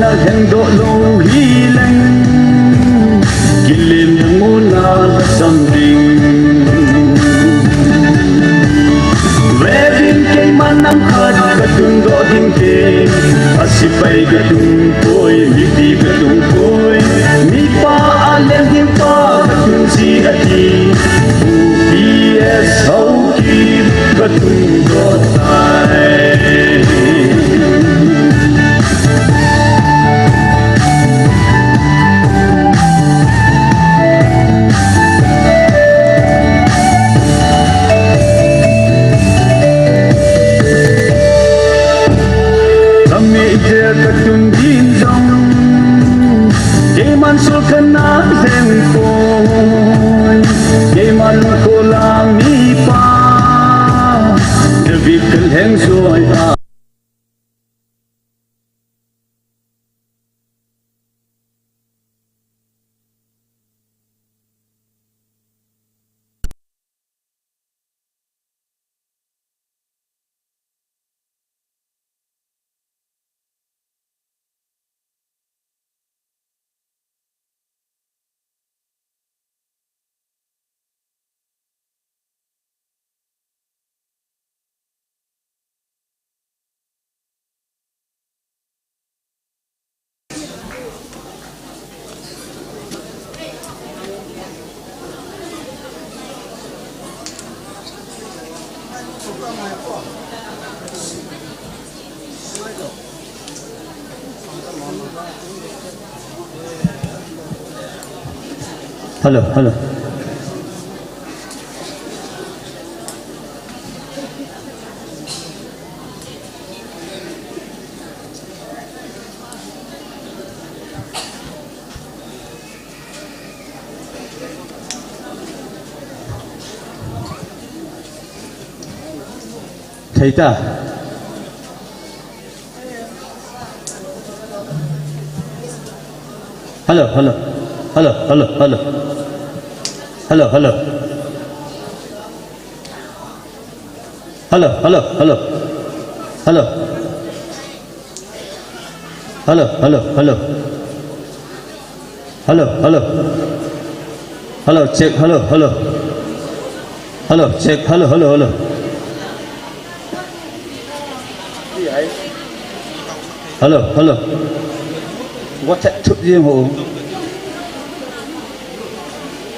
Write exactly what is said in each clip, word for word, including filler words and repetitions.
Lhengdoh lou hileng, kilem muna kasam ding. Vevin keiman nang khat katungdoh ding te, asepai katung poi, mipi katung poi, mipa aleng ding pa katung ji ati, U P S Haokip katungdoh tai. Kami je katun din jong, keiman sulkhan na leng poi, keiman kolang mipa, David kalheng soi a. Hello, hello. Thei ta. Hello, hello. Hello, hello, hello. Hello, hello. Hello, hello, hello. Hello. Hello, hello, hello. Hello, hello. Hello, check, hello, hello. Hello, check, hello, hello, hello. Hello, hello. What a thup jing ho.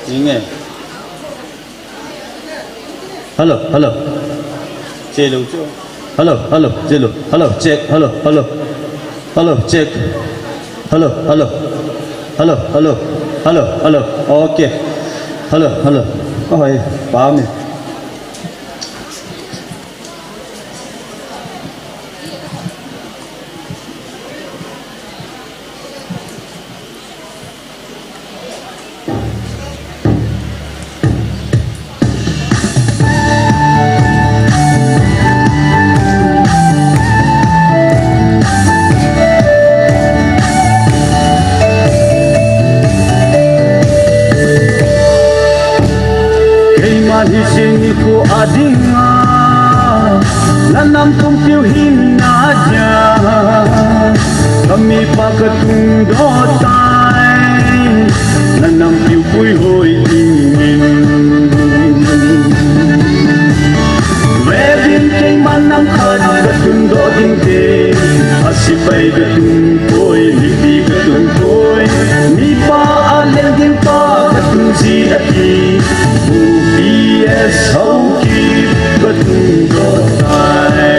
Inge. Hello, hello. Chelo chu. Hello, hello, chelo. Hello, check. Hello, hello. Hello, check. Hello, hello. Hello, hello. Hello, hello. Okay. Hello, hello. Ahoi, pa mi. Keiman hiche nikho a dinga na nam pumpiu hinna dia, ka mipa ka tungdoh tai, na nampiu puihoi dingin. Vevin keiman nang khat ka tungdoh ding te, asepai ka tung poi, mipi ka tung poi, mipa aleng ding pa ka tung ji ati, U P S Haokip ka tungdoh tai.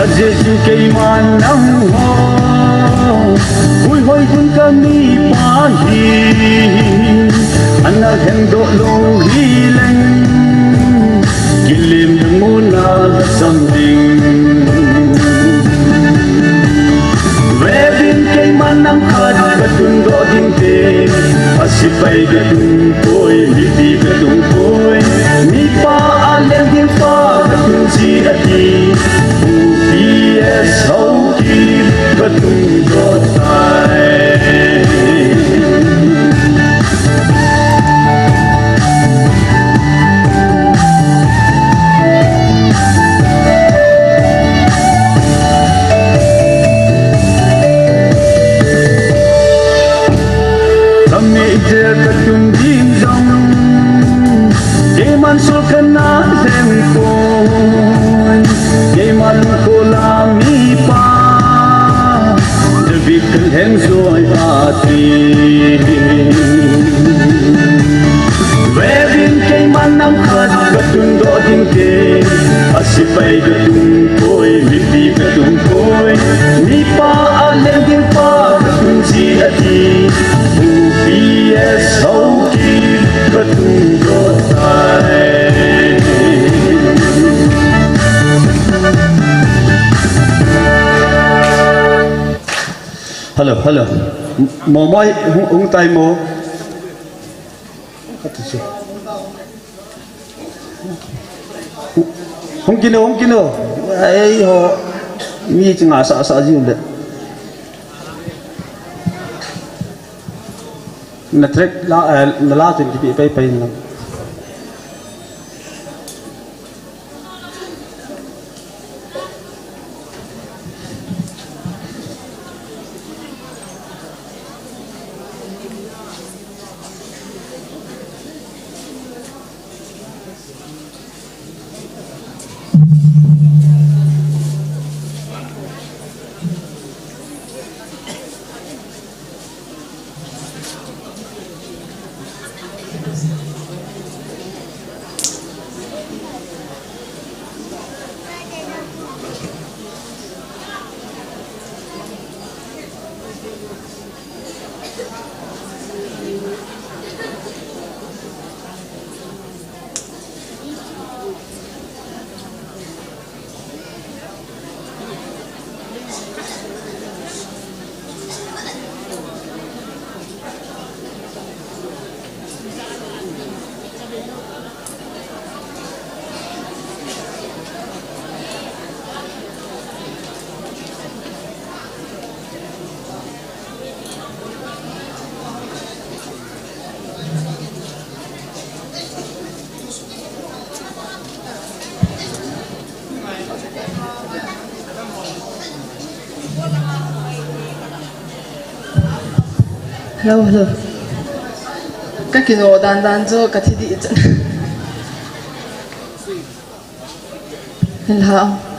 Ajeh chu keiman nangho puihoi ding ka mipa hi, ana lhengdoh lou hileng, kilem muna la sam ding. Vevin keiman nang khat ka tungdoh ding te, asepai ka tung poi, mipi ka tung poi, mipa aleng ding pa ka tung ji ati, U P S Haokip ka tungdoh tai. Ka tun ding jong, keiman sol kana lheng poi, keiman kola mipa, David ka lheng joi ati. Vevin keiman nam khat ka tun doh ding te, a sepai ka tun poi, mipi ka tun poi, mipa a leng ding pa ka tun ji ati. P S Haokip ka tun doh tai. Hello, hello. Mo, mo, hung, hung tai mo. Hung kino, hung kino. Ei ho. Mi chinga sa, sa jiu le. Na track la, eh, na la tun kipe pai pai na. Hello, hello. Ka kino dan dan chu ka thi dih chan. Hello.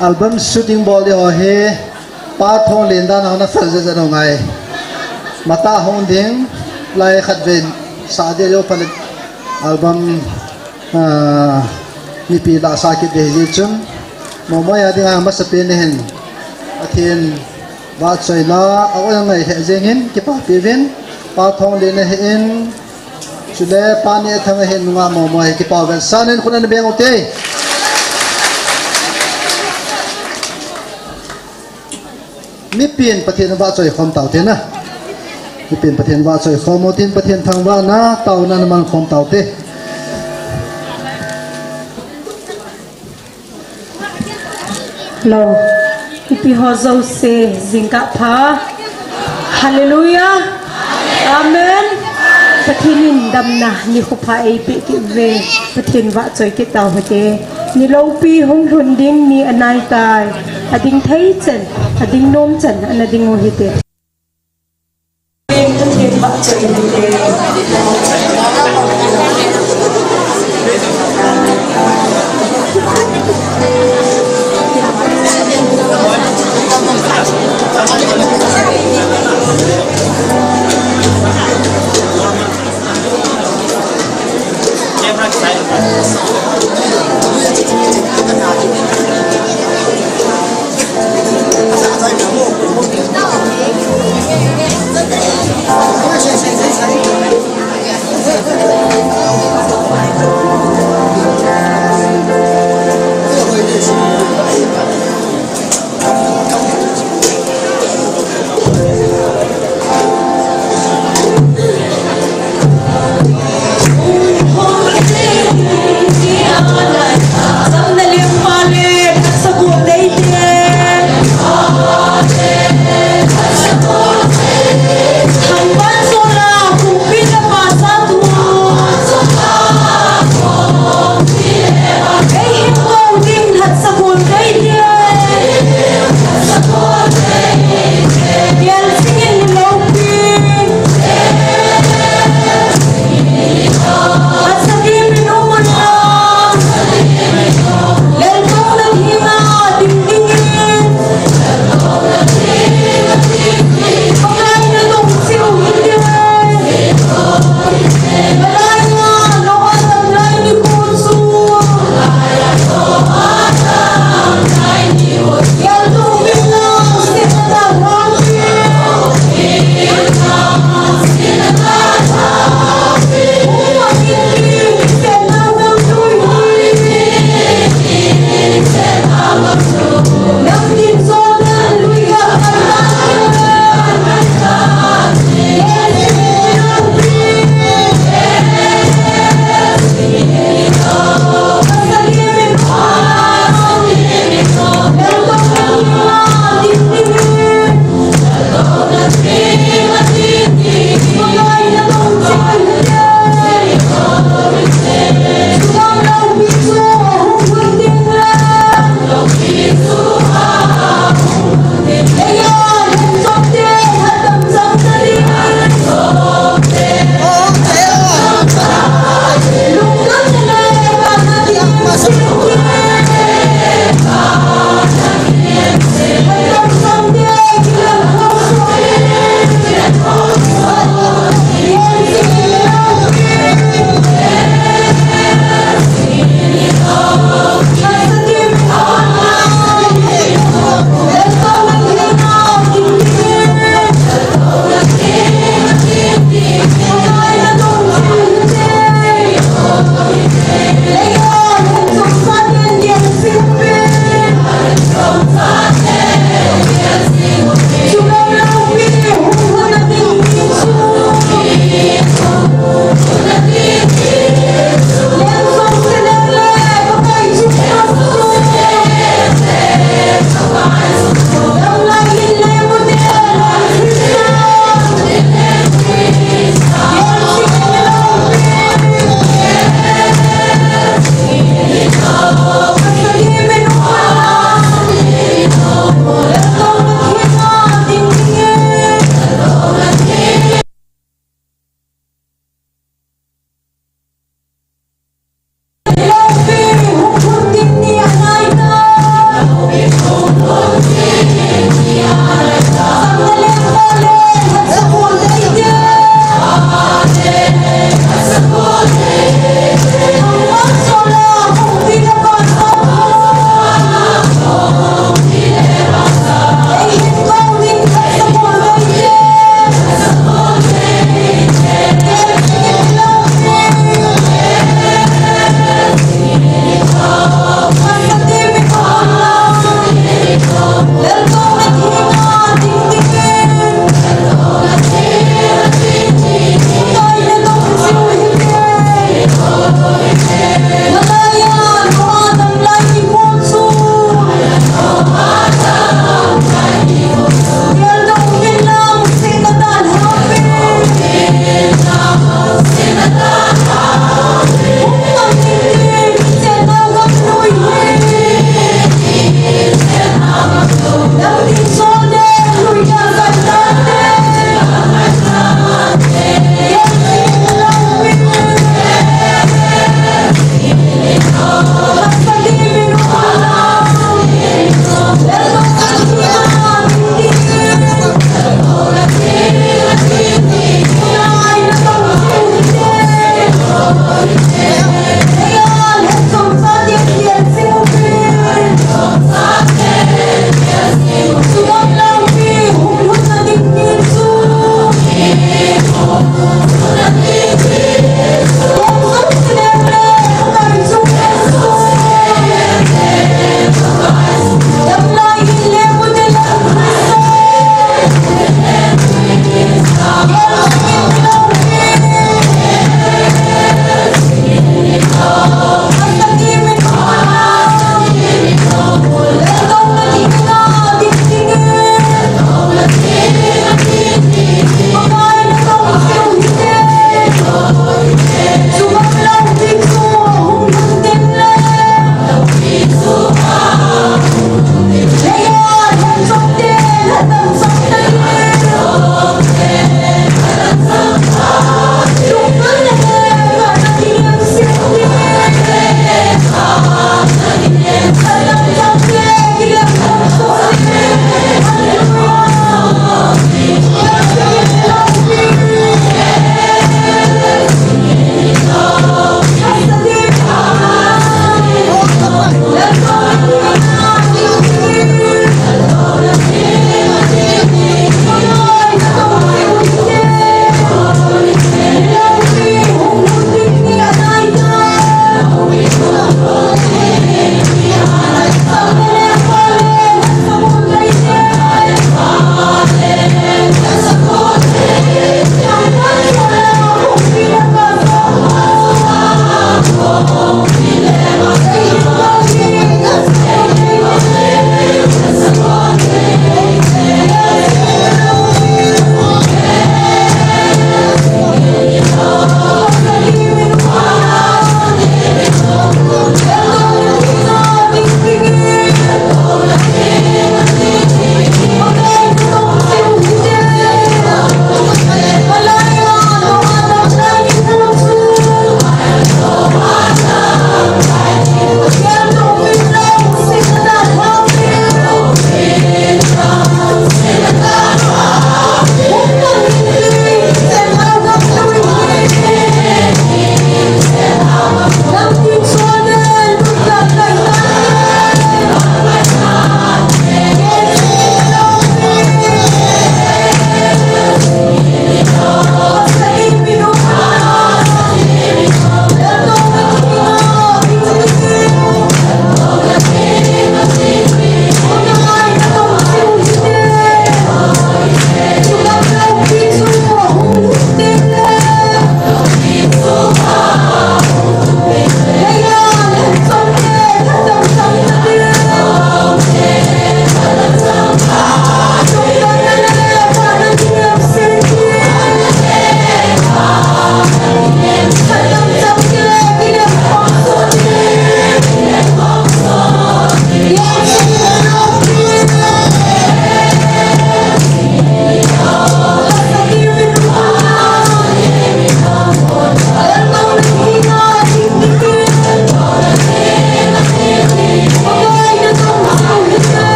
Album shooting bol ding ho hi Pa Thonglen dan a na fel jeh jeh ngai. Matah hung ding lai khat ven sa ding lou phalet album, ah, mipi la sa kit ding hi chun. Momo a ding a masapen hin Pathen vahchoina a oi ngai he jeng in kipapi vin Pa Thonglen a hin Chule Pa Nehthang ahin nunga momo hi kipa vel sa nen khun ana beng u te. Mipin Pathen vahchoi khom tau te na. Mipin Pathen vahchoi khom u tin Pathen thangvahna taona na mang khom tau te. Lo, ipi ho jouse, jingkah pha. Hallelujah. Amen. Pathen in damna nikho pha eipeh kit uve. Pathen vahchoi kit tau hite. Ni loupi hung lhun ding ni anai tai. Ading thei chan, ading nom chan, ana ding u hite.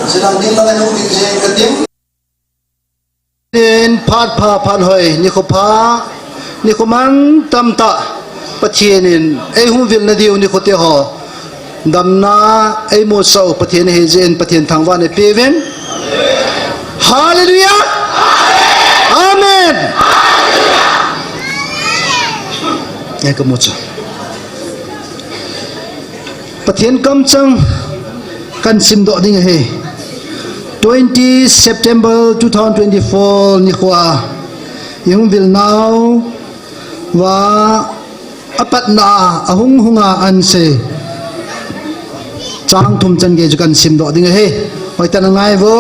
Sila ding lang ang tingje katim. Tin, Phat pha, phat hoi, nikho pha, nikho mantam tah, Pathen in eihung vilna diu nikho te ho, damna eimusah u Pathen ahi jeh in Pathen thangvah in eipeuvin. Hallelujah! Amen! Ei kamu chu. Pathen kamchang kahin simdoh ding ahi. Twenty September two thousand twenty-four nikho a eihung vil nauva apatna a hung hunga ahin sei chang thum chan gei chu kahin simdoh ding ahi. Hoitah in ngai vo.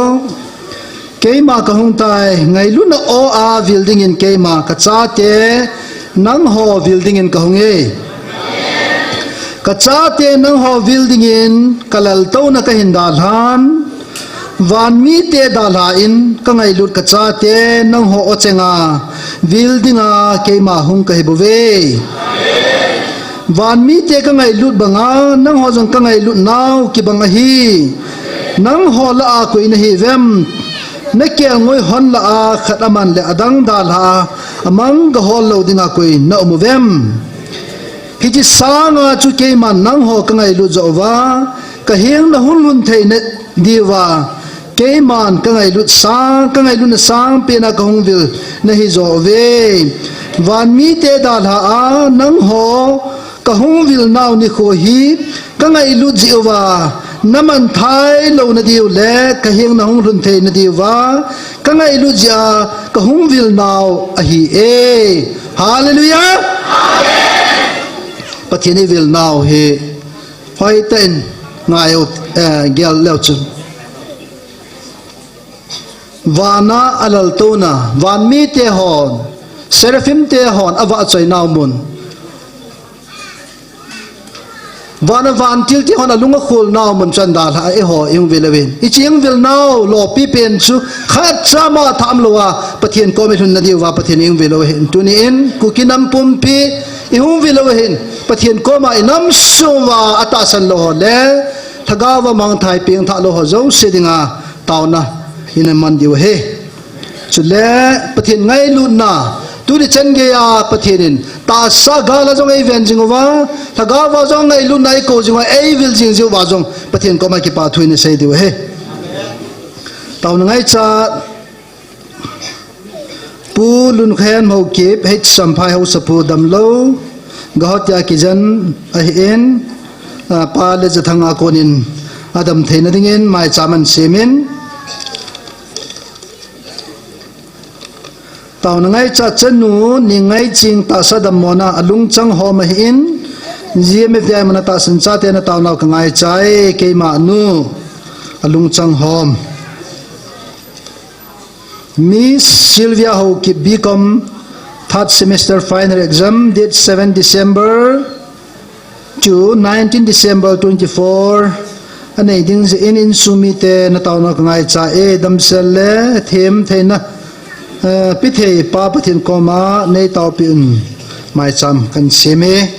Keima kahung tai, ngailutna aw a vil dingin keima, kachate nangho vil dingin kahung e. Kachate nangho vil dingin kalaltouna kahin dalhan, vanmite dalhan kangailut kachate nangho aw chenga vil dinga keima hung kahi bouve. Vanmite kangailut banga nangho jong kangailut nau kibang ahi. Nangho lah a koi nahi uvem? Nakelngoi hon lah a khat aman le adang dalha a amang gahol lou dinga koi na um uvem? Hiche sanga chu keiman nangho kangailut joh uva, kaheng nahung lhun theina diuva, keiman kangailut sang, kangailutna sangpena kahung vil nahi joh uve. Vanmite dalha a nangho kahung vil nau nikho hi kangailut jeh uva, namanthai louna diu le kaheng nahung lhun theina diuva, kangailut jeh a kahung vil nau ahi e. Hallelujah! Pathen eivil nau hi hoitah in ngai u, eh, gel leu chun. Vana alaltouna, vanmite hon, seraphim te hon avahchoi nau mun. Vana vantil te hon alung akhol nau mun chu ahin dalha a, eiho eihung vil uvin. Hiche eihung vil nau lopi pen chu khatcha ma thamlou a Pathen koma eilhunna diuva Pathen eihung vil u ahin. Tuni in Kuki nam pumpi eihung vil u ahin. Pathen koma inam sunguva atahsan lou ho le lhagao a mangthai pengthah lou ho jouse dinga taona ina man diu ahi. Chule Pathen ngailutna, tuni chan geiya Pathen in tahsa gal a jong eiven jing uva, lhagao a jong ngailutna eikou jing uva, eivil jing jeh uva jong Pathen koma kipathu ina sei diu ahi. Taona ngaicha Pu Lunkhen Haokip, H. Samphai Haosapu damlou, Guwahati a kijen ahin, ah, Pa Lejathang a konin adam theina dingin maicham ahin semin. Taona ngaicha chanu Ningngaiching tahsa dammona alungchang hom ahin, G M F D I muna tahsan chaten ataonau kangaichai, keima anu alungchang hom. Miss Sylvia Haokip, B Com, third semester final exam, date seven December to nineteen December twenty-four. Anei ding jeh in insung mite nataonau kangaicha e, damsel le them theina, eh, pethei Pa Pathen koma neitaopeh un, maicham kahin sem e.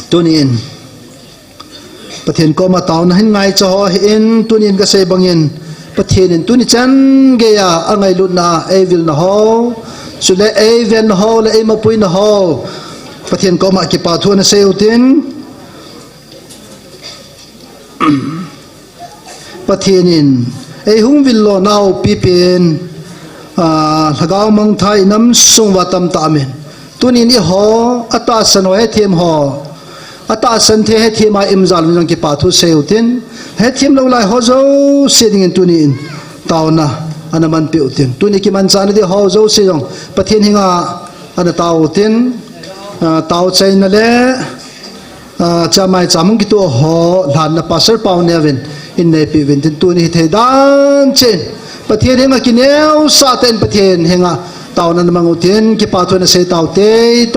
Tuni in Pathen koma taona hin ngaicha ho ahin, tuni in kasei bangin, Pathen in tuni chan geiya angailutna a eivilna ho, chule eivenna ho le eimapuina ho, Pathen koma kipathu ana sei utin, Pathen in eihung vil lonau pipen, ah, lhagao mangthai inam sunguva tamtah aum in. Tunin eiho, atahsan ho hethem ho, atahsan thei hethem a imjal un jong kipathu sei utin, hethem lou lai ho jouse dingin tunin taona ana manpeh utin. Tuni kimanchahna ding ho jouse jong Pathen henga ana tao utin, ah, taochaina le, ah, chamai chamung kitoh ho lhanna Pastor Pauneo vin in neipeh uvin tin, tuni hithei dan cheh in Pathen henga kineosah tah in Pathen henga taona ana mang utin, kipathu ana sei taute.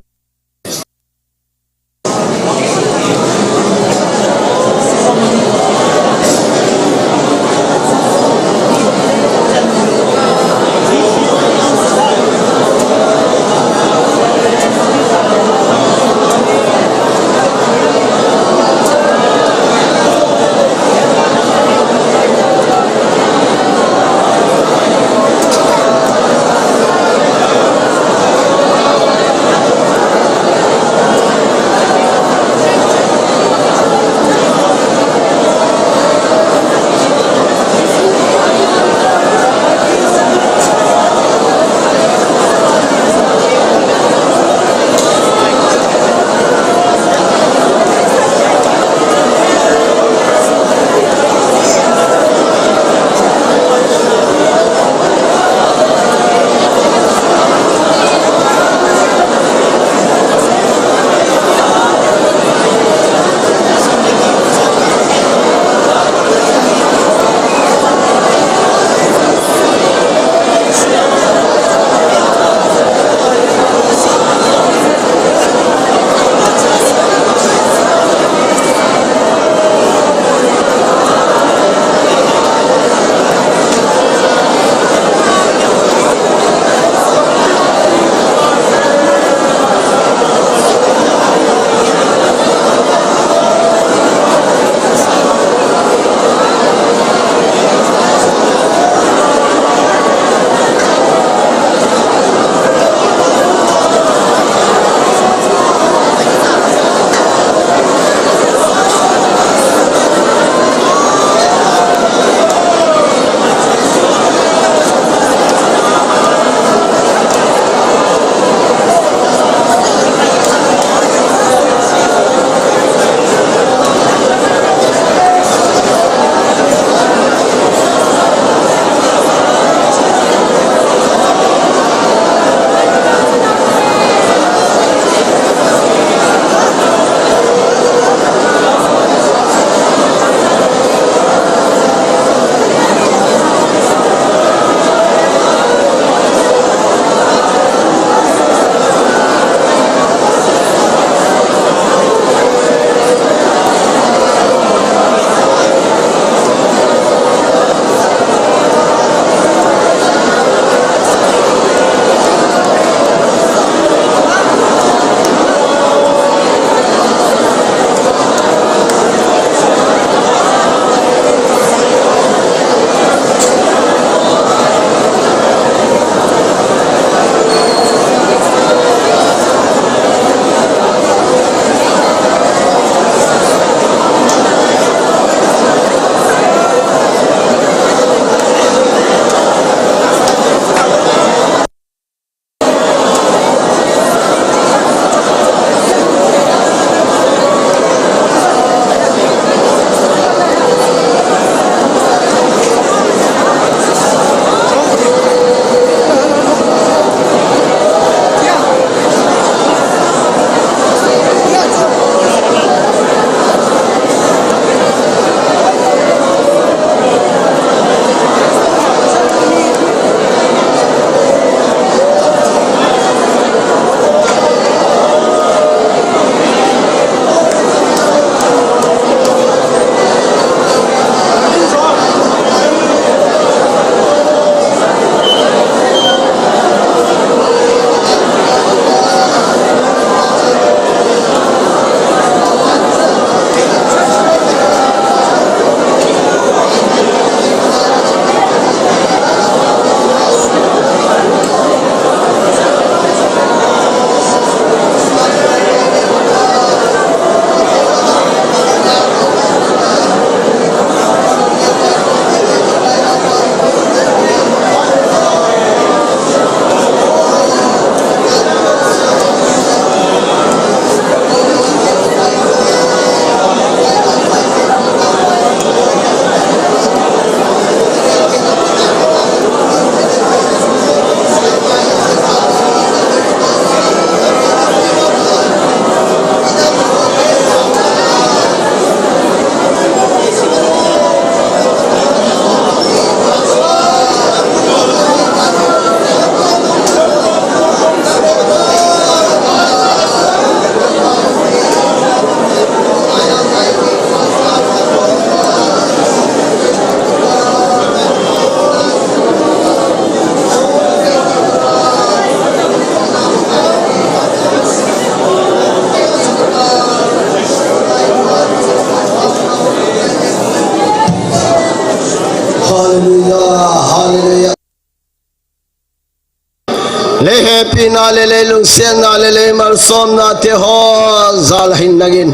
Lei hepina le lei lungsetna le lei malsomna te ho jal a hin nangin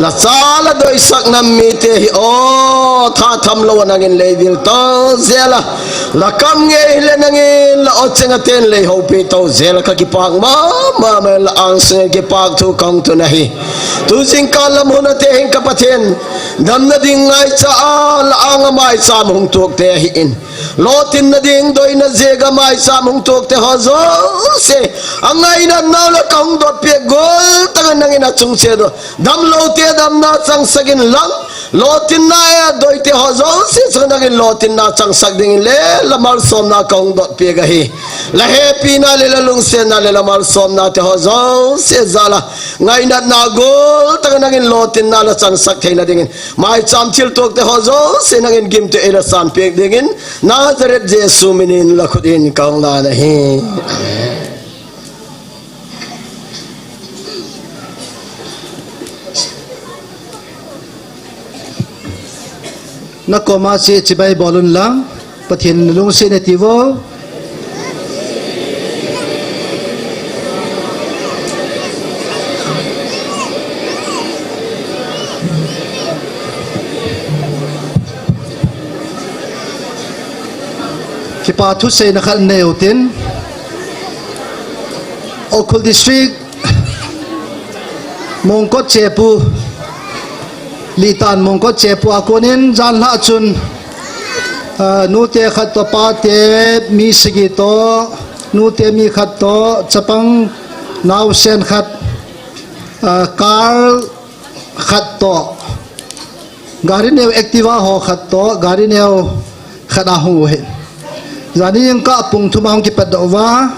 la cha la doisakna mite hi o tha tham lou a nangin lei dil to jel a, la kam ngei le nangin la o chenga ten lei houpi to jel a ka kipak mama mai la angsunga kipakthu kahung tun ahi. Tu jingkah lam hun a te hin ka Pathen, damna ding ngaicha a la anga maicham hung tuak te ahin, lotinna ding doina jeh a maicham hung tuak te ho jouse, a ngainatna la kahung dotpi a gol tah a nangin achung cheh u damlou te damna changsak in lang, lotinna a doi te ho jouse chu nangin lotinna changsak dingin le la malsomna kahung dotpi ahi. La hepina le la lungsetna le la malsomna te ho jouse jal a ngainatna gol tah a nangin lotinna la changsak theina dingin, maicham thiltuak te ho jouse nangin gimtui a la sanpeh dingin, Nazareth Jesu minin la khut in kahung lan ahi. Na koma cheh chibai bol un lang, Pathen lungset in ati vo. Kipa thuseina khat nei u tin. Ukhrul District, Mongkot Chepu, Litan Mongkot Chepu a konin janhi a chun, ah, nute khat toh pate mi sagi toh, nute mi khat toh, chapang naosen khat, ah, car khat toh, gari neo Activa ho khat toh, gari neo khat a hung u ahi. Janhi jingkah pung thum a hung kipat doh uva,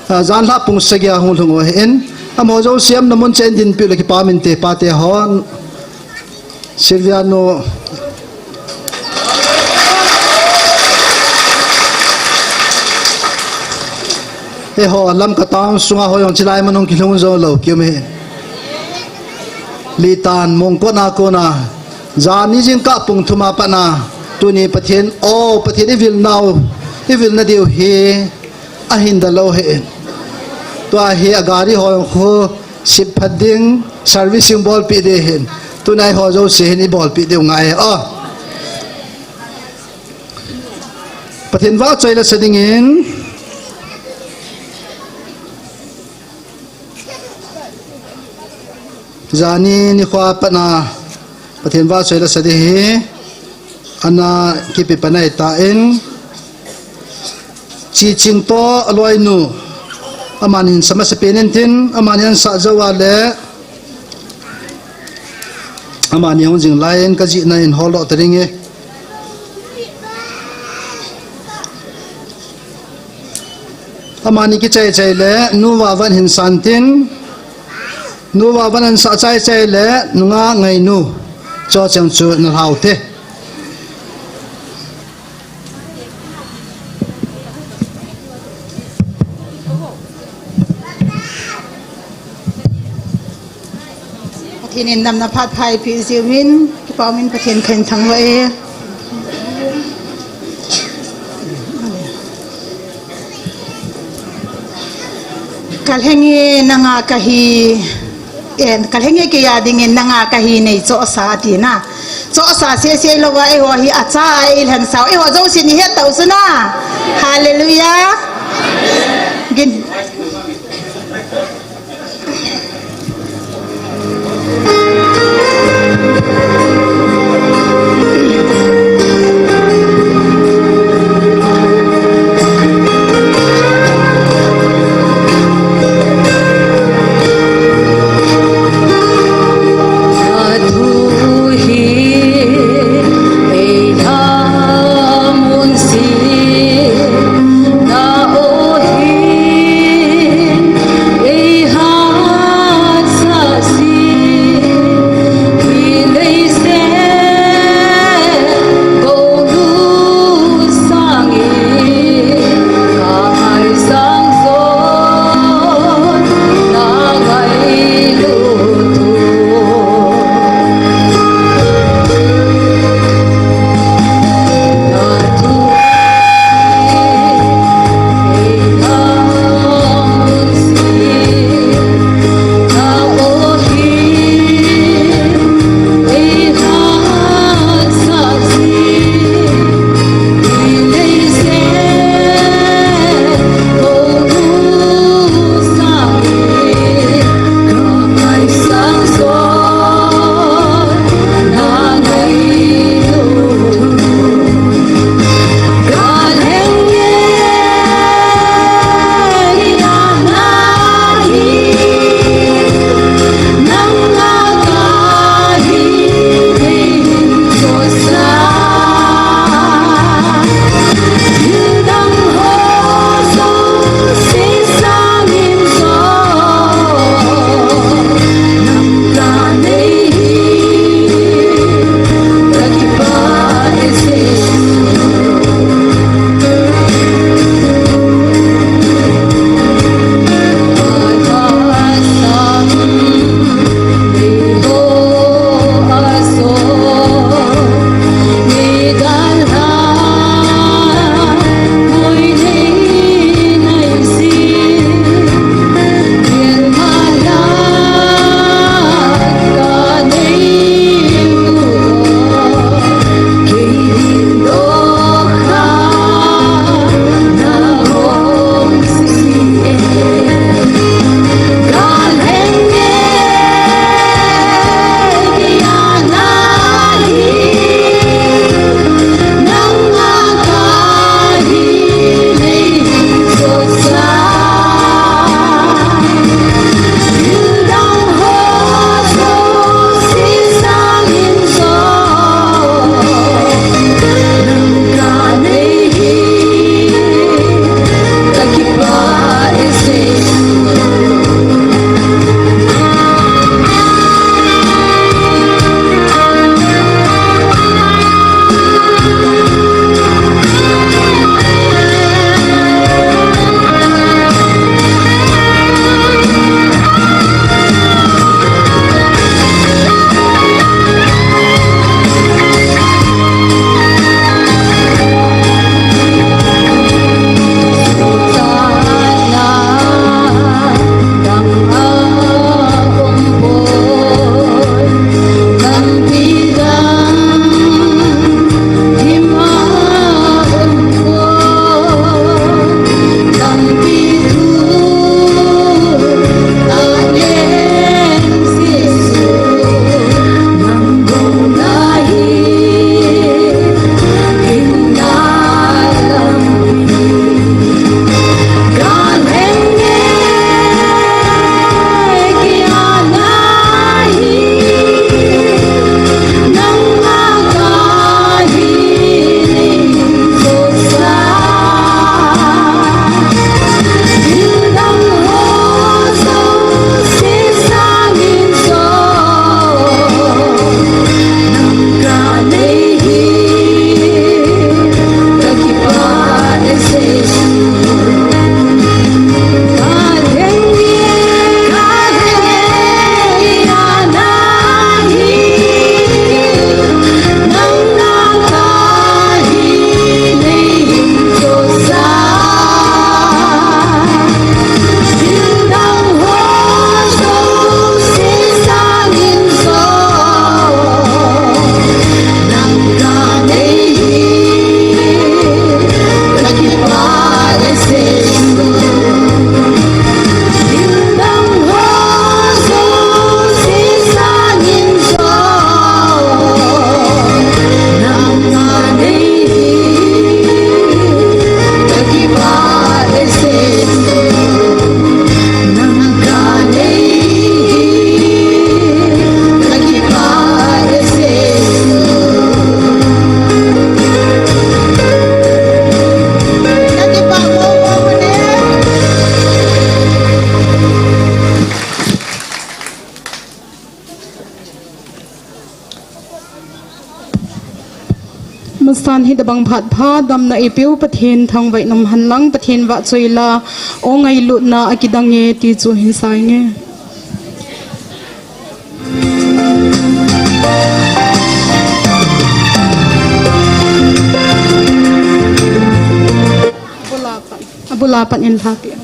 ah, janhi a pung sagi a hung lhung u ahin. Amaho jouse amna mun cheh in dinpi u le kipa um inte pate ho. Sylvia nu. Eiho Lamka town sunga ho jong chilai mun hung kilhung jou lou kium ahi. Litan Mongkot a kona, janhi jingkah pung thum a pat a, tuni Pathen, o Pathen i vil nau, i vil na diu hi, ahin dalou ahi. Tua hi a gari ho khu sip phat ding, servicing bolpeh ding ahin. Tuna eiho jouse hin i bolpeh diu ngai ahi. O. Pathen vahchoi la sa dingin. Janhi nikho a pat a Pathen vahchoi la sa ding ahi. Ana kipe pan ahitan, Chiching toh aloinu, amani hin sa masapen in tin, amani hin sa jou a le, amani hung jing lai in ka jihna in hol doh ta ding e. Amani kichai chai le, Nu Vavan hin sa in tin, Nu Vavan hin sa chai chai le, Nu Ngangainu, cho chang chu na lhau te. Pathen in damna phat pha eipeh jeh uvin, kipa umin Pathen kahin thangvah e. Ka lheng e nanga kahi, eh, ka lheng e kei a dingin nanga kahi nei chohsa ati na. Chohsa sese lou va eiho hi acha a eilhen sau. Eiho jouse ni het tau suna. Hallelujah. Gin. Tan hi tabang phat pha damna eipeu Pathen thangvah in um hen lang, Pathen vahchoi la, o ngailutna akidang e ti chu hin sa inge. Abul a pat in lha peh.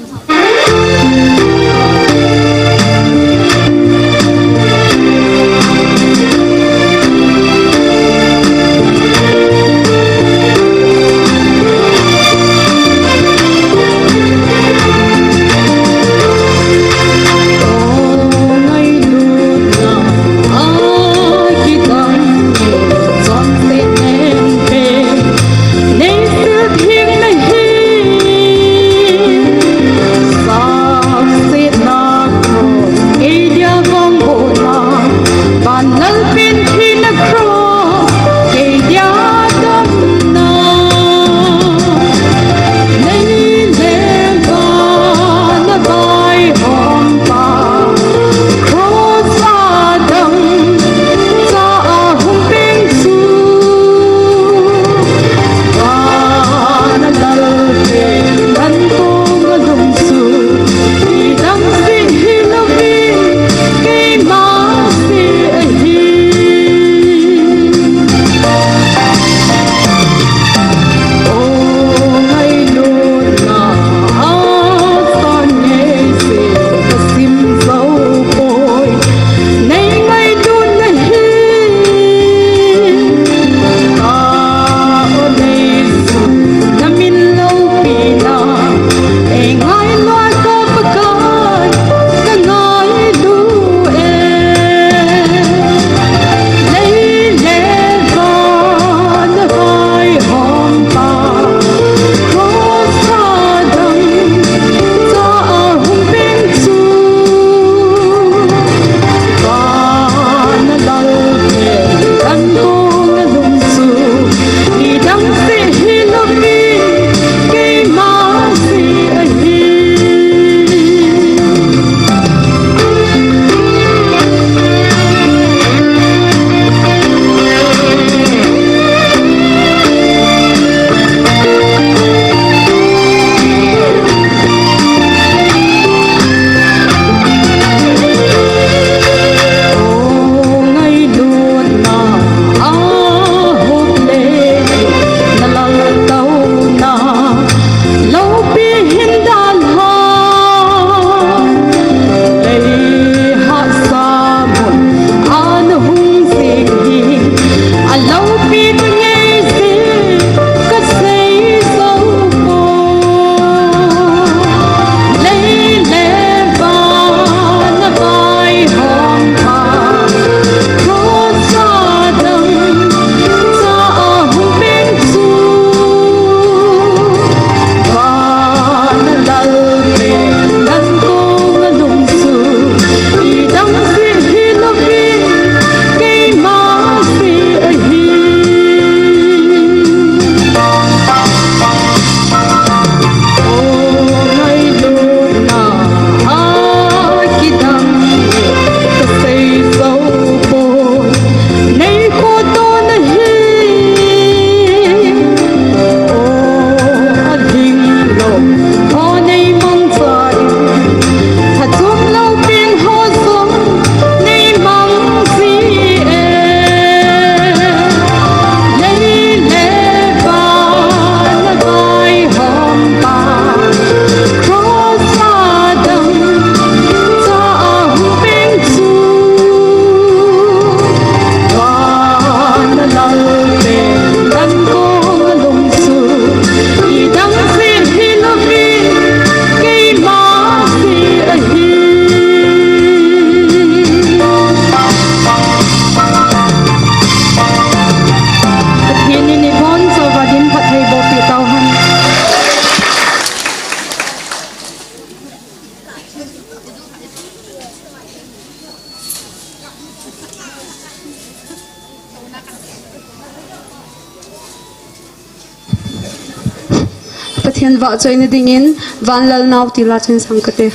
Pathen vahchoina dingin Vanlal Naotil a chun sang kate.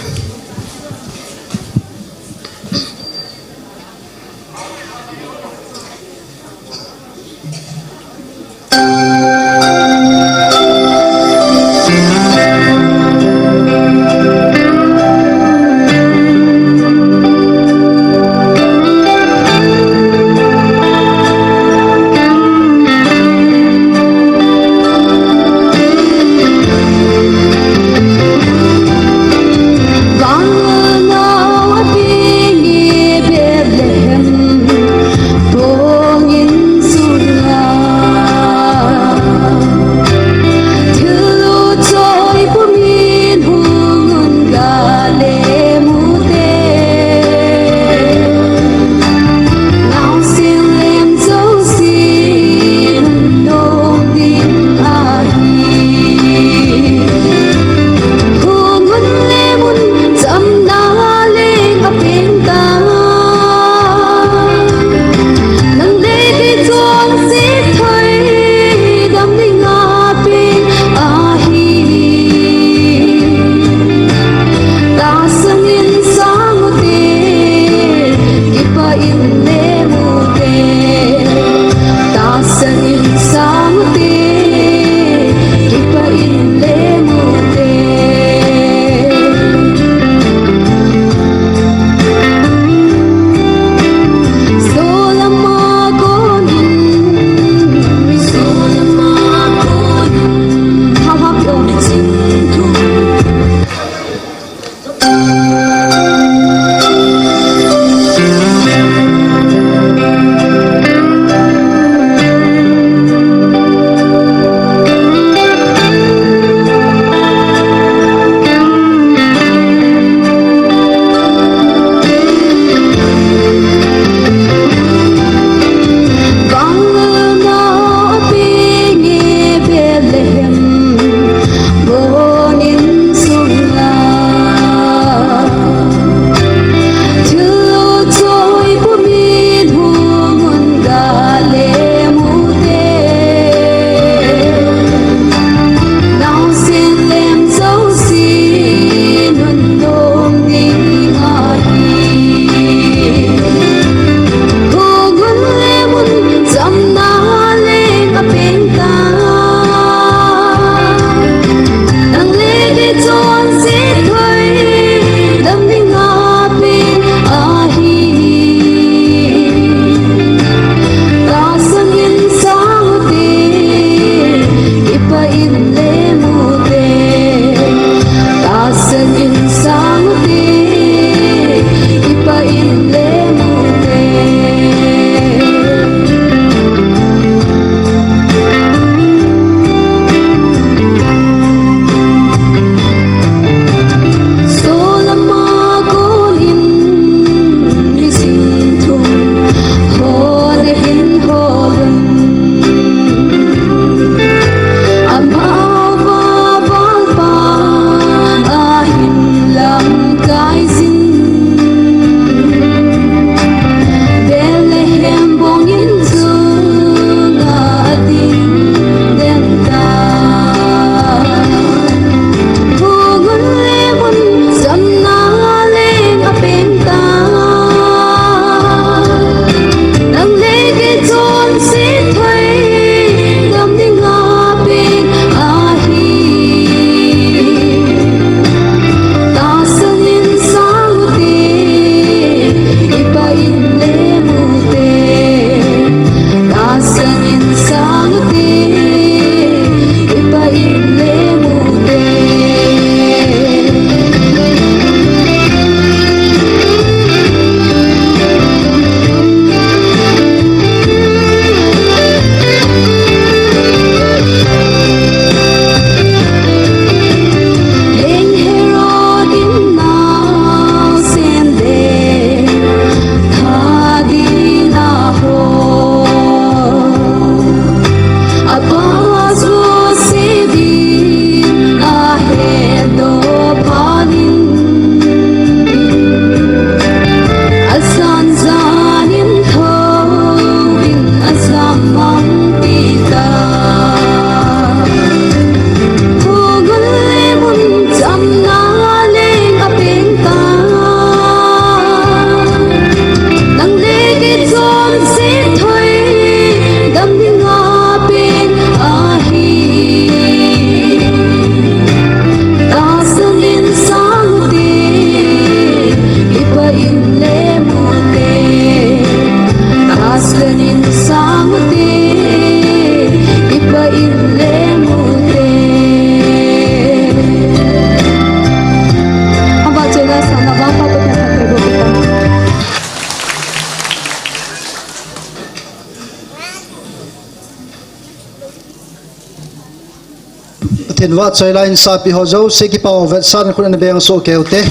Pathen vahchoi lai in sapi ho jouse kipah uva vetsahna khut ana beng soh keu te.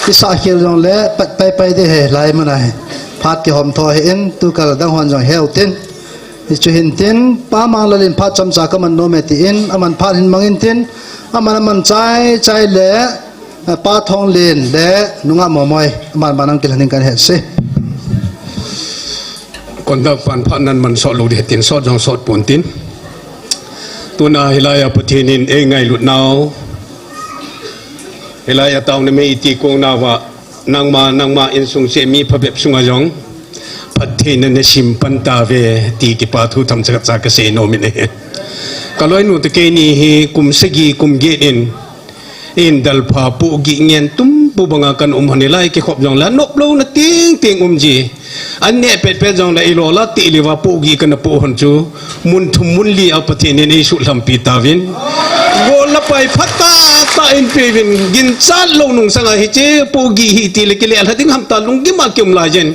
Isah khel jongle pat pai pai ding ahi lai mun a hi. Phat kihom tho ahin, tukal dang hon jong heu tin. Hichu hin tin, Pa Manglal in phat chomcha kaman nom e tin, aman phat hin mang in tin, aman aman chai chai le, Pa Thonglen le nungah Momoi, aman aman ang kilhen in kan het se. Conductor pan phat nan man sot lou ding tin, sot jong sot pon tin. Tuna hilai a Pathen in eingailut nau, hilai a taona mei iti kong nauva, nangma, nangma insung cheh mi phabep sunga jong phattheina nasim pan tauve ti kipa thu themcha cha kasei nom in ahi. Kaloinu te keini hi kum sagi kum get in, in dalpha pohgih ngen tum pu banga kana um hon, hilai kikhop jongle nop louna teng teng um ji. An neh pet pet jongle ilol a teh liuva pohgih kana poh hon chu, mun thum mun li a Pathen in eisuhlhampi tauvin. Gol le pai phatah tah in peuvin, ginchat lou nungsang a hiche pohgih hi tile kile lha ding ham ta lunggim a kium lai jeh in.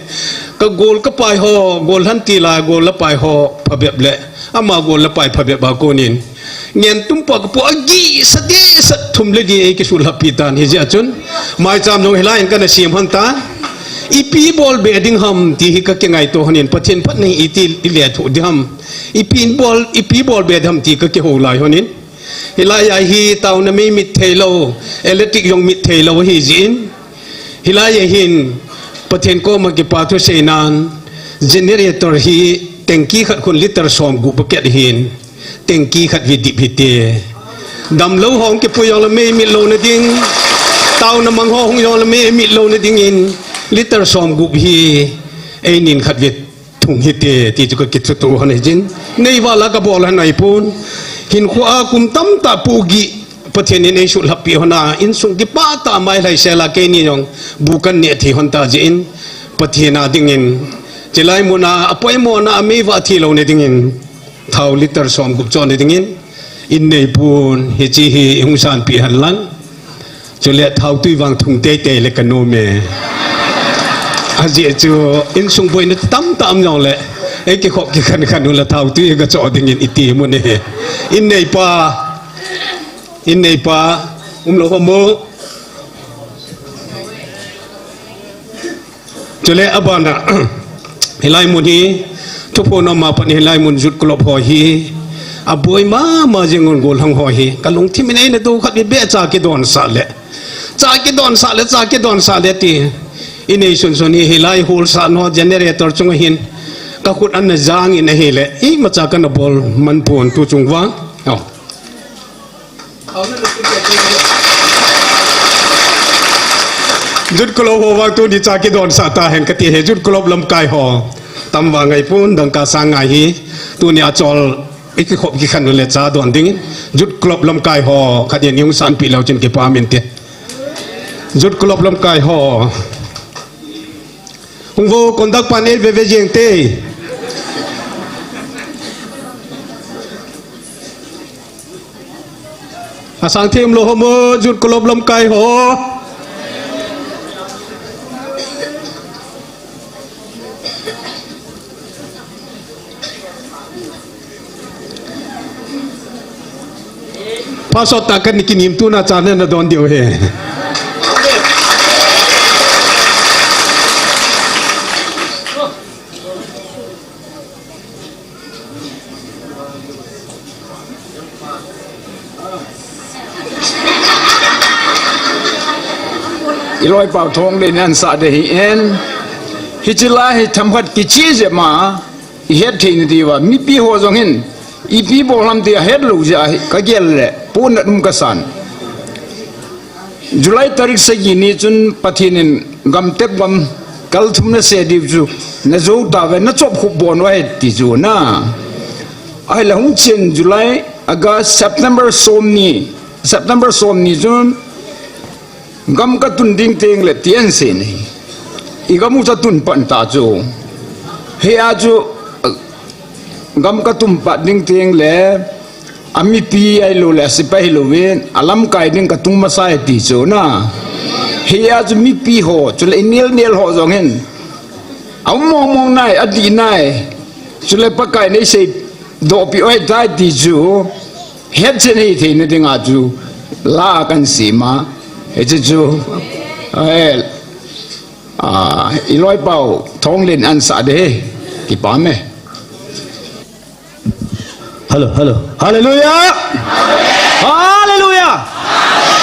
Ka gol ka pai ho, gol lhan ti la, gol le pai ho phabep le, ama gol le pai phabep a konin ngen tum pa ka poh a gih sa deh sa thum le li eikisuhlhampi tan hijeh a chun, maicham jong hilai in kana sem hon tan. Ipi bol be ding ham ti hi ka kingaito hon in, Pathen phatna hi iti ilethuh ding ham, ipi bol, ipi bol be ding ham ti ka kihou lai hon in. Hilai a hi taona mei mit thei lou, electric jong mit thei lou ahi jeh in, hilai a hin Pathen koma kipa thu seinan, generator hi tanky khat khun liter som gup bucket hin, tanky khat vi dip hite. Damlou hung kipui jongle mei mit louna ding, taona mang ho hung jongle mei mit louna dingin, liter som gup hi einin khat vi thung hite ti chu ka kithutuh hon ahi jin. Nei val a ka bol hon ahipon. Hinkho a kum tamtah pohgih Pathen in eisuhlhampi hon a, insung kipah tah a mai lhaisel a keini jong bu kan neh thei hon ta jeh in, Pathen a dingin, chilai mun a apoimona a mei vah thei louna dingin, thao liter som gup chonna dingin, in neipon, hiche hi hung sanpi hen lang. Chule thao tui vang thung teitei le ka nom e. Ajeh chu insung boina tamtah um jongle, eikikhop kikhen khen u le thao tui ka cho dingin iti mun e. In neipa, in neipa, umlou ho mo. Chule abana, hilai mun hi, thuphon a ma pan hilai mun Youth Club ho hi, aboi mama jing un gollhang ho hi, ka lungthim in eina do khat hi be cha kidonsah le. Cha kidonsah le, cha kidonsah le ti. Inei sunsun hi, hilai hol sah no generator chunga hin, ka khut ana jang in ahile, imacha kana bol man pon tu chung vang. Oh. Youth Club ho vang tuni cha kidonsah tahen kati e, Youth Club lamkai ho. Tam vang ngai pon, dangka sang ngai hi. Tuni a chol, ikikhop kikhen le cha don ding. Youth Club lamkai ho, khat in hung sanpi leu chun kipah inte. Youth Club lamkai ho. Hung vo, conductor pan ei ve ve jeng te. Asang thei umlou ho mo, Youth Club lamkai ho. Pastor ta kan kinim tuna cha nana don diu ahi. Iloi pau thong le nan sa de hi en. Hiche lai hi themkhat kichi jep ma, ihet thei nadiuva, mipi ho jong hin, ipi bol ham ti ahet lou jeh ahi, kagel le, pon na um kasan. July tarik sagi ni chun Pathen in gam tep gam kal thum nase diu chu, najou tauve, nachop khup bon uve ti chu na. Ahile hung chen July, August, September som ni, September som ni chun gam katun ding teng le ti ahin sei ne. I gam u chu atun pan ta chu. Hia chu gam katun pat ding teng le, amipi ahilou le, asipai hilou vin, alamkai ding katung masa e ti chu na. Hia chu mipi ho, chule inel nel ho jong hin. Aum mong mong nai, adih nai. Chule Pakai in eisei doh pi oi tai ti chu. Hetchen hithei na dinga chu la kan sima. Hiche chu, eh, ah, i loipau Thonglen an sa de. Kipah me. Hello, hello. Hallelujah! Hallelujah!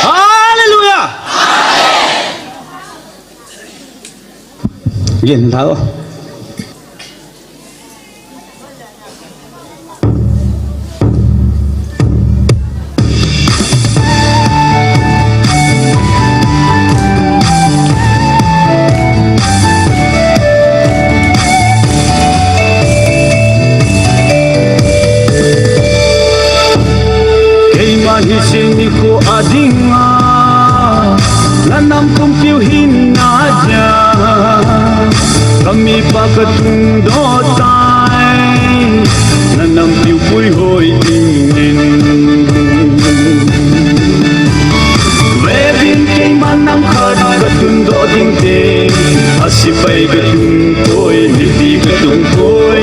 Hallelujah! Yin thao. Keima hiche nikho a dinga na nam pumpiu hinna dia, ka mipa ka tungdoh tai, na nampiu puihoi dingin. Vevin, keima nam khat ka tungdoh ding te, a sepai ka tung poi, mipi ka tung poi,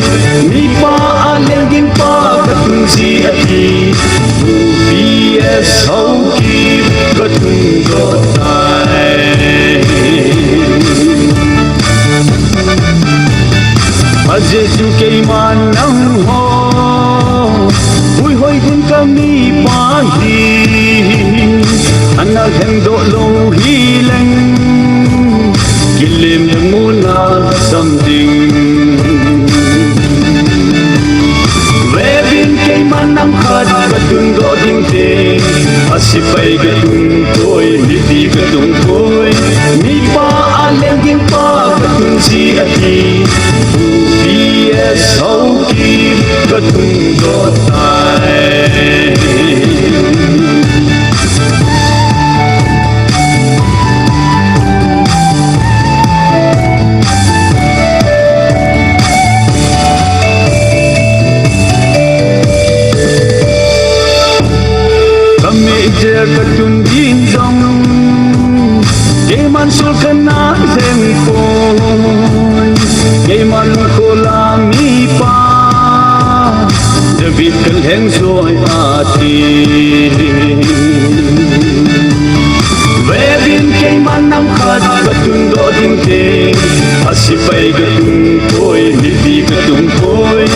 mipa a leng ding pa ka tung ji ati. Pu P S Haokip ka tungdoh tai. Ajeh chu keima nangho puihoi ding ka mipa hi, ana lhengdoh lou hileng, kilem muna sam ding. Vevin, keima nam khat ka tungdoh ding te, a sepai ka tung poi, mipi ka tung poi, mipa a leng ding pa ka tung ji ati. Pu P S Haokip ka tungdoh tai. Ka meh jeh ka tun din jong, keiman sul kana lheng poi, keiman khola mipa David ka lheng joi ati. Vevin, keiman nam khat ka tungdoh ding te, a sepai ka tung poi, mipi ka tung poi,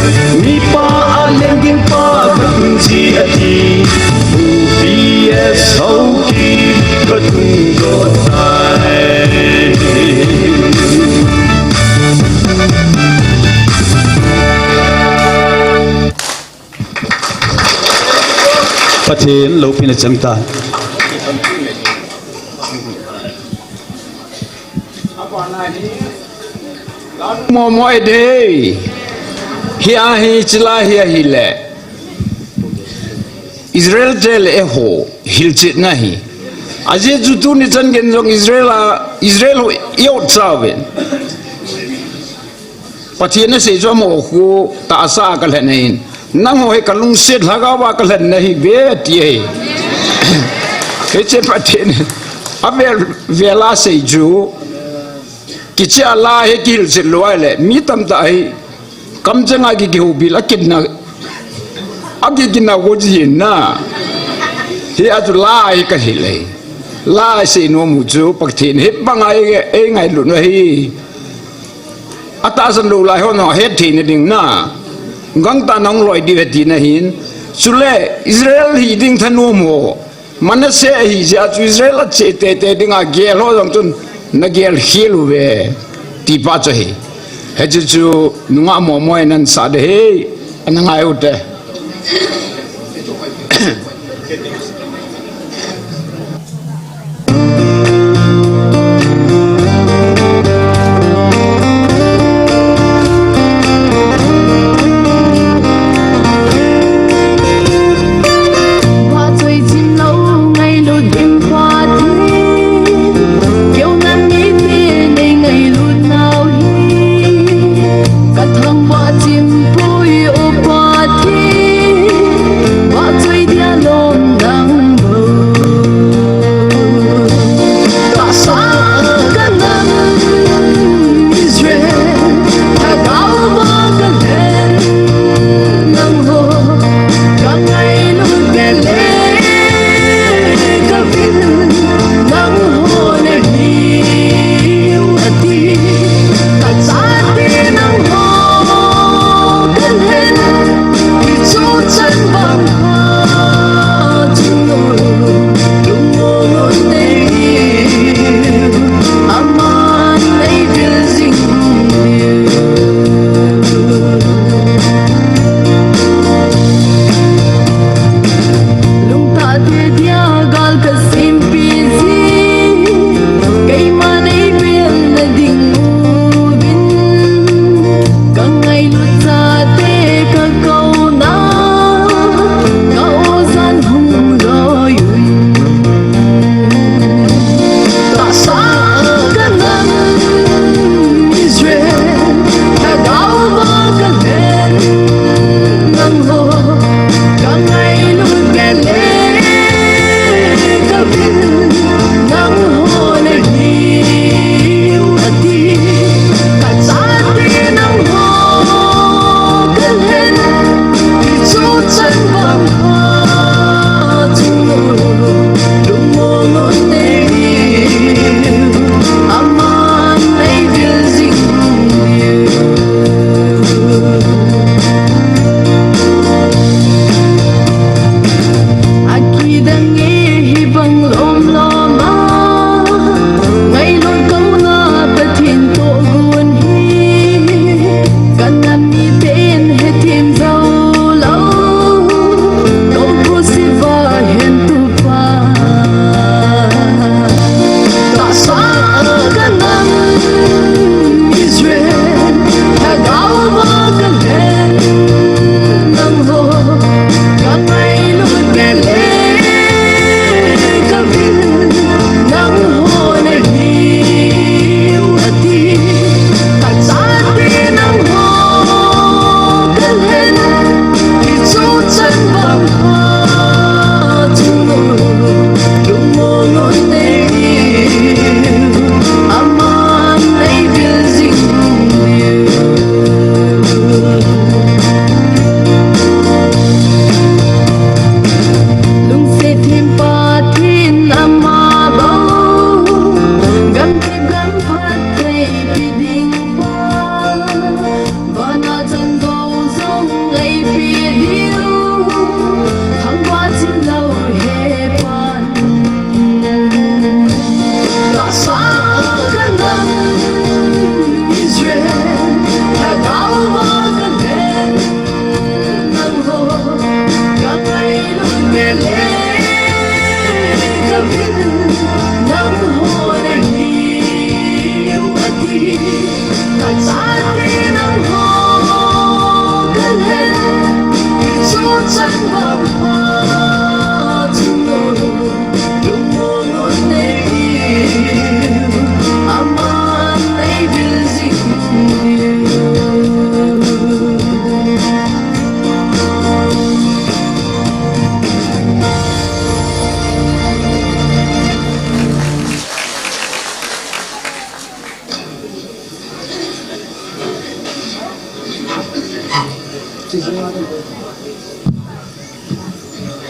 mipa a leng ding pa ka tung ji ati. Pu P S Haokip ka tungdoh tai. Pathen loupina chang ta. Momo e de. Hi ahi, chila hi ahile. Israel te le eiho hilchetna hi. Ajeh chu tuni chan gei jong Israel a, Israel ho i-ot chauvin. Pathen in asei chu amaho khu tahsa a kalhen ahin. Nangho hi kalungset lhagao a kalhen nahiuve ati ahi. Hiche Pathen in avel vel a asei chu. Kicheh a la hi kihilchet lou ahile, mi tamtah hi kamcheng a ki, kihoupi le akitna, akikitna go jin na. Hia chu la hi kahil e. La sei nom u chu Pathen hi banga ei, eingailut u ahi. Atahsan lou lai ho jong ahet theina ding na. Gangtah in ahung loi diu ahi tina ahin. Chule Israel hiding thanom ho. Manasseh ahi jeh a chu Israel a che teitei dinga gel ho jong chun nagel khel uve, ti pa chu ahi. Hiche chu nungah momo in ana sa de hi, ana ngai u te.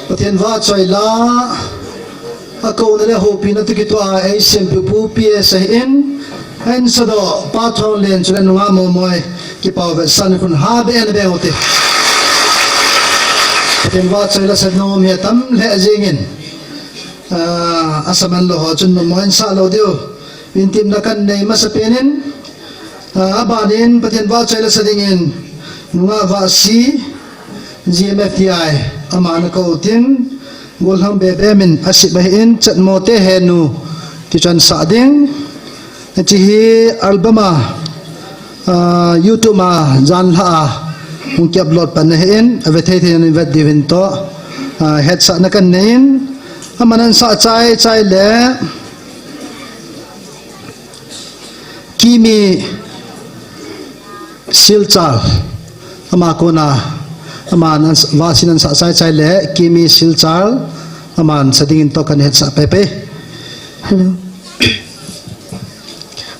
Pathen vahchoi la, akouna le houpina toh kitoh a eisempeh Pu P S ahin, ahin sadoh Pa Thonglen chule nungah Momoi, kipah vetsahna khun habe na be u hite. Pathen vahchoi la sa nom hi atam lheh jengin, ah, asaman lou ho chun nomo in sah lou diu. Vintepna kanei masapen in, ah, abanin Pathen vahchoi la sa dingin, nungah Vahsi, G M F T I, aman akou tin, gollhang Bebe min asem ahin, Chatmote Henu, tichun sah ding. Hiche hi album a, ah, YouTube a, janhi a, hung ki-upload pan ahin, ave thei thei in vet diuvin toh, ah, hetsahna kanei in, aman asah chai chai le, Kimi Silchar, ama kona, aman, Vahsin asah chai chai le, Kimi Silchar, aman sa dingin toh kahin hetsah pehpeh. Hello.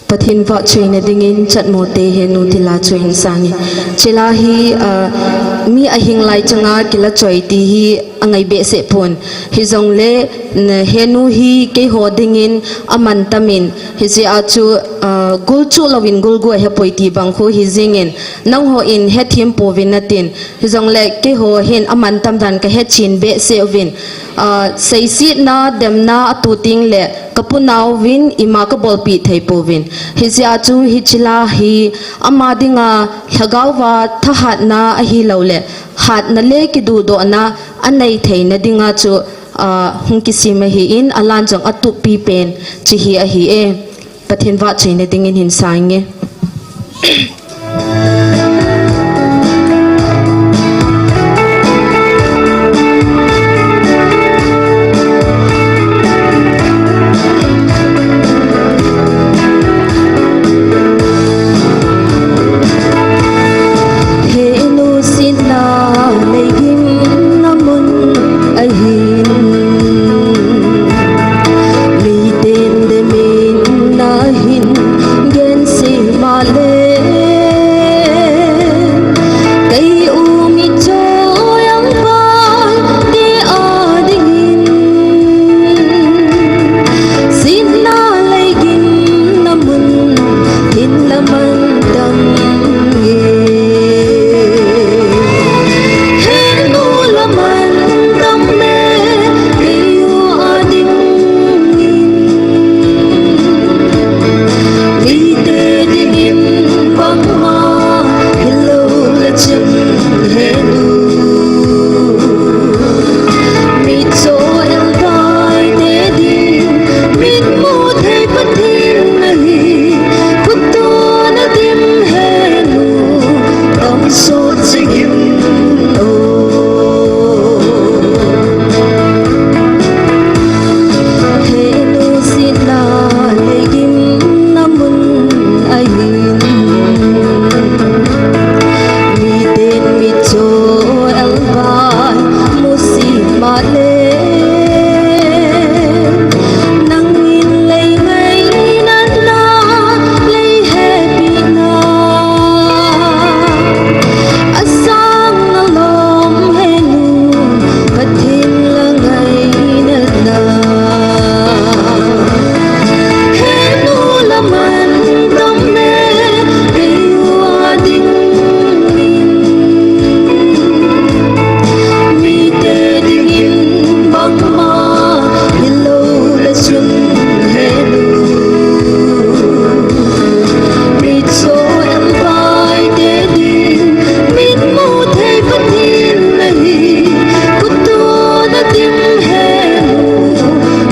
Pathen vahchoina dingin Chatmote Henu ti la chu hin sang e. Hiche la hi, ah, mi ahing lai chunga kila choi ti hi angai behseh pon. Hijongle, n-, Henu hi keiho dingin amantam in, hijeh a chu, ah, gul chuh louvin gul gu ahepoi ti bang khu hi jingin, nangho in hethem pouvin natin, hijongle keiho hin amantam dan kahetchen behseh uvin, ah, seisetna, demna atu teng le kapu nauvin ima kabolpeh thei pouvin. Hijeh a chu hiche la hi ama dinga lhagao va thahatna ahilouleh, hatna le kiduhdohna anei theina dinga chu, ah, hung kisem ahin, alan jong atup pipen chu hi ahi e. Pathen vahchoina dingin hin sang e. Henu sitna lei gimna mun ahin, miten demin nahin gense male, kei u mitcho angpa te adingin, sitna lei gimna mun hin la man dam e. Henu la man dam e, kei u adingin. Mite dingin bangma hilou le chun Henu, mitcho eltai te ding, mitmu thei Pathen nahi, khut tona dim Henu, damsot jingin o. Henu sitna lei gimna mun ahin, miten mitcho eltai musi male, nangin lei ngaina na, lei hepina asang nalom Henu, Pathen la ngaina na. Henu la man dam e, kei u adingin. Mite dingin bangma hilou le chun Henu, mitcho eltai te ding, mitmu thei Pathen nahi, khut tona dim Henu,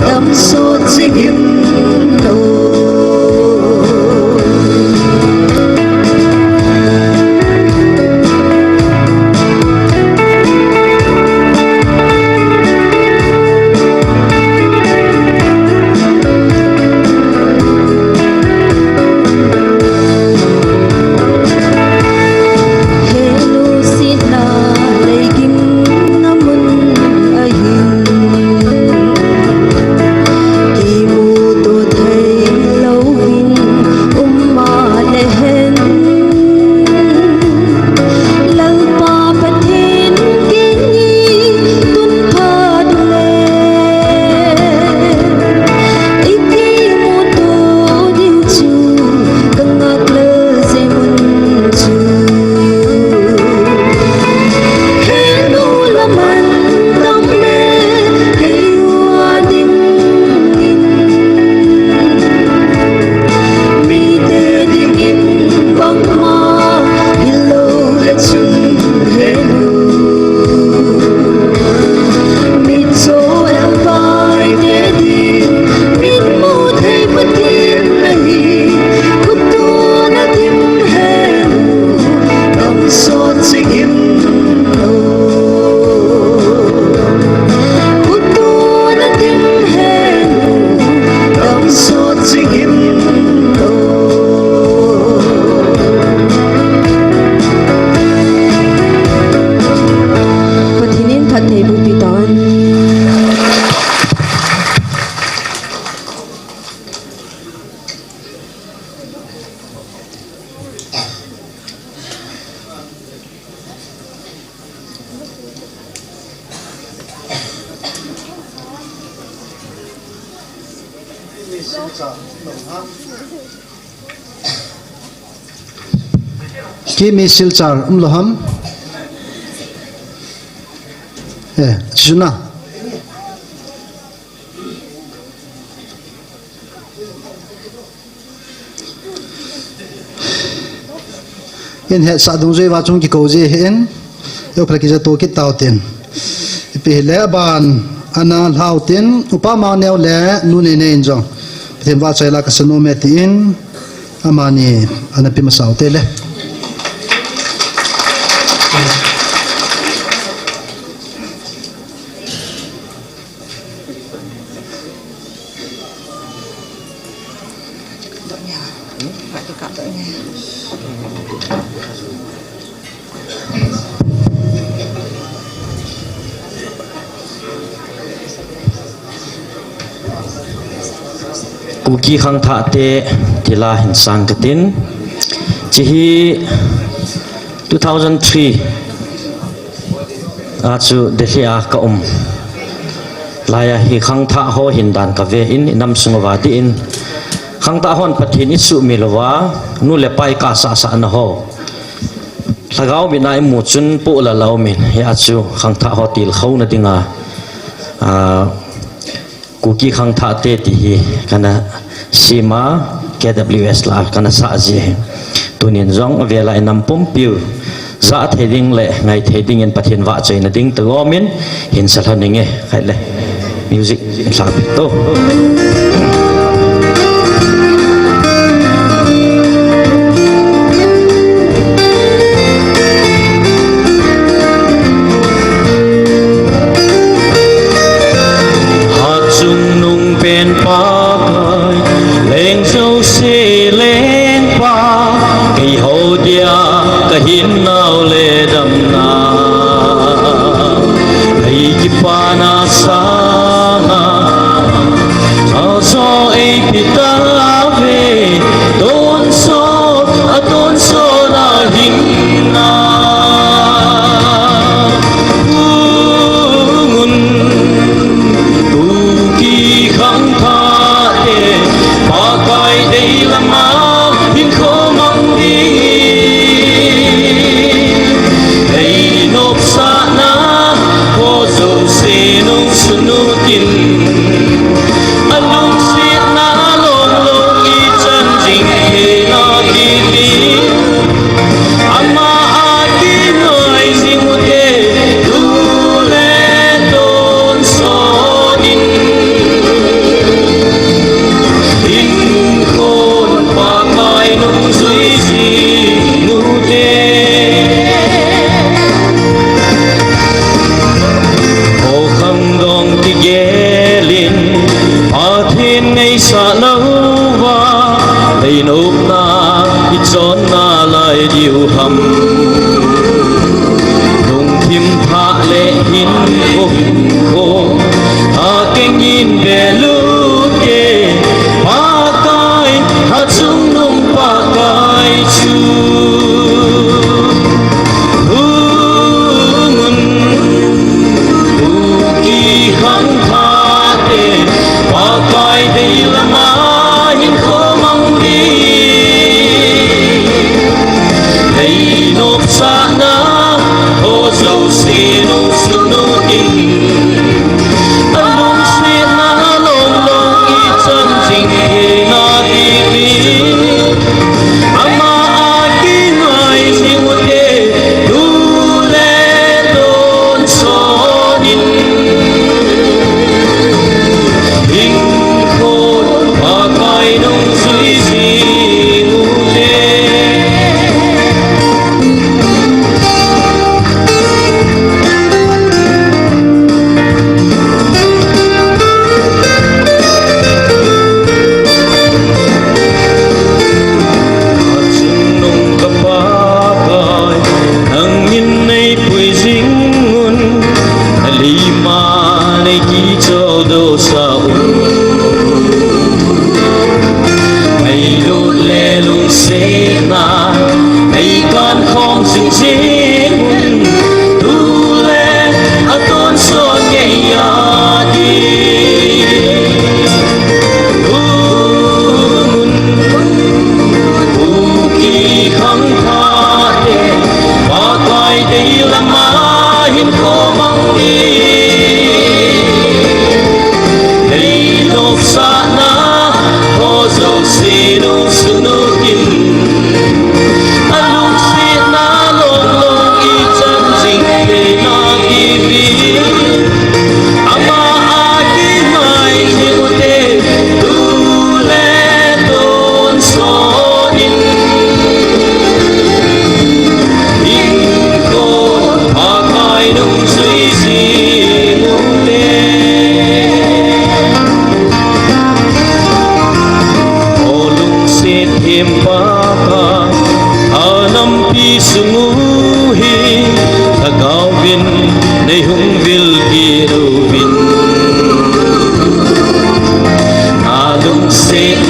damsot jingin o. Kimi Silchar umlou ham? Eh, Suna. Hin hetsah dungjuiya chung kikou ji hin, eophel kija to kit tau tin. Ipi hile aban, ana lhau tin, Upa Mangneo le Nu Neinei in jong Pathen vahchoi la kasa nom e tin, amani ana pe masa ute le. Kuki khangthah te tila hin sang katin. Chihi two thousand three a chu Delhi a ka um. Laiya hi khangthah ho hin dan ka ve in, i nam sung uva ding in. Khangthah hon Pathen i sumil uva, nu le pa i kasah sah na ho. Lhagao min a i mu chun pu la lau min, hia chu khangthah ho tilkhouna dinga, a, Kuki khangthah te ti hi kana sima, K W S la kana sa ji hi. Tunin jong vela i nam pumpiu, ja thei ding le ngai thei ding in Pathen vahchoina ding tagom in hin sa lhon inge, khai le. Music, in sa pi to. Hachungnung pen Pakai, leng jouse lengpa, keiho dia ka hinnau le damna. Lei kipana sanga, ajo ei pe tauve, tonsot, atonsot a hinna. Hung un, Kuki khangthah te, Pakai dei lama hinkho mang ding. Ei nopsahna ho jouse nung sun utin, alungsetna long long i chan jing thei na kiti. Ama a kingai jing ute, tu le tonsot in. Inkhon Pakai nungjui jing ute. Kho khangdong kigel in, Pathen neisah louva, leinopna i chonna lai diu ham. Lungthim thah le hinkho, hinkho, a keng in ve lute, Pakai, hachungnung Pakai chu. Hung un, Kuki khangthah te, Pakai dei lama hinkho mang ding. Lei nopsahna ho jouse nung sun utin, alungsetna long long i chan jing thei na kiti. Ama a kingai jing ute, tu le tonsot in. Inkhon Pakai nungjui jing ute.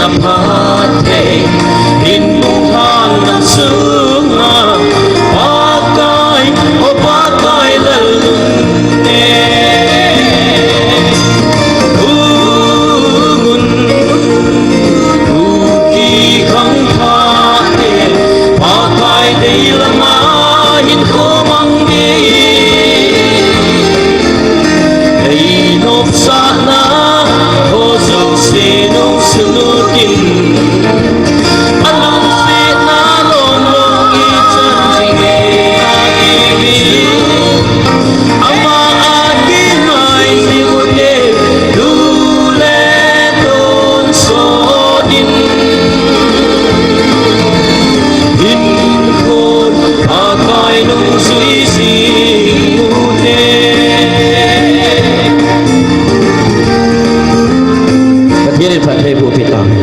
Phat thei, in mung hal na sunga, Pakai, o Pakai Lalnunte. Ungun, uki khang phat thei, Pakai dei lama hin khomang dei. Ei nopsahna ho jouse nung sulut in, alungsetna lom lom ichan jing e, ati hi. Ama a kingai jing ute, lu le tonsot in, hinkho Pakai nungjui jing ute. Pathen in phattheiboh peh tauhen.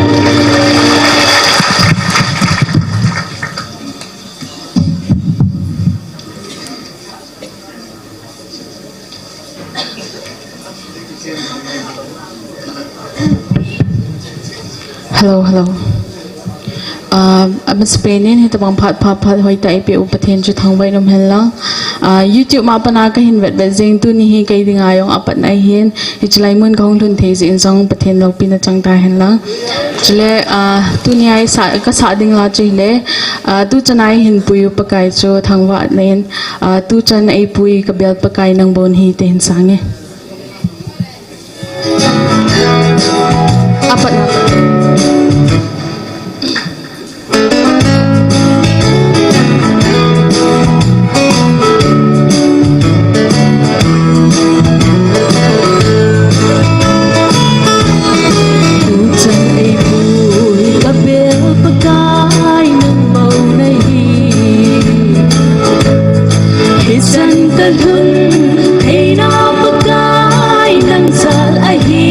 Hello, hello. Ah, amasapen in hitabang phat, phat, phat hoitah eipeh u Pathen chu thangvah in um hen lang. Ah, YouTube ma a pat a kahin vetvet jing, tuni hi kei dinga jong apatna ahin, hiche lai mun kahung lhun thei jeh in jong Pathen loupina chang tahen lang. Chule, ah, tuni a isah, kasah ding la chu hile, ah, tuchan a eihin pui u Pakai chu thangvahna in, ah, tuchan eipui kabel Pakai nang bon hi tin hin sange. Apat na. Tuchan eipui kabel Pakai nang bou nahi. Hichan kalhun theina Pakai nang jal ahi.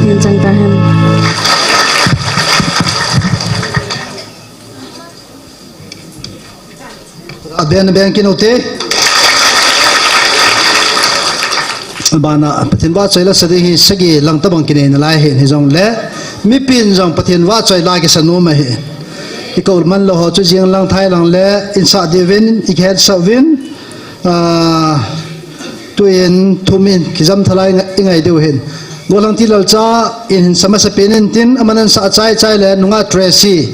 Min chang ta hen. Aben, aben kin u te. Abana, Pathen vahchoi la sa ding hi sagi lang tabang kinei nalai ahin, hijongle mipin jong Pathen vahchoi la kisa nom ahi. I kou man lou ho chu jing lang thai lang le in sah diuvin, i kihetsah uvin, ah, tuin thumin kijam thalai nga-, i ngai diu ahin. Gollhang T. Lalcha in hin sa masapen in tin, aman ana sah chai chai le nungah Tracy,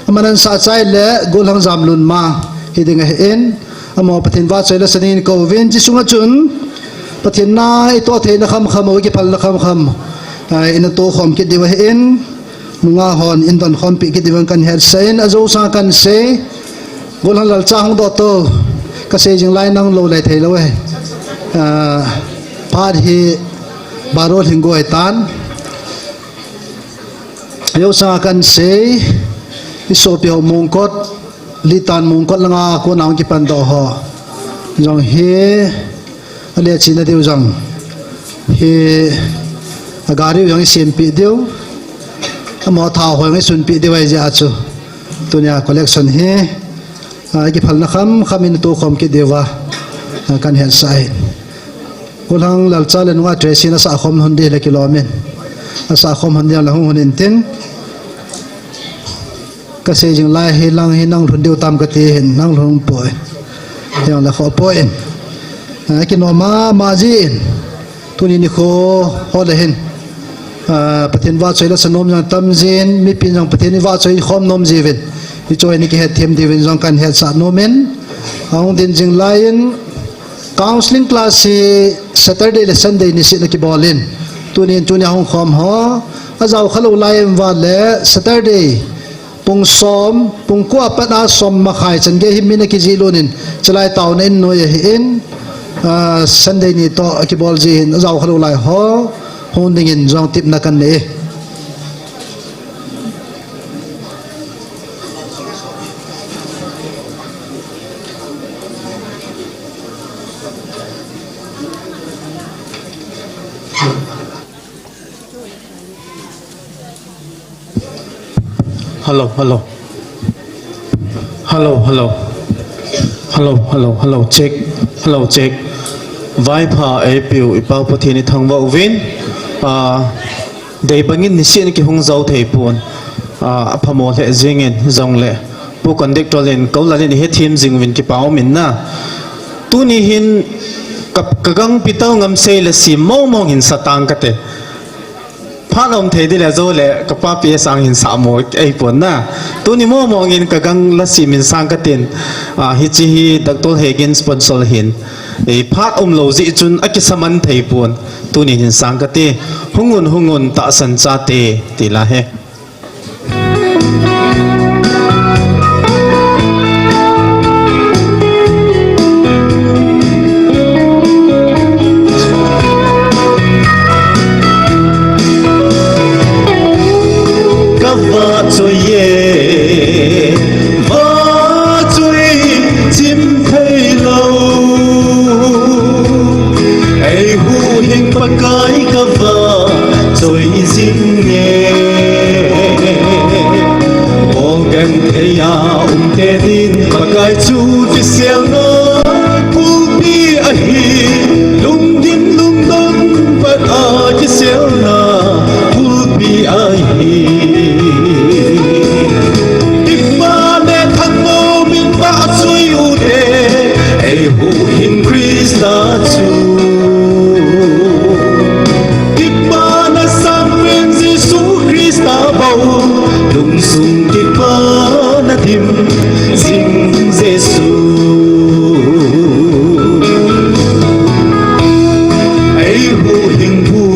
aman ana sah chai le Gollhang Jamlunmang hi ding ahin. Amaho Pathen vahchoi la sa dingin i kou uvin, hiche sunga chun Pathen na i toh theina khamkham, i kiphalna khamkham, ah, ina toh khom kit diu ahin. Nungah hon in donkhompi kit diuvin kan hetsah in, ajou sanga kan sei. Gollhang Lalcha hung doh to, ka sei jing lai nang lou lai thei lou e. Ah, phat hi baro lhing goi tan. Ajou sanga kan sei, i sopi ho Mongkot, Litan Mongkot langa kona hung kipan doh ho jong hi, ale china diu jong hi, a gari u jong i sempeh diu, amaho thao ho jong i sunpeh diu ahi jeh a chu. Tunia collection hi, ah, i kiphalna khamkham in toh khom kit diuva, ah, kan hetsah ahi. Gollhang Lalcha le nungah Tracy in asah khom lhon ding le kilom in. Asah khom lhon ding le hung lhon in tin. Ka sei jing lai hi lang hi nang lhun diu tam kati hin, nang lhun poi. Hijongle khoh poi in. Ah, kinom mama jin. Tuni nikho ho le hin, ah, Pathen vahchoi la sa nom jong tam jin, mipin jong Pathen i vahchoi khom nom jiuvin. Hichu hi i kihetthem diuvin jong kan hetsah nom in. Ahung ding jing lai in, counseling class hi Saturday le Sunday niseh a kibol in. Tunin, tunia hung khom ho, ajao kha lou lai in va le Saturday pung som, pung ko apat a som makhai chan gei hi min akijih lut in, chulai taona in noi ahin, ah, Sunday ni toh akibol ji hin, ajao kha lou lai ho hung dingin jong tepna kan nei e. Hello, hello. Hello, hello. Hello, hello, hello, check. Hello, check. Vaipha eipeu i Pau Pathen i thangvah uvin. Ah, dei bangin niseh a kihung jou thei pon. Ah, aphamo lheh jingin jongle. Pu Conductor in kou lal in i hethem jing uvin kipa um in na. Tuni hin ka, ka gangpi tao ngam sei le sim mong mong hin sa tang kate. Phat um thei ding le jou le ka papi sang hin sa mo ei pon na. Tuni mong mong in ka gang la sim in sang katin. Ah, hiche hi Doctor Hegin sponsor hin. Ei phat um lou jeh chun akisa man thei pon. Tuni hin sang kati. Hung un, hung un tahsan chate ti la he. Ka vahchoi e, vahchoi chim thei lou. Ei huhhing Pakai ka vahchoi jing e. Bol genthei a um te din Pakai chu kiselna kulpi ahi. Lungdim lungdon pat a kiselna kulpi ahi. Kipah le thanom in vahchoi u te, ei huhhing Christa chu. Kipana sangpen Jesu Christa bou, lungsung kipana dim jing Jesu. Ei huhhing u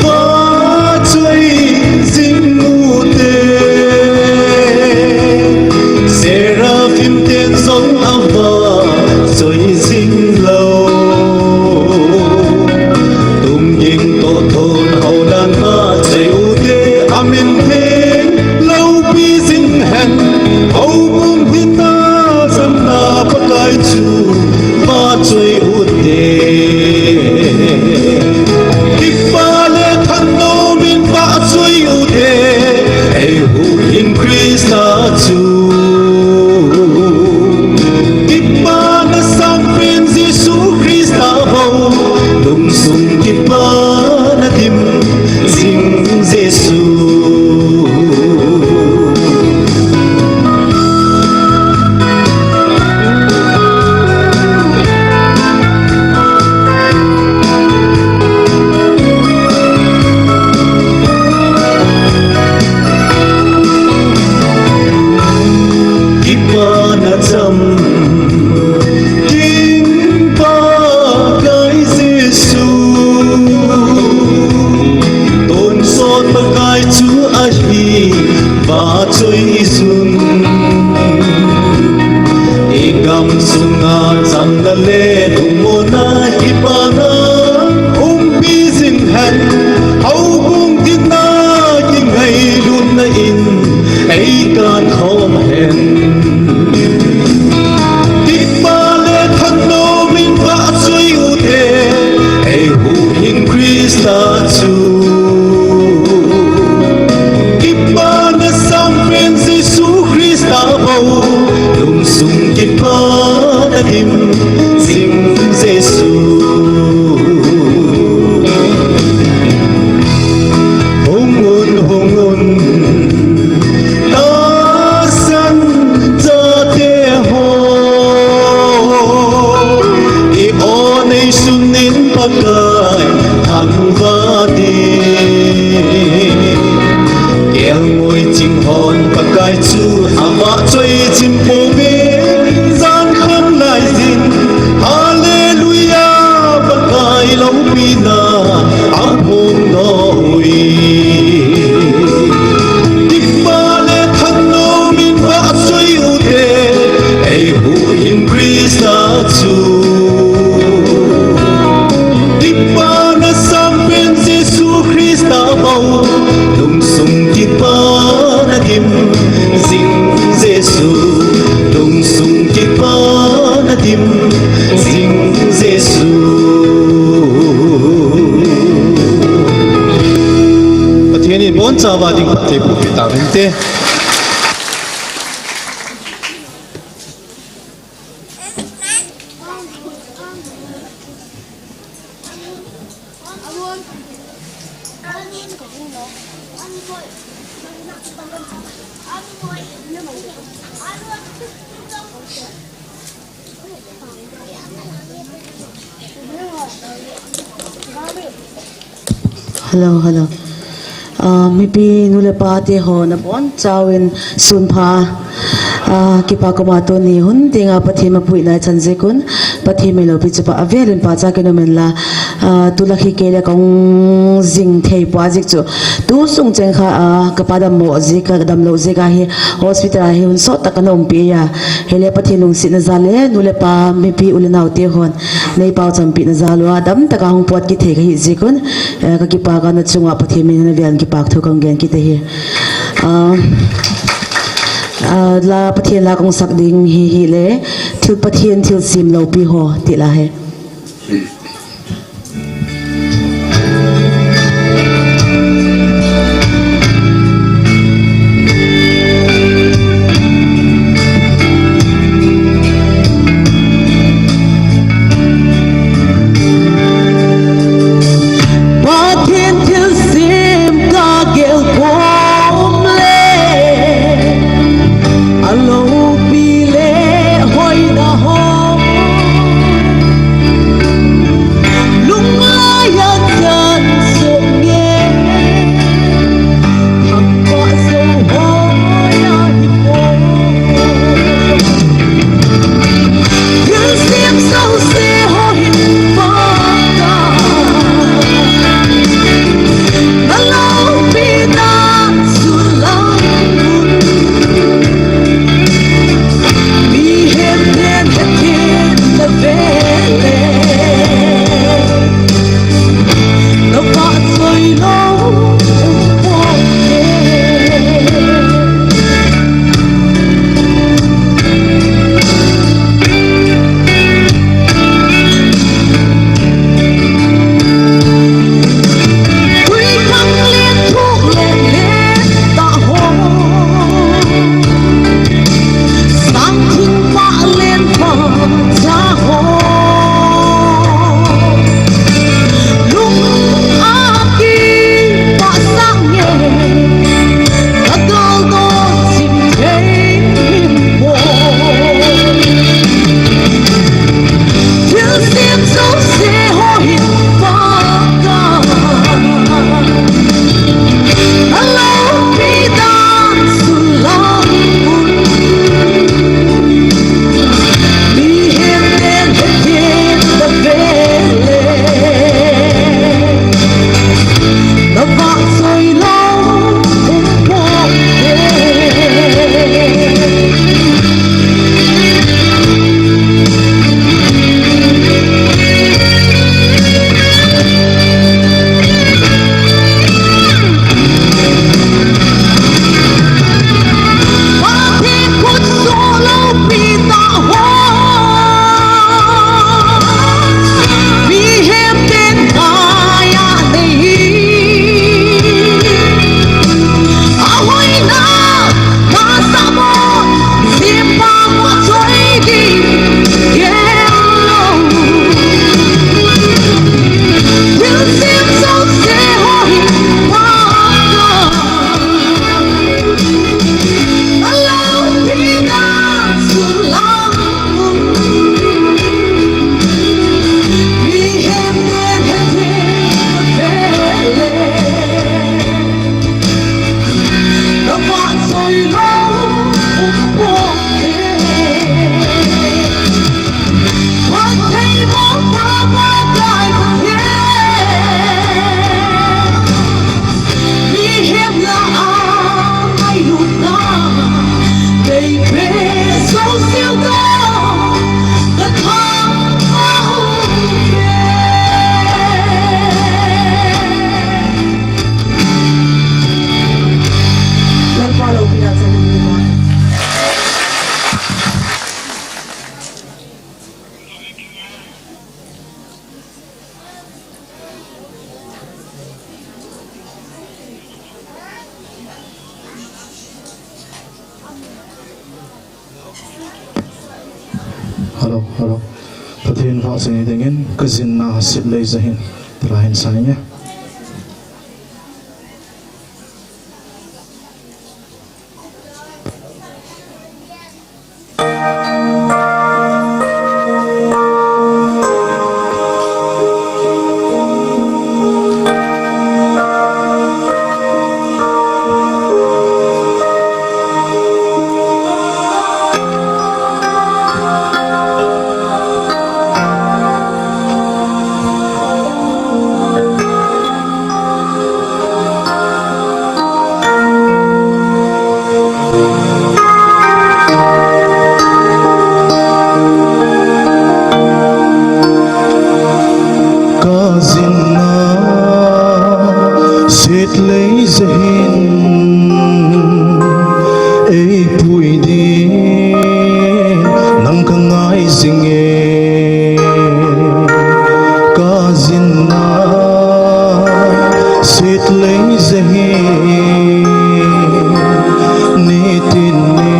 vahchoi jing u te, Seraphim ten jong avahchoi jing lou. Tumging toh thon hou dan vahchoi u te, amin theng loupi jing hen. Houbung hinna chamna Pakai chu vahchoi u te. Kipah le Sui sun, i gam sunga chang la le, tumona kipana umpi jing hen, houbung dingna kingailutna in ei kan khom hen. Kipah le thannom in vahchoi u te, ei huhhing Krista chu. Kipana sangpen Jesu Krista bou, lungsung kipana dim jing Jesu. Hung un, hung un, tahsan chate ho, i o neisun in Pakai thangvah in. Kelngoi ching hon Pakai chu avahchoi jing pouve, jan khang lai jin. Hallelujah, Pakai loupina aphong doh uve. Kipah le thannom in vahchoi u te, ei huhhing Krista chu. Kipana sangpen Jesu Krista bou, lungsung kipana dim jing Jesu, lungsung kipana dim jing Jesu. Pathen in abonchauva ding phatthei boh peh tahen te. Hello, hello. Ah, mipi nu le pa te ho nabonchauvin sunpha. Ah, kipa koma tuni hun tenga Pathen mapuina ichan jeh un, Pathen min loupi chu pha avel in pachat in um hen lang. Ah, tulai hi kei le kahung jing thei poi jeh chun. Tu sung cheng kha, ah, kapa dammo jeh, kadamlou jeh a hi hospital a hi hun sot tah kana umpi a. Hile Pathen lungsetna jal le, nu le pa, mipi u le nao te hon nei pao champina jal uva, damtah a hung pot kit thei kahi jeh un, eh, kakipa kana chunga Pathen min in avel in kipa thu kahin gen kit ahi. Ah, ah, la Pathen la kahung sak ding hi, hile, thil Pathen thilsem loupi ho, ti la hi. Pathen thilsem kagel khom le, aloupi le hoina ho. Hello. Pathen vahchoi dingin, Ka jinna setlei ja hin, tia hin sa inge. Ka jinna setlei ja hin, eipui din nang ka ngai jinge. Ka jinna setlei ja hin, nitin ni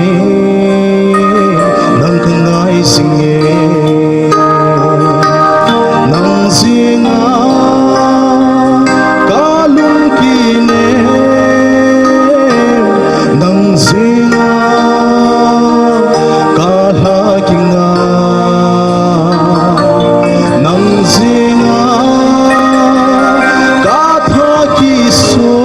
nang ka ngai jinge. Nang jinga ka lungkine, nang jinga ka lha kinga, nang jinga ka tha kisu.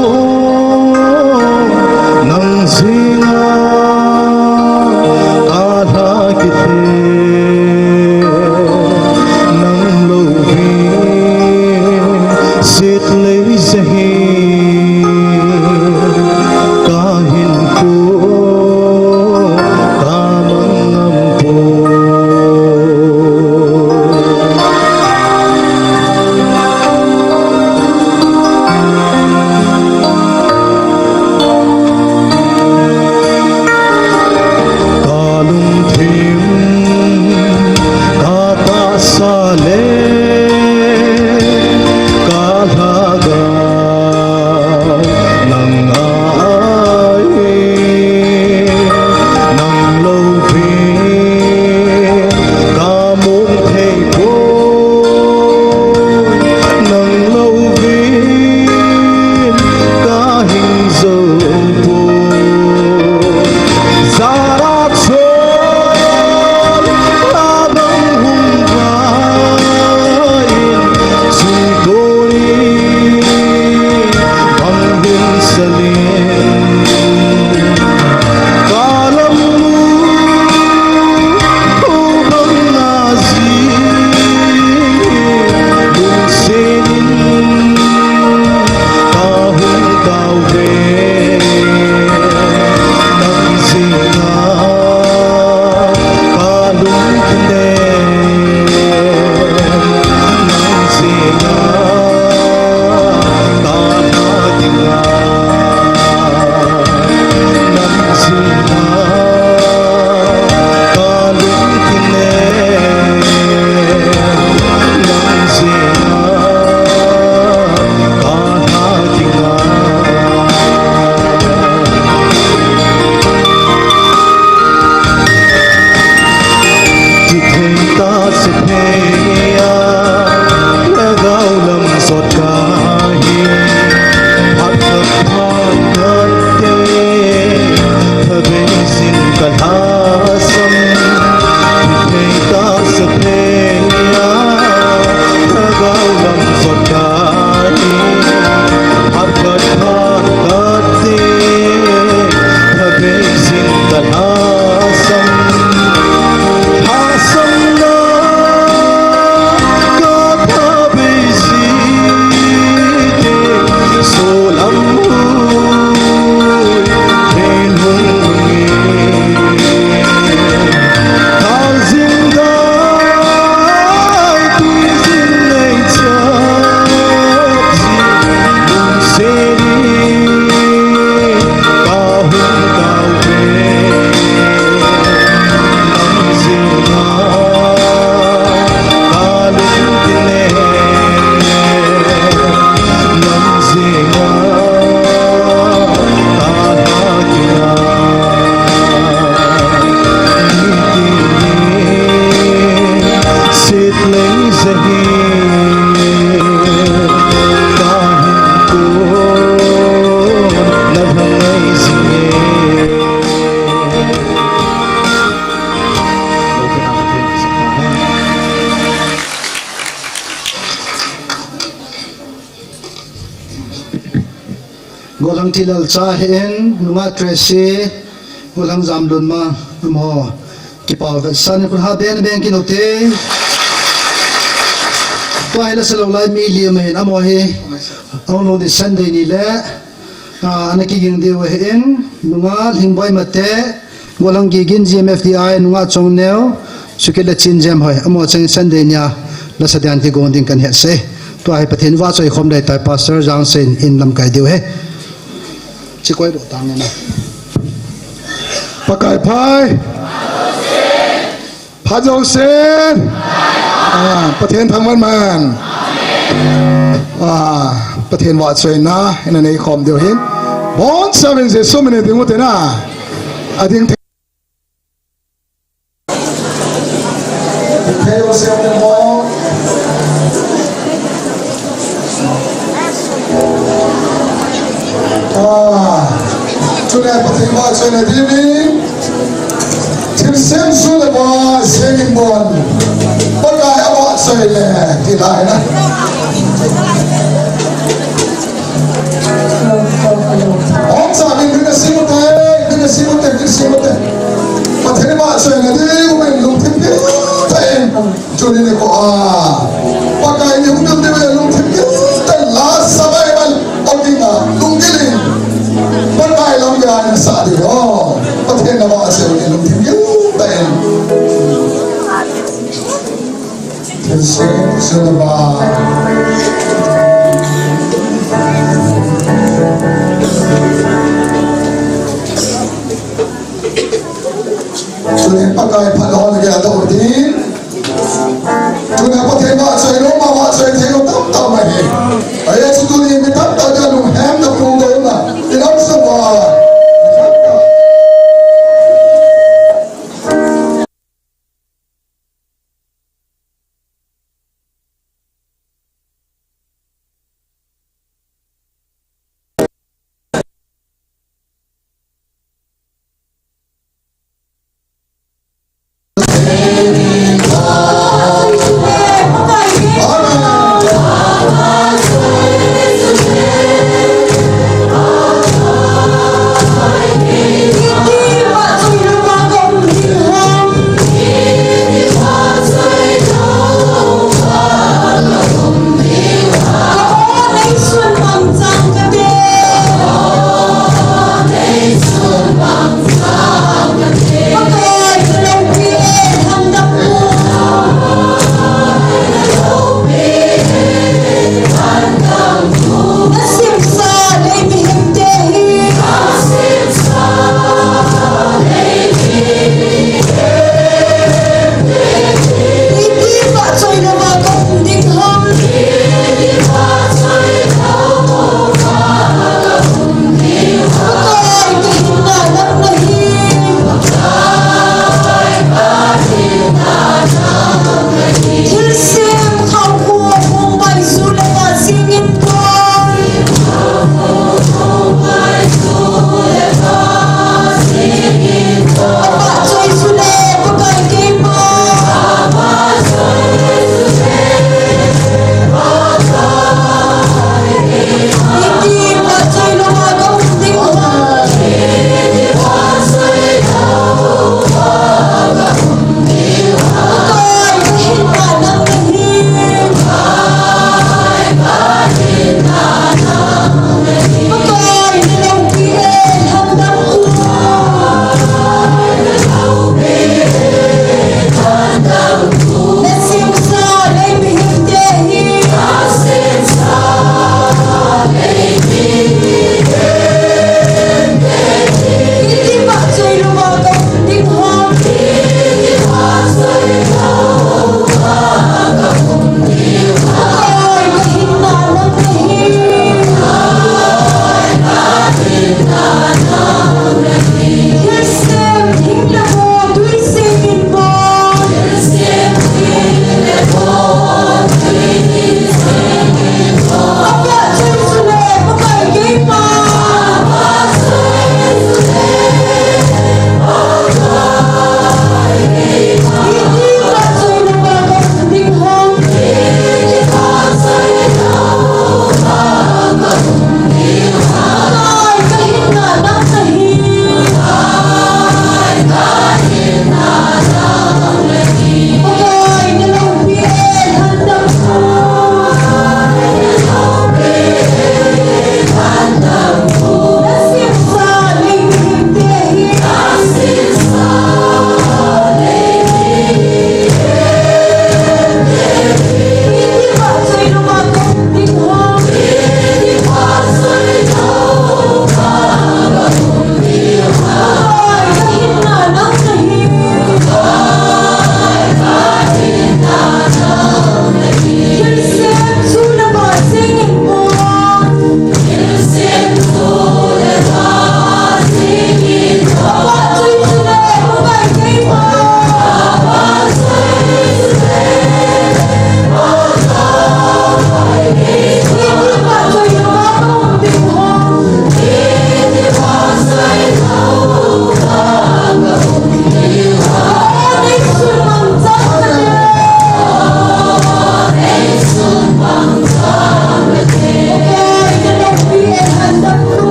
Golhang Thillalcha ahin, nungah Tracy, Golhang Jamlunmang, amaho kipah vetsahna khut ha beng beng kit u hite. Tua hi lasa lou lai mi li ahin, amaho hi ahung lhung ding Sunday ni le, ah, ana kiging diu ahin, nungah Lhingboi Mate, Golhang Gigin, G M F D I, nungah Chongneo, Sukit le Chin Jem hoi, amaho chang Sunday nia lasa dan kigong ding kahin hetsah e. Tua hi Pathen vahchoi khom ding ahitai, Pastor Jangsen in lamkai diu ahi. Chikoi doh tang na. Pakai phat. Phat jousen. Ah, Pathen thangvah man. Ah, Pathen vahchoina ina nei khom diu ahin. Bonchauvin Jesu min in ding u hite na. Ading Thei Joseph te mo. Ah, tuna Pathen vahchoina ding in. Thilsem su le ba sengin bon. Pakai avahchoi le ti lai na. Hom sa min min a simu te, min a simu te, min a simu te. Pathen vahchoina ding in lungthim gil tah in. Tuni nikho a Pakai ni hung ding ding lungthim gil tah in la survival o ding a lunggil in. Pakai lam ga na sa ding o. Pathen na vahchoi ni lungthim gil tah in. Tuni Pakai phat hon gel doh ding. Tuni Pathen vahchoi lou, ama vahchoi thei lou tamtah um ahi. Ajeh chu tuni mi tamtah dia lunghem na pung doh na. Inam sa ba.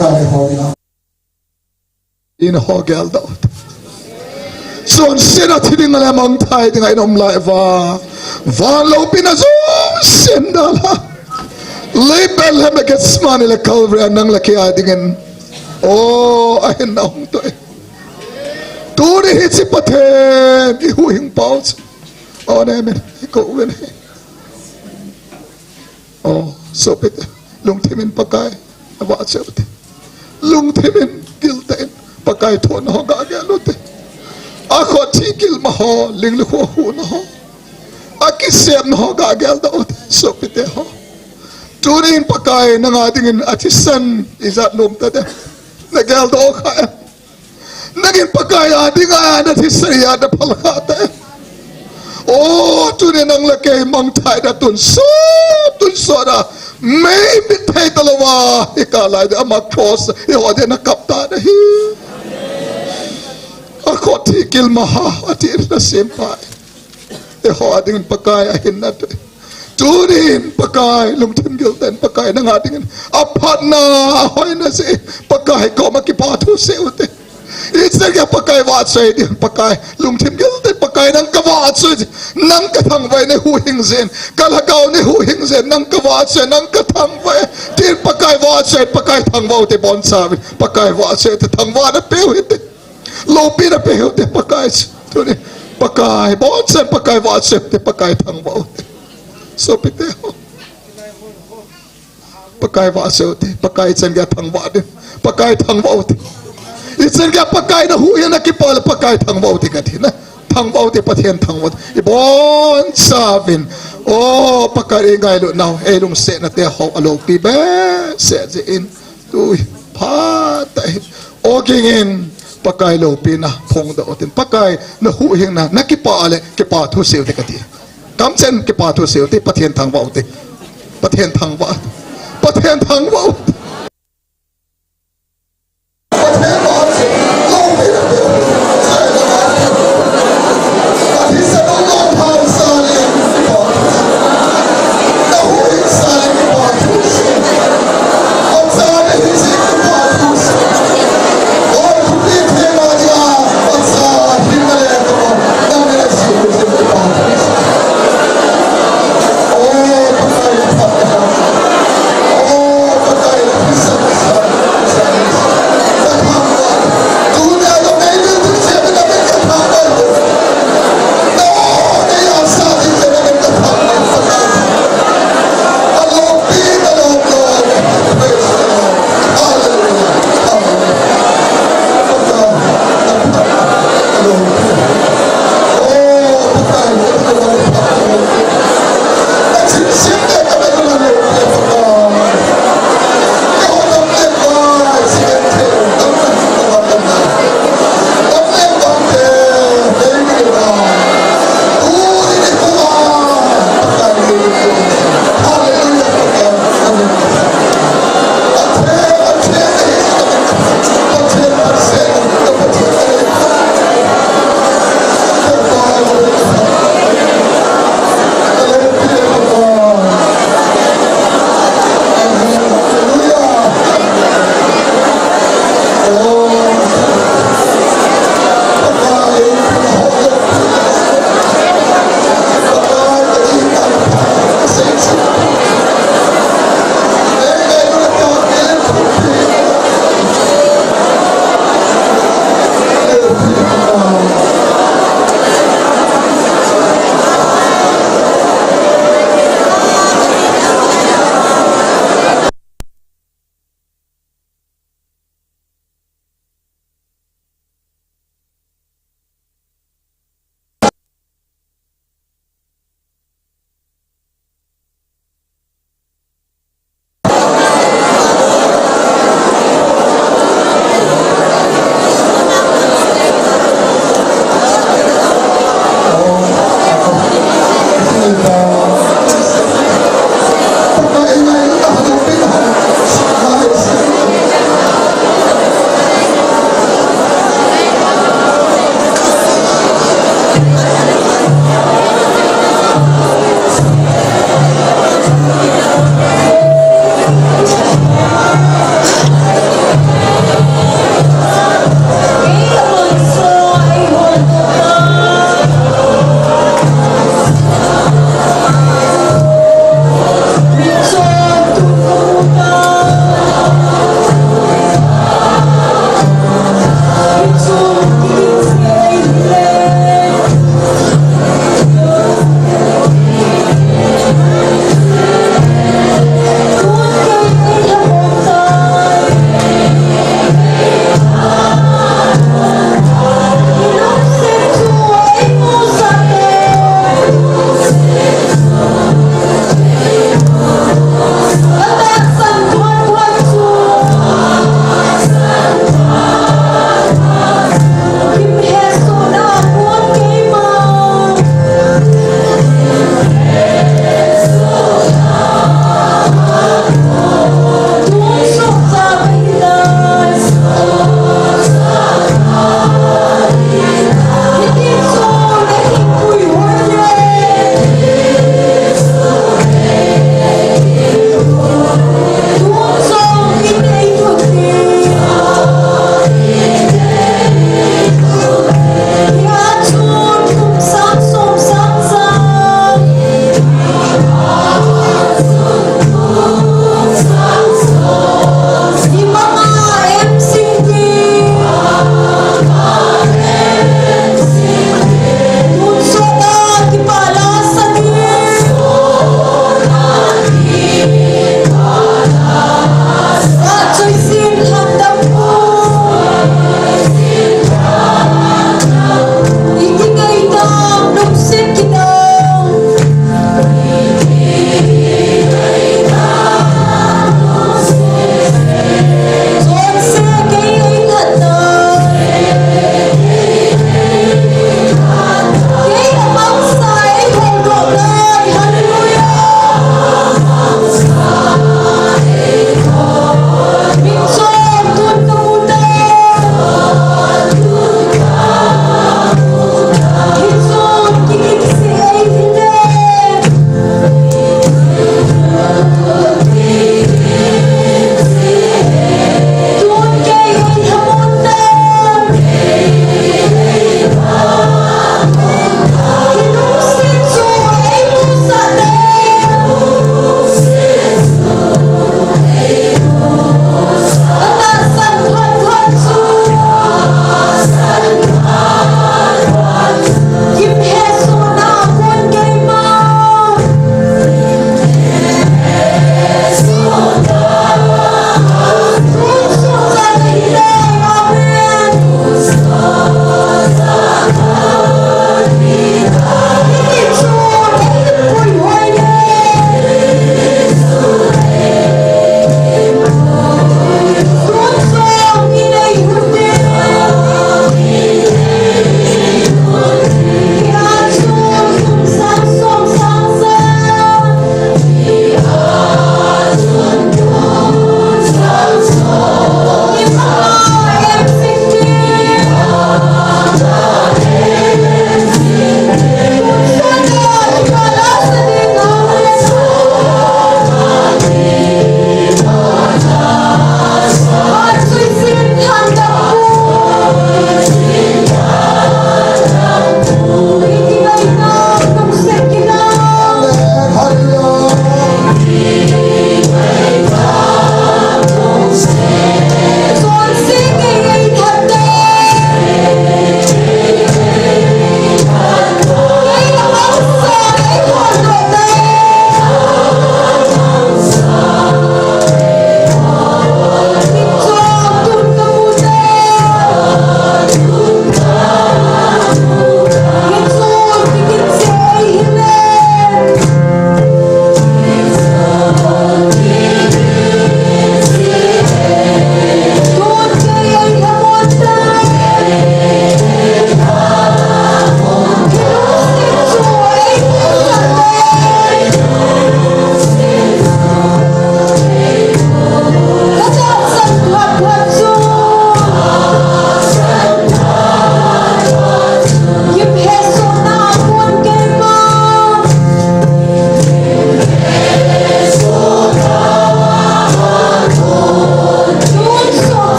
Kai ho ina. Ina ho geldoh. Chonset a thi ding le mangthai ding a ina um lai uva, van loupina jousen dalha, lei Bethlehem le Gethsemane le Calvary a nang le kei a dingin, o, ahinna hung toh e. Tuni hiche Pathen i huhhing pau chu, o, ne min i kou vin hi. O, sopite, lungthim in Pakai na vahchoi ute. Lungthim in, giltah in Pakai thohna ho gagel ute. Akhut thikilma ho, ling le kho huhna ho, akisepna ho gageldoh ute, sopite ho. Tunin Pakai nanga dingin athisan ijat nom tadem na geldoh kha em? Nangin Pakai a dinga na thisan ijat na phal kha tadem? O, tuni nang le kei mangthai a tonsot, tonsot a, mei mit thei talouva, i kah lai ding ama cross i ho ding na kap tan ahi. Akhut thikilma ha, athi na sempa. Eiho a dingin Pakai ahinna toh e. Tunin Pakai, lungthim giltah in Pakai nanga dingin aphatna, ahoina jeh Pakai koma kipa thu sei ute. Ichan geiya Pakai vahchoi ding, Pakai, lungthim giltah in Pakai nang kavahchoi, nang kathangvah e, nei huhhing jeh in, kalhagao nei huhhing jeh in, nang kavahchoi, nang kathangvah e, tin Pakai vahchoi, Pakai thangvah ute, bonchauvin Pakai vahchoi ute, thangvahna peu hite. Loupina peu hite Pakai chu. Tuni Pakai, bonchauvin Pakai vahchoi ute, Pakai thangvah ute. Sopite ho. Pakai vahchoi ute, Pakai ichan geiya thangvah ding. Pakai thangvah ute. Ichan geiya Pakai na huhhingna kipa le Pakai thangvah ute kati na. Thangvah ute, Pathen thangvah ute. Ibonchauvin, o, Pakai i ngailutnau, i lungsetna te ho aloupi behseh jeh in. Tui, phatah in, o, gingin, Pakai loupina phongdoh utin, Pakai na huhhingna, na kipa le kipa thu sei ute kati. Kamchen kipa thu sei ute, Pathen thangvah ute. Pathen thangvah. Pathen thangvah ute.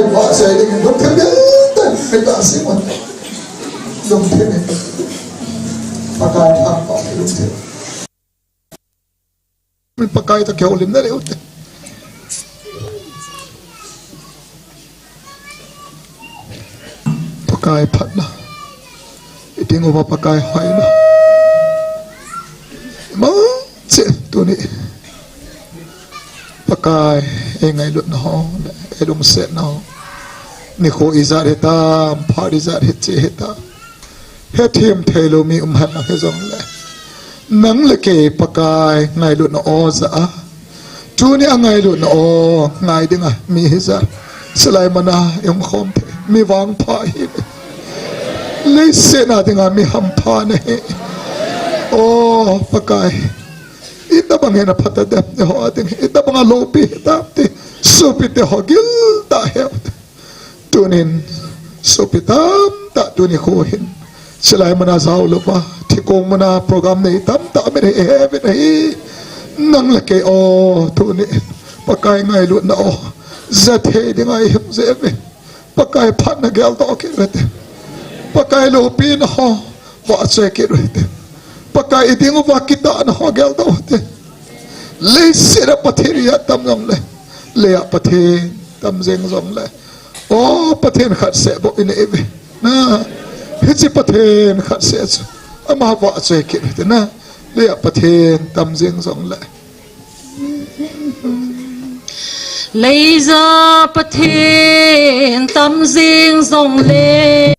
Vahchoi ding, lungthim ding, tah, mi ta si mo. Lungthim. Pakai thangvah, lungthim. Min Pakai toh kihoulimna le ute. Pakai phatna. Iding uva Pakai hoina. Mang che tuni. Pakai eingailutna ho, eilungsetna ho. Nikho ijat hitam, phat ijat hiche hitam. Hethem theilou mi um hen lang hijongle. Nang le kei Pakai ngailutna o ja a. Tuni a ngailutna o ngai dinga mi hija. Silai mana ium khom thei. Mi vangpha hi. Leiset a dinga mi hampha nahi. O Pakai. Itobang hin aphatadem, eiho a ding. Itobang a loupi hitam ti. Sopite ho gilta heu. Tunin, sopi tamtah tuni kho hin. Silai mana jao louva, thikong mana program nei tamtah min hi, he, min hi. Nang le kei o, tuni. Pakai ngailutna o. Jathei dinga ihung jeh uve. Pakai phatna geldoh kit uvin te. Pakai loupina ho. Vahchoi kit uvin te. Pakai iding uva kitahna ho geldoh uvin te. Leiset a Pathen ijat tam jongle. Lei a Pathen tam jeng jongle. O Pathen khat seh bou inei uve. Na, hiche Pathen khat seh chu. Ama vahchoi kit uvin te na. Lei a Pathen tam jeng jongle. Leija Pathen tam jeng jongle.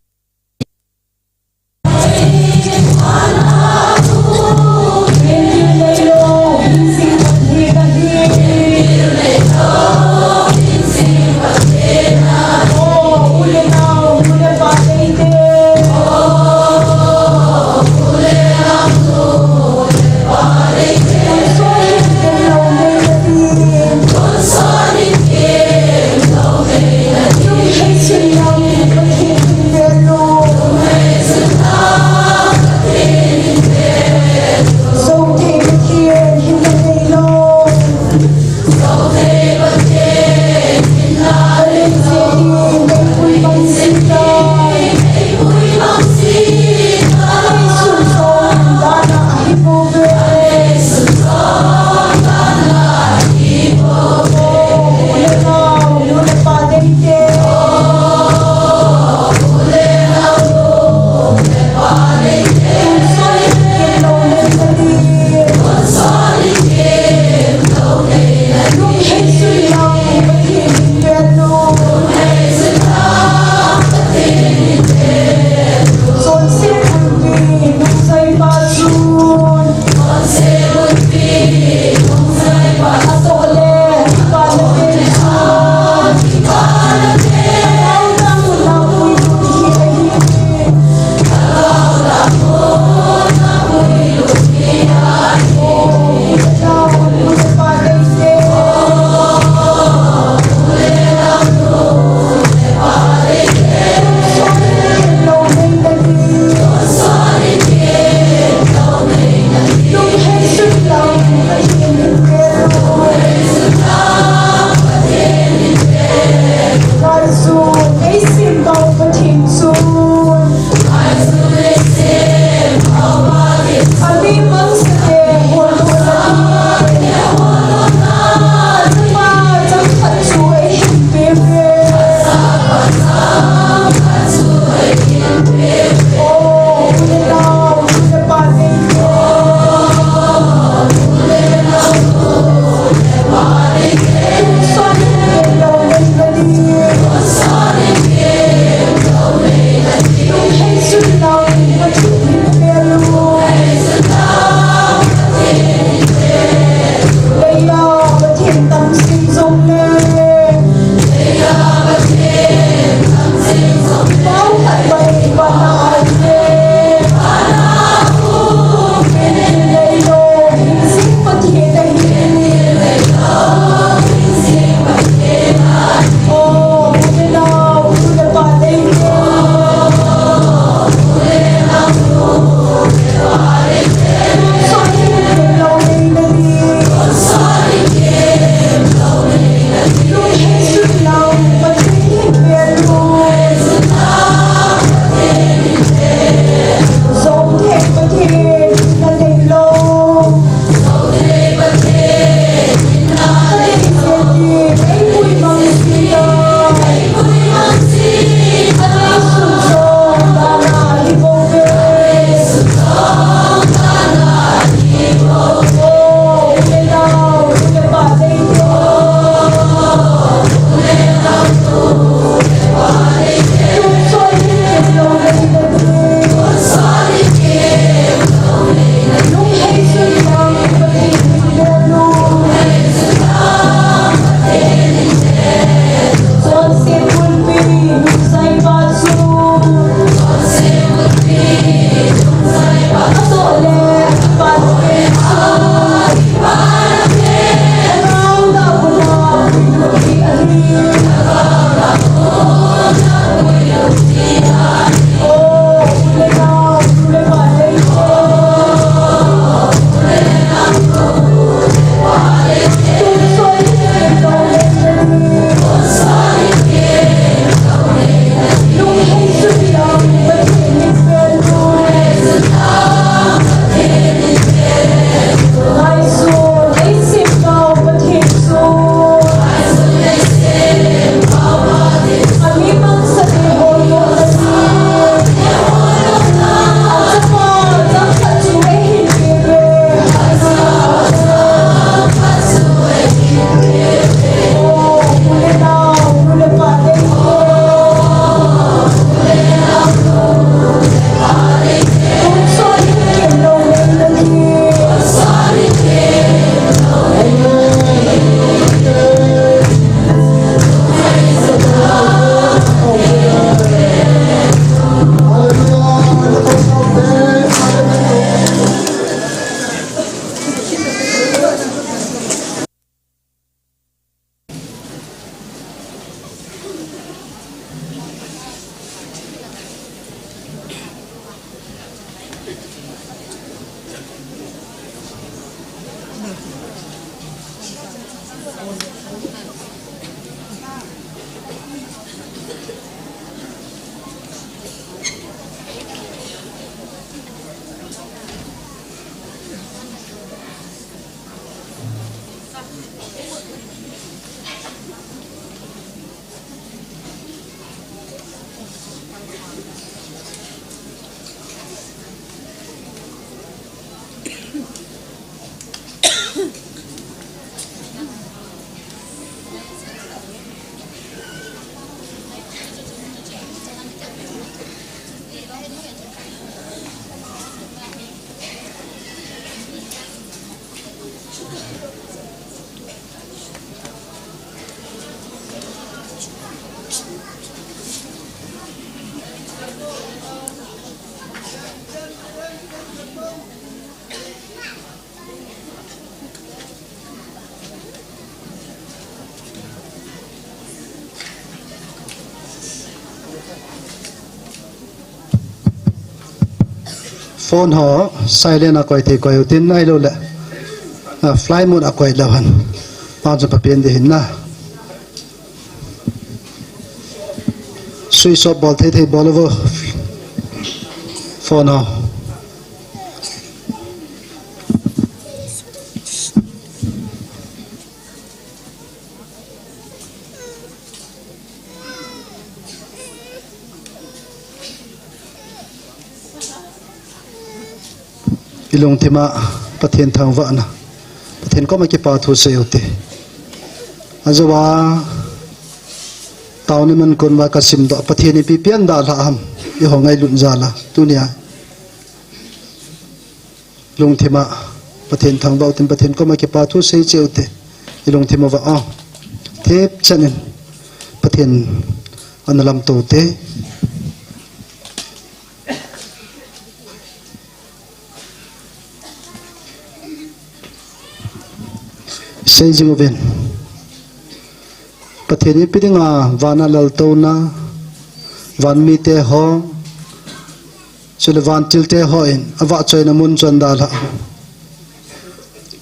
Phone ho silent a koi thei koi utin, ahilou le, ah, flight mode a koi leu hen. Pan chu pha pen ding ahin na. Switch off bol thei thei bol uvo. Phone ho. I lungthim a Pathen thangvahna, Pathen koma kipa thu sei u te. Ajou a, taona mun kon uva ka simdoh, Pathen in ipi pen dalha ham, eiho ngailut jal a, tunia. Lungthim a Pathen thangvah u tin, Pathen koma kipa thu sei cheh u te. I lungthim uva, ah, thip chan in Pathen ana lamto u te. Sei jing uvin. Pathen in ipi dinga van a laltouna, van mite ho, chule van thilte ho in avahchoina mun chu ana dalha.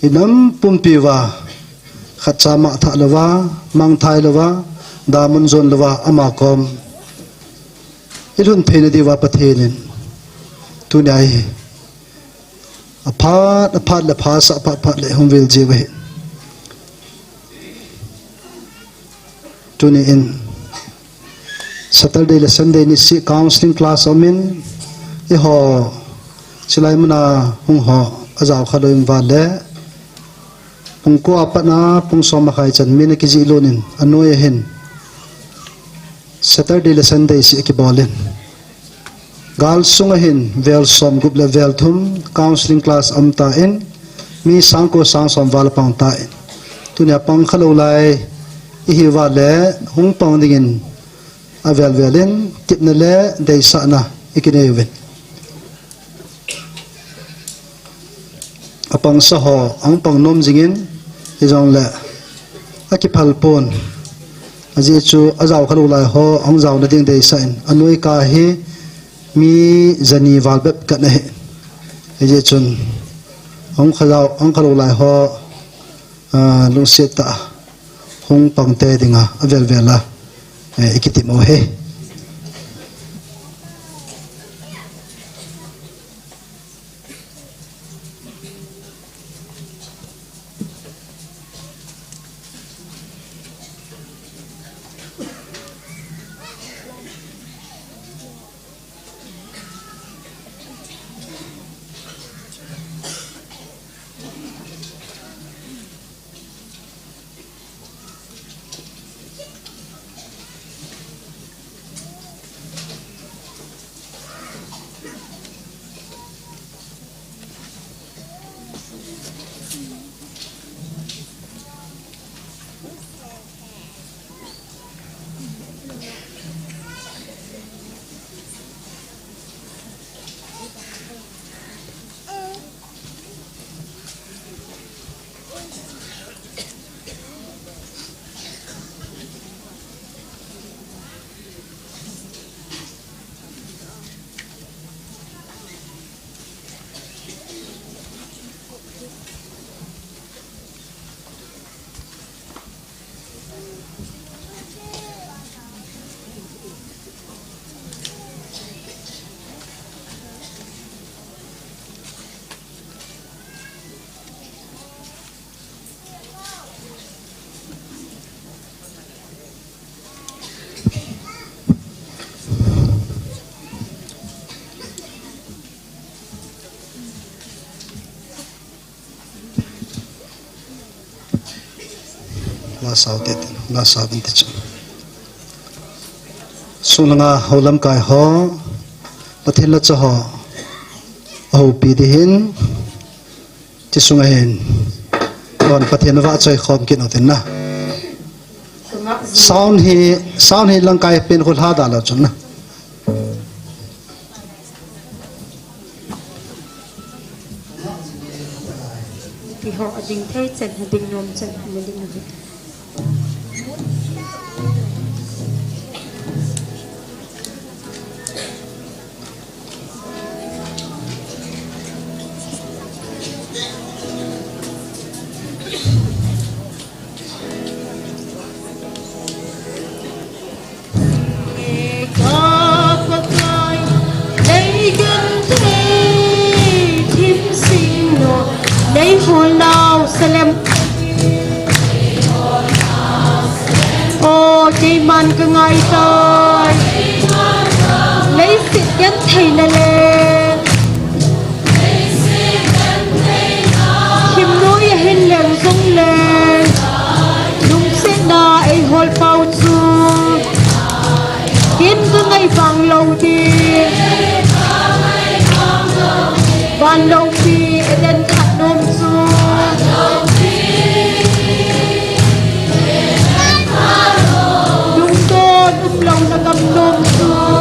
I nam pumpi uva, khatcha mangthah louva, mangthai louva, damun jon louva, ama kom i lhun theina diuva Pathen in tunia hi aphat, aphat le phasah, aphat, aphat le hung vil jiu ahi. Tuni in Saturday le Sunday nisih counseling class aum in, eiho chilai mun a hung ho ajao kha lou in, vale pung ko a pat a pung som makhai chan min akijih lut in, anoi a hin Saturday le Sunday sih akibol in. Gal sung a hin vel som gup le vel thum counseling class aum tan, mi sang ko sang som val apang tan. Tunia pang kha lou lai ihi uva le hung pang dingin avel vel in kipna le deisahna ikinei uvin. Apangsa ho ahung pang nom jingin, hijongle akiphal pon. Ajeh chu ajao kha lou lai ho ahung jaona ding deisah in, anoi kah hi mi jani val bep khat ahi. Hijeh chun ahung kha jao, ahung kha lou lai ho, ah, lungset tah a hung pang te dinga avel vel a, eh, ikitim u ahi. La sao te, la sao te chu. Sung langa hou lamkai ho, Pathen la cha ho, ahoupi ding ahin, ti sung ahin. Kon Pathen vahchoi khom kit u tin na. Sound hi, sound hi lamkai pen khu lha da lou chun na. Ipi ho ading thei chan, ading nom chan, ading nom. Jerusalem. O, keiman ka ngai tai. Leiset genthei na le. Himnoi a hin leng jong le. Lungsetna ei hol pau chu. Kin ka ngai vang lou ding. Van loupi Eden khat nom chu. Lungdon umlouna gam nom chu.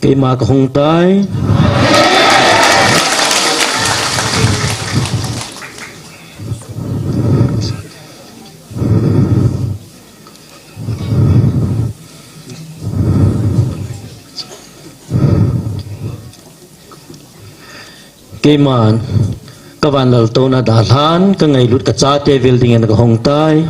Keima kahung tai. Keiman kavan laltouna dalhan kangailut kachate vil dingin kahung tai.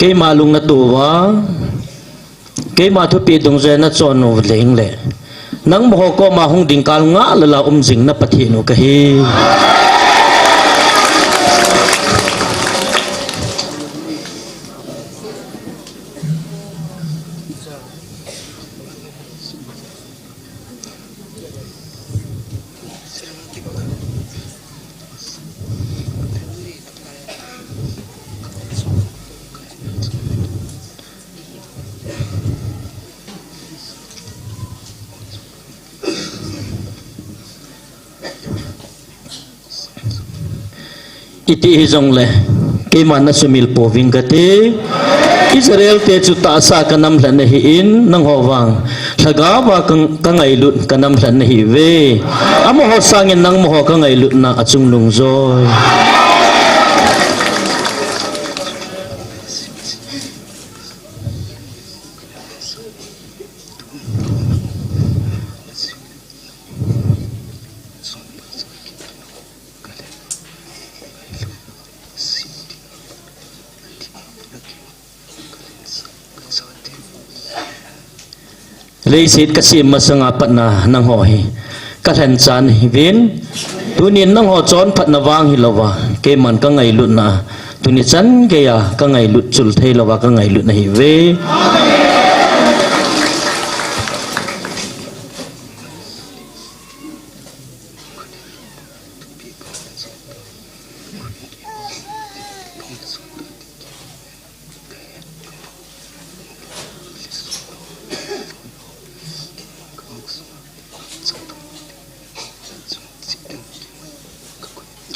Keima lung natoh uva, keima thupeh dungjuia nachon u leng le, nangma ho koma hung ding kal ngah lala um jing na Pathen u kahi. Iti hijongle, keiman nasumil pouving kate. Israel te chu tahsa kanam lhen ahin, nangho vang lhagaova ka, kangailut kanam lhen nahiuve. Amaho sangin nangmaho kangailutna achungnung joi. Leiset kasem masanga patna nangho hi kalhen chan hiuvin, tunin nangho chonphatna vang hilouva, keiman kangailutna, tuni chan geiya kangailut chul theilouva kangailut nahiuve.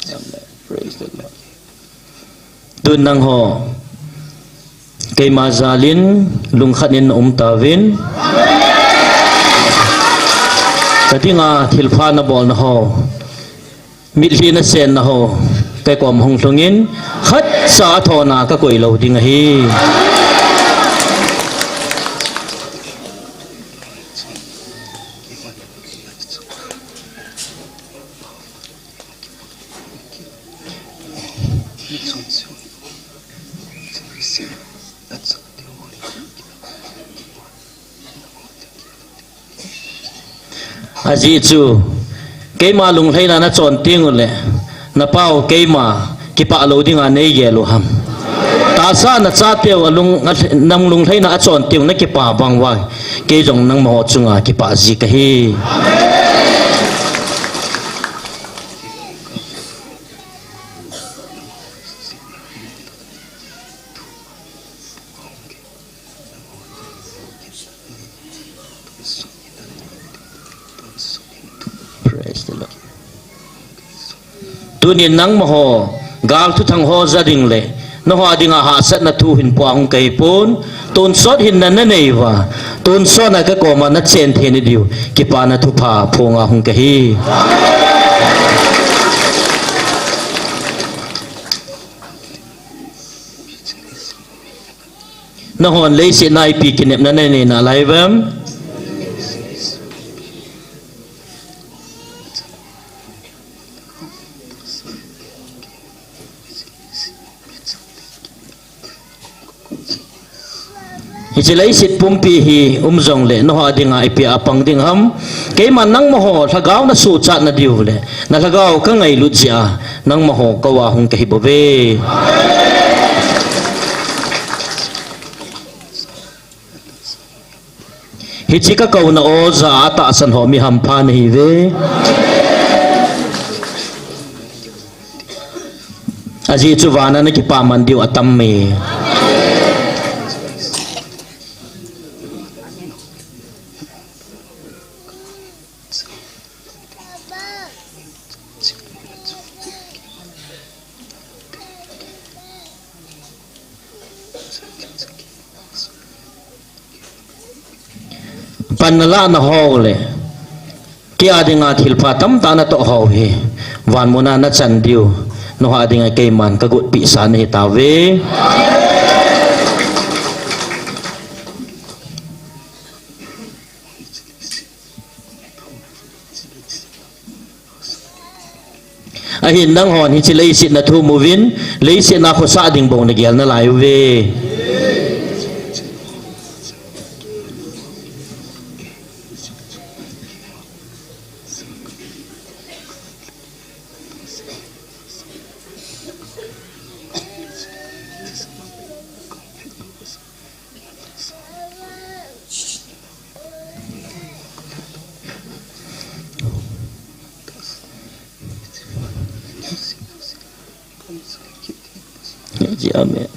Amen. Praise the Lord. Tun nangho keima jalin lungkhat in naum tauvin. Kadinga thilpha nabolna ho, mitlhi nasenna ho, kei kom hung lhungin, khatcha athona kakoi lou ding ahi. Ajeh chu, keima lunglhaina nachon teng uleh, napau keima kipah lou dinga neigel u ham? Tahsa nachateu alung, nang lunglhaina achon teng nakipah bang uva, kei jong nangma ho chunga kipah ji kahi. Tunin nangma ho, gal thuthang ho ja ding le, nangho dinga hahsatna thu hin pua hung kahi pon, tonsot hinna nanei uva, tonsot na kakoma nachen thei na diu, kipana thupha phonga hung kahi. Nahon leiset na ipi kinepna nanei nalai uvem? Hiche leiset pumpi hi um jongle, nangho dinga ipi a pang ding ham? Keiman nangma ho lhagao nasochat na diu le, na lhagao kangailut jeh a, nangma ho kouva hung kahi bouve. Hiche kakouna oja a tahsan ho mi hampha nahiuve. Ajeh chu vana nakipaman diu atam e. Pan nalah na ho le, kei a dinga thilpha tamtah natoh ho hi, van muna nachan diu, nangho dinga keiman kagotpeh sa nahi tauve. Ahin nanghon hiche leiset nathum uvin, leiset na khosah ding bou nagel nalai uve. Amen.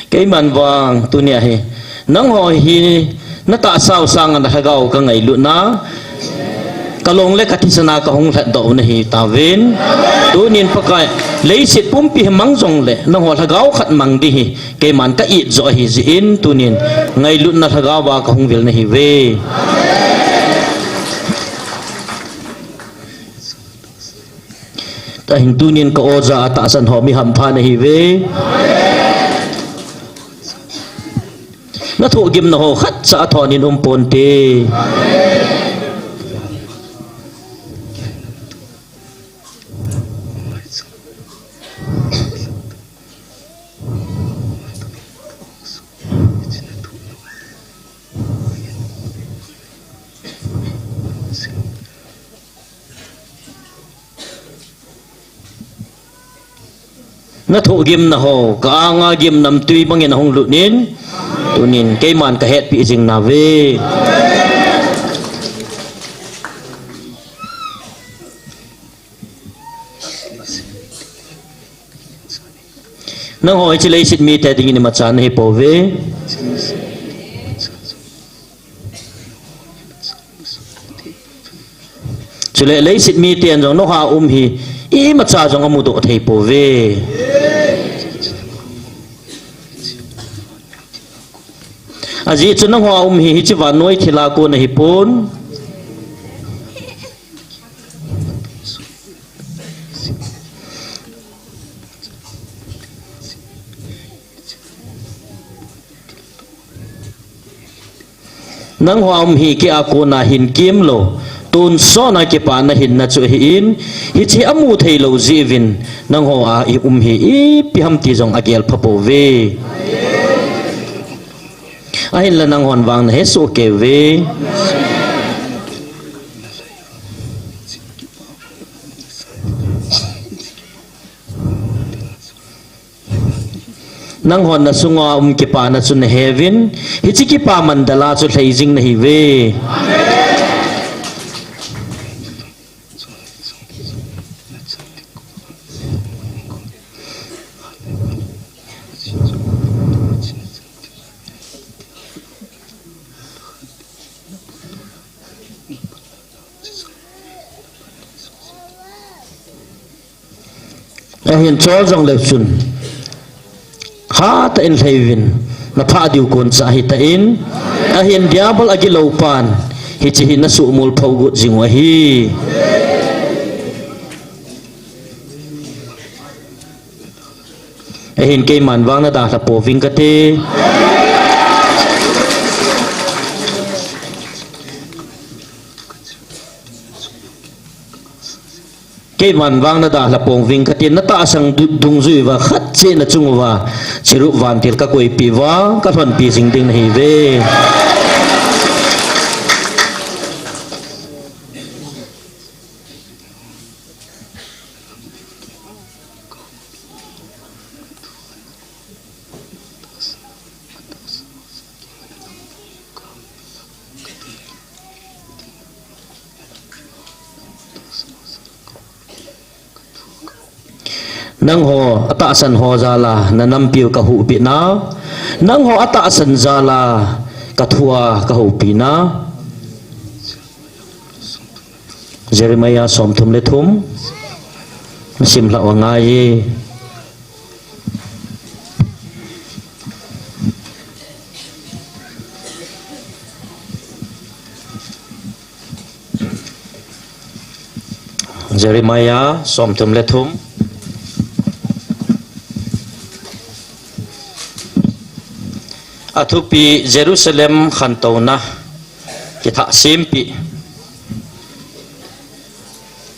Keiman vang tunia hi, nangho hi natahsau sanga na lhagao kangailutna, kalong le kathisan a kahung lhatdoh u nahi tauvin. Tunin Pakai, leiset pumpi hi mang jongle, nangho lhagao khat mang ding hi keiman ka-it joh ahi jeh in, tunin ngailutna lhagao a kahung vil nahiuve. Tahin tunin ka-oja a tahsan ho mi hampha nahiuve. Nathohgimna ho khatcha athonin um ponte. Nathohgimna ho, ka-anga gimnamtui bangin ahung lutnin, tunin keiman kahetpeh jing nauve. Nangho hiche leiset mite dingin imacha nahipouve. Chule leiset miten jong nangho a um hi imacha jong amudoh theipouve. Ajeh chu nangho a um hi hiche vannoi thil'a kon ahipon. Nangho a um hi kei'a kona hin kimlou, tonsot a kipana hinna chu ahin, hiche amu theilou jeh uvin, nangho a i um hi ipi ham ti jong agel phapouve. Ahinla nanghon vang nahesoh keiuve. Nanghon nasunga um kipana chu naheuvin, hiche kipaman dal'a chu lhai jing nahiuve. Chol jong leu chun, hatah in lhai uvin, na phah diu kon cha ahi tan, ahin diabol agilou pan, hiche hi na suhmol phou got jing u ahi. Ahin keiman vang na dalha pouving kate. Keiman vang na dalha pouving kate, na tahsan du-, dungjui uva, khat cheh na chung uva, chirup vantil ka koipi uva, ka lhonpi jing ding nahi uve. Nangho atahsan ho jal a na nampiu ka huhpi na, nangho atahsan jal a ka thu a ka houpi na. Jeremiah somthum le thum, sim lhah u angaiye. Jeremiah somthum le thum. Athupi Jerusalem khantouna, kithah sempi.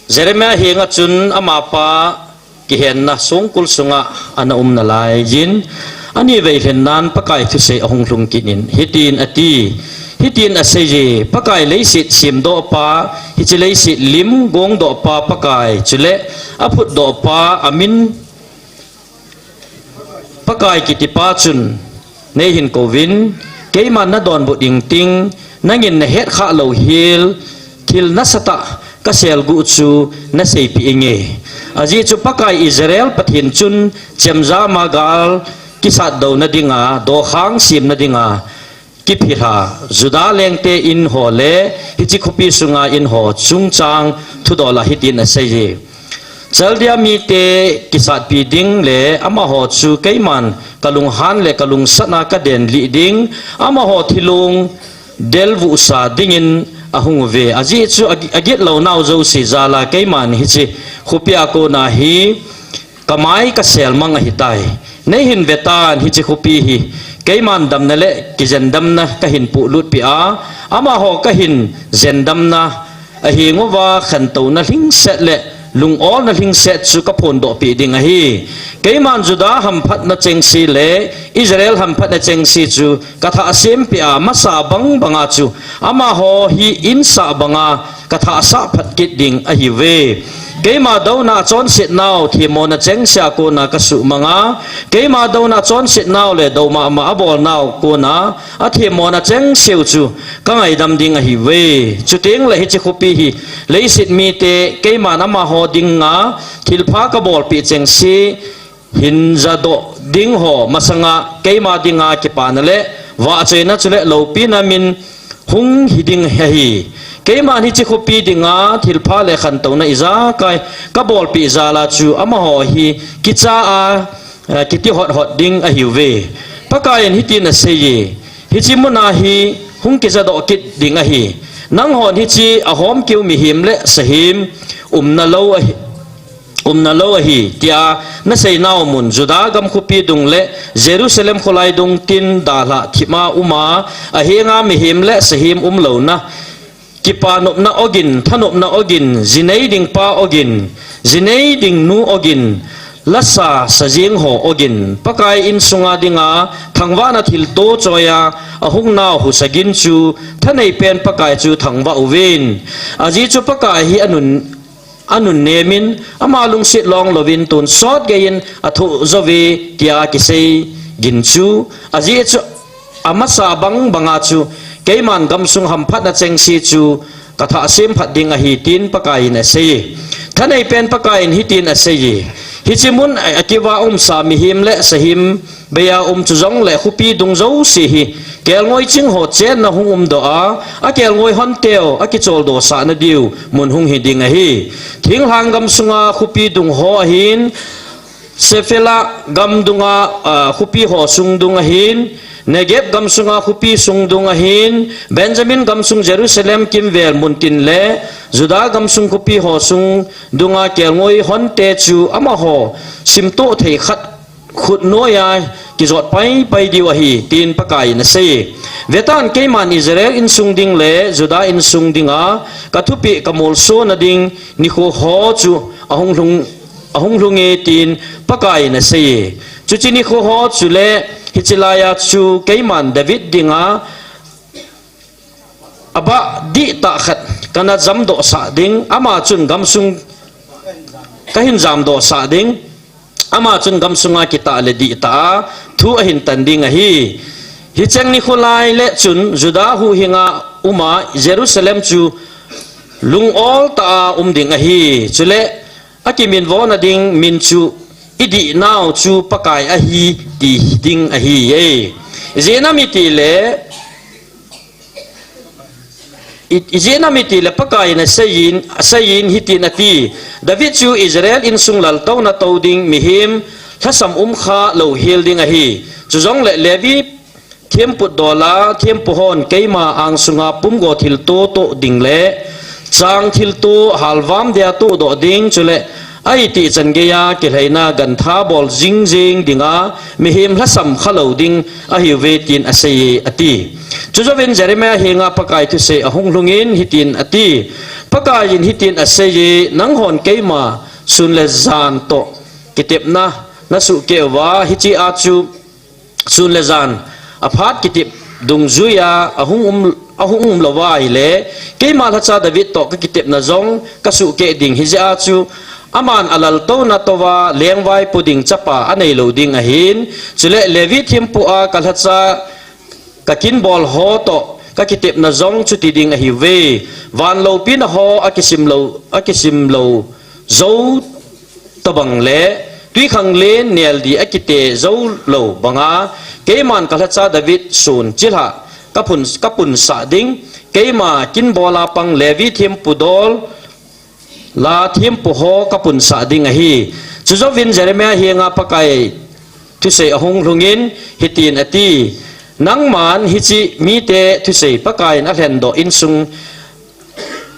Jeremiah henga chun amapa kihenna songkul sunga ana umna laiyin, ani veilhennan Pakai thusei ahung lhung kit in, hitin ati, hitin aseiye, Pakai leiset semdohpa, hiche leiset lim gongdohpa Pakai, chule aphutdohpa amin Pakai kitipa chun, neihin kouvin, keiman nadonbut ding ting, nangin nahet khah lou hel, thil nasatah kaselguh chu naseipeh inge. Ajeh chu Pakai Israel Pathen chun, chemjam a gal kisatdouna dinga, dokhang semna dinga, kiphilha, Judah lengte in ho le, hiche khopi sunga in ho chungchang thudol a hitin aseiye. Chaldea mite kisatpi ding le amaho chu keiman kalunghan le kalungsatna kadenlih ding, amaho thilong delvuhsa dingin ahung uve. Ajeh chu agi-, agitlounau jouse jal a keiman hiche khopia kona hi, kamai kasel mang ahitai. Neihin vetan hiche khopi hi, keiman damna le kijendamna kahin pohlutpeh a, amaho kahin jendamna, ahenguva khantouna lhingset le lungolna lhingset chu kaphondohpeh ding ahi. Keiman Judah hamphatna chengse le Israel hamphatna chengse chu kathah sempeh a, masa bang banga chu amaho hi insah banga kathahsah phat kit ding ahiuve. Keima douna achonsetnau themmona chengsea kona kasuhmanga, keima douna achonsetnau le dou mama abolnau kona athemmona chengseu chu kangaidam ding ahiuve. Chutengle hiche khopi hi leiset mite keiman amaho dinga thilpha kabolpeh chengse, hinjadoh ding ho masanga keima dinga kipana le vahchoina chule loupina min hung hiding ahi. Keiman hiche khopi dinga thilpha le khantouna ijakai kabolpeh jal a chu amaho hi kicha a, eh, kiti hothot ding ahiuve. Pakaiyin hitin aseiye, hiche muna hi hung kijadoh kit ding ahi. Nanghon hiche ahomkeu mihem le sahem umna lou ahi, umna lou ahi, tia naseinau mun Judah gam khopi dung le Jerusalem kholai dung tin dalhah thipma uma, ahenga mihem le sahem umlouna, kipa nopna ogin, thanopna ogin, jinei dingpa ogin, jinei dingnu ogin, lasa sajeng ho ogin, Pakai insunga dinga thangvahna thilto choiya ahungnau husa gin chu thaneipen Pakai chu thangvah uvin. Ajeh chu Pakai hi anun anunnemin, ama lungset longlouvin tonsot geiyin athoh jouve, tia kisei gin chu, ajeh chu amasa bang banga chu keiman gamsung hamphatna chengse chu kathah semphat ding ahi, tin Pakaiyin aseiye. Thaneipen Pakaiyin hitin aseiye, hiche mun a, akiva umsa mihem le sahem beiya um chu jongle khopi dung jouse hi kelngoi ching ho chenna hung umdoh a, akelngoi honteu akicholdo sahna diu mun hung hiding ahi. Thinglhang gamsunga khopi dung ho ahin, Shephelah gam dunga, ah, khopi ho sung dunga hin, Negeb gam sunga khopi sung dunga hin, Benjamin gam sung Jerusalem kimvel muntin le Judah gam sung khopi ho sung dunga kelngoi honte chu amaho simtoh thei khat khut noiya kijot paipai diu ahi, tin Pakaiyin asei. Vetan, keiman Israel insung ding le Judah insung dinga kathupeh kamolsona ding nikho ho chu ahung lhung, ahung lhunge, tin Pakaiyin asei. Chuche nikho ho chule hiche laiya chu keiman David dinga abah dihtah khat kana jamdohsah ding, ama chun gamsung kahin jamdohsah ding, ama chun gamsunga kitah le dihtah a thu ahin tan ding ahi. Hicheng nikho lai le chun Judah huhhinga uma Jerusalem chu lungol tah a um ding ahi. Chule akiminvona ding min chu idihnau chu Pakai ahi ti ding ahiye. Ijeh inem itile, i, ijeh inem itile Pakaiyin aseiyin, aseiyin hitin ati, David chu Israel insung laltouna tou ding mihem lhasam umkha louhel ding ahi. Chujongle Levi thempu dola thempu hon keima angsunga pumgo thilto toh ding le chang thilto halvam dia tohdoh ding, chule aitih chan geiya kilhaina gantha bol jingjing dinga mihem lhasam khalou ding ahiuve, tin aseiye ati. Chujouvin Jeremiah henga Pakai thusei ahung lhungin hitin ati, Pakaiyin hitin aseiye, nanghon keima sun le jan toh kitepna nasuhkeh uva, hichea chu sun le jan aphat kitep dungjuiya ahung um, ahung umlouva ahile, keima lhacha David toh kakitepna jong kasuhkeh ding, hijeh a chu aman alaltouna touva lengvaipo ding chapa aneilou ding ahin, chule Levi thempu a kalhacha kakinbol ho toh kakitepna jong chuti ding ahiuve. Van loupina ho akisimlou, akisimlou jou tobang le twikhanglen neldi akite joulou banga, keiman kalhacha David sun chilhah kapun, kapunsah ding, keima kinbola pang Levi thempu dola thempu ho kapunsah ding ahi. Chujouvin Jeremiah henga Pakai thusei ahung lhungin hitin ati, nangman hiche mite thusei Pakaiyin alhendoh insung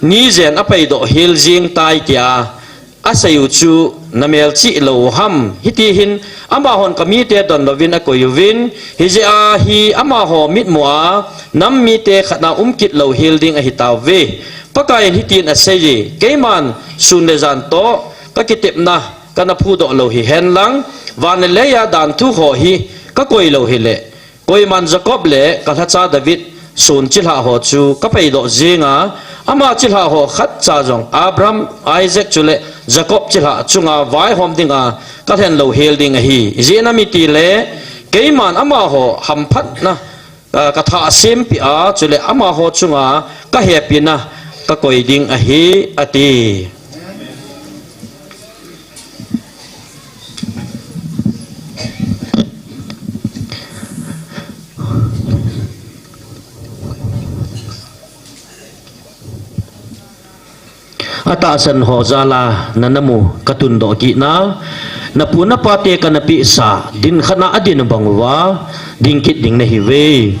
nijen apeidoh hel jeng tai tia aseiyu chu namelchih lou ham? Hitihin amahon kamite donlouvin akoiyuvin, hijeh a hi amaho mitmua nam mite khatna umkit louhel ding ahitauve. Pakaiyin hitin aseiye, keiman sun le jan toh kakitepna kana phudoh lou hihenlang, van le leiya danthu ho hi kakoi lou hile, koiman Jacob le kalhacha David sun chilhah ho chu kapeidoh jenga, ama chilhah ho khatcha jong Abraham, Isaac chule Jacob chilhah chunga vaihom dinga kalhen louhel ding ahi. Ijeh inem itile keiman amaho hamphatna, ah, kathah sempeh a, chule amaho chunga kahepina kakoi ding ahi, ati. Atahsan ho jal a nanamu katundoh kitna, napu napate kanapehsa, din khatna adin bang uva dingkit ding nahiuve.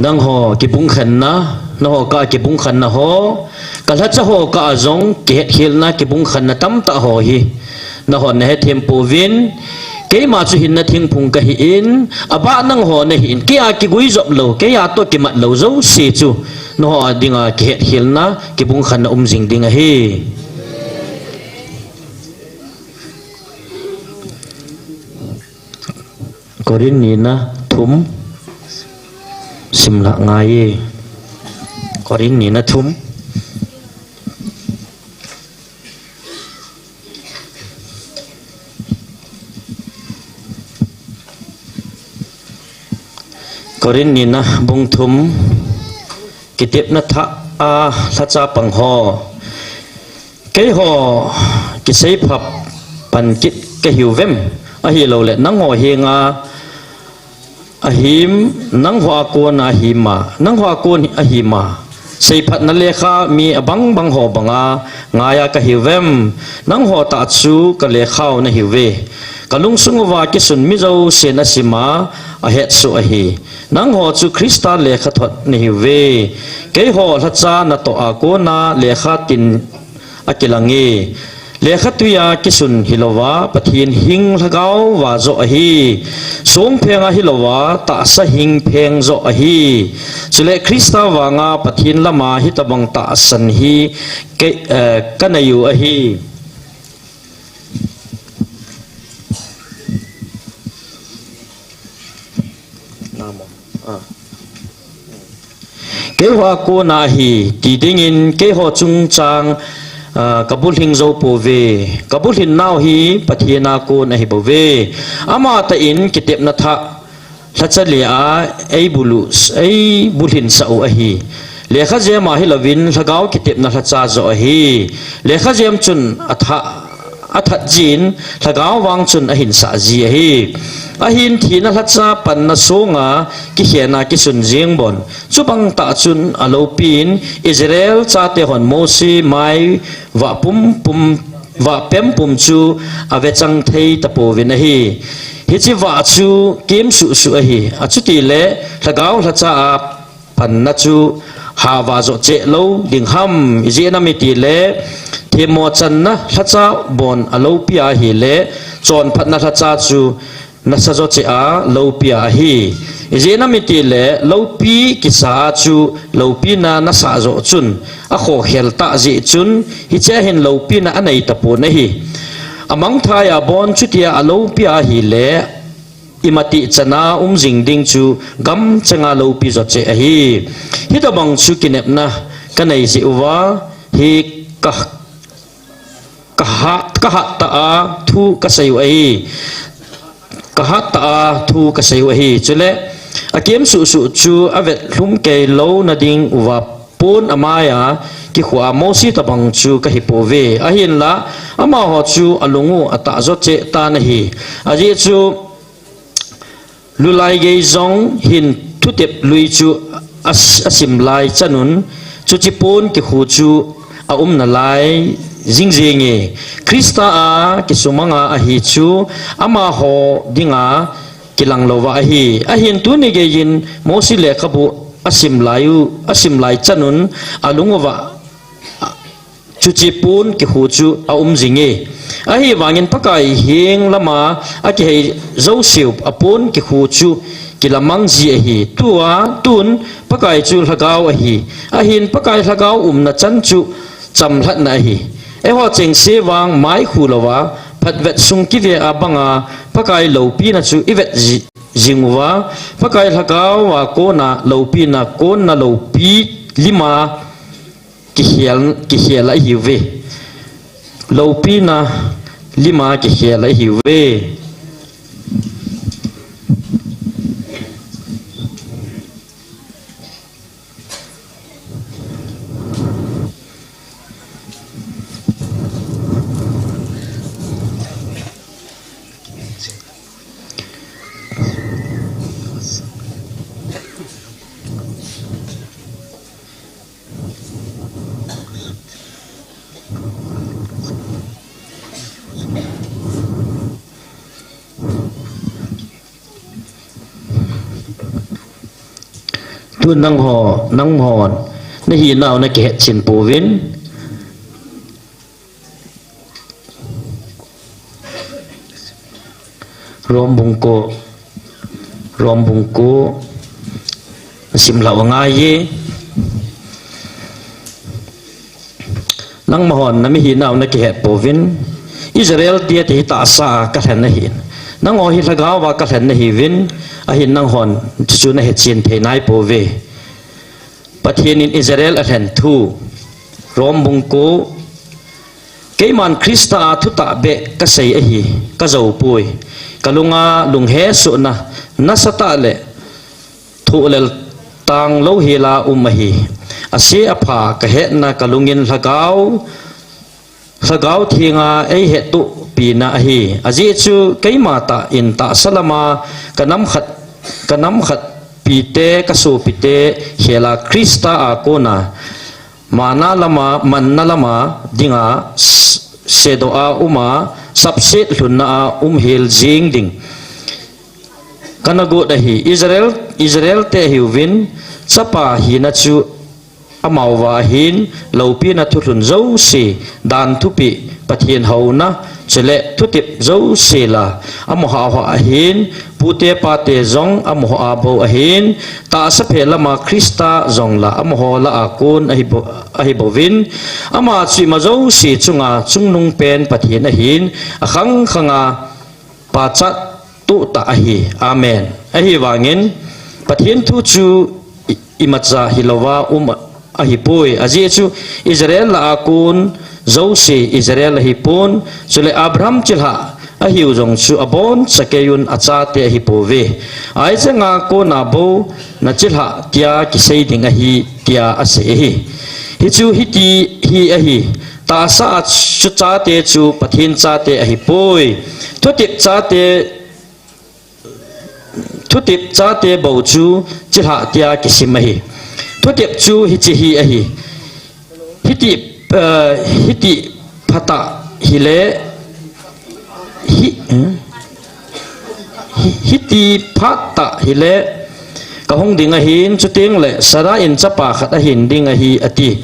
Nangho kibungkhenna, nangho kah a kibungkhenna ho, kalhacha ho kah a jong kihetkhelna kibungkhenna tamtah ho hi nahon nahethem pouvin, keima chu hinna thingphung kahin, abah nangho nahin, keia kiguijop lou, keia toh kimat lou jouse chu nangho dinga kihetkhelna kibungkhenna um jing ding ahi. Korin nina thum, simlah ngai e. Korin nina thum. Korin nina bung thum, kitepna thah a lhacha pang ho. Keiho kiseiphat pan kit kahiuvem, ahilouleh nangho henga ahim, nangho a kona ahima, nangho a kon ahima. Seiphatna lekha mi abang bang ho banga ngaia kahiuvem, nangho tah chu kalekhau nahiuve. Kalungsung uva kisun mi jousen asima, ahetsoh ahi. Nangho chu Christa lekhathot nahiuve. Keiho lhacha natoh a kona lekha tin akilang e. Lekha tuia kisun hilouva, Pathen hing lhagao va joh ahi. Songpheng a hilouva, tahsa hing pheng joh ahi. Chule Christa vanga Pathen lama hitobang tahsan hi ke, eh, kanei u ahi. Namo. Ah. Keiho a kona ahi, ti dingin keiho chungchang, ah, kabulhing jou pouve. Kabulhin nau hi Pathen a kon ahi bouve. Amatah in kitepna thah lhacha le a eibulu, eibulhin sah u ahi. Lekha jem a hilouvin lhagao kitepna lhacha joh ahi. Lekha jem chun athah, athat jin, lhagao vang chun ahinsah ji ahi. Ahin thina lhacha panna songa kikhen a kisun jeng bon. Chubang tah chun aloupin Israel chate hon Mose mai vah pumpum, vah pempum chu avechang thei tapouvin ahi. Hiche vah chu kem suhsuh ahi. Achuti le lhagao lhacha a panna chu hava joh cheh lou ding ham, ijeh inem itile, themmo channa lhacha bon aloupi ahile, chonphatna lhacha chu nasa joh cheh a loupi ahi. Ijeh inem itile, loupi kisa a chu loupina nasah joh chun, akhokhel tah jeh chun, hichea hin loupina anei tapon ahi. Amangthai a bon chutia aloupi ahile, imatih chana um jing ding chu gamchenga loupi joh cheh ahi. Hitobang chu kinepna kanei jeh uva hi ka, kahat, kahat tah a thu kasei u ahi. Kahat tah a thu kasei u ahi. Chule akem suhsuh chu avetlhum kei louna ding uva pon amaiya kikhoa Mose tobang chu kahipouve. Ahinla amaho chu alung u atah joh cheh tan ahi. Ajeh chu Lulai gei jong hin thutep lui chu as-, asim lai chanun, chuche pon kikhu chu aum nalai jing jenge. Christa a kisumanga ahi chu amaho dinga kilang louva ahi. Ahin tuni geiyin Mose lekhabu asim lai u, asim lai chanun alung uva Chuche pon kikhu chu aum jinge. Ahivangin Pakai heng lama akihei jouseu apon kikhu chu kilamang ji ahi. Tua, tun Pakai chu Lhagao ahi. Ahin Pakai Lhagao umna chan chu chamlhatna ahi. Eiho chengse vang maikhu louva, phatvet sung kive a banga Pakai loupina chu ivet ji-, jing uva, Pakai Lhagao a kona loupina, kona loupi lima kikhel, kikhel ahiuve. Loupina lima kikhel ahiuve. Tu nangho, nanghon nahinau nakihetchen pouvin. Rom bung ko, Rom bung ko, nasim lou angaiye. Nangmahon namihinau nakihet pouvin, Israel te ti tahsa a kalhen ahin. Nangho hi lhagao a kalhen nahiuvin, ahin nanghon chuchu nahechen thei naipouve. Pathen in Israel alhen thu, Rom bung ko, Keiman Christa a thutah beh kasei ahi, kajoupoi. Kalunga lunghesohna nasatah le thohlel tang louhela um ahi. Ase apha kahetna kalungin lhagao, lhagao thenga eihettohpina ahi. Ajeh chu keima tah in tahsa lama kanam khat, kanam khatpite, kasopite khela Christa a kona mana lama, manna lama dinga s-, sedoh a uma, sapset lhunna a umhel jeng ding kana got ahi. Israel, Israel te ahiuvin, chapa hina chu amauva ahin, loupina thulhun jouse, dan thupeh, Pathen houna, chule thutep jouse la amaho a ahin, pute pate jong amaho a bou ahin, tahsa phe lama Christa jong la amaho lah a kon ahibou, ahibouvin, ama chu ima jouse chunga chungnungpen Pathen ahin, akhang khanga pachat tohtah ahi. Amen. Ahivangin, Pathen thu chu i-, imacha hilouva um ahipoi. Ajeh chu Israel lah a kon jouse Israel ahipon, chule Abraham chilhah ahiu jong chu aboncha keiyun achate ahipouve. Isaac a kona bou nachilhah tia kisei ding ahi, tia asei ahi. Hichu hiti hi ahi. Tahsa a chu chate chu Pathen chate ahipoi. Thutep chate, thutep chate bou chu chilhah tia kisim ahi. Thutep chu hiche hi ahi. Hiti, eh, hiti phatah hile, hi, eh? Hi-, hiti phatah hile, kahung ding ahin, chutengle Sarah in chapa khat ahin ding ahi, ati.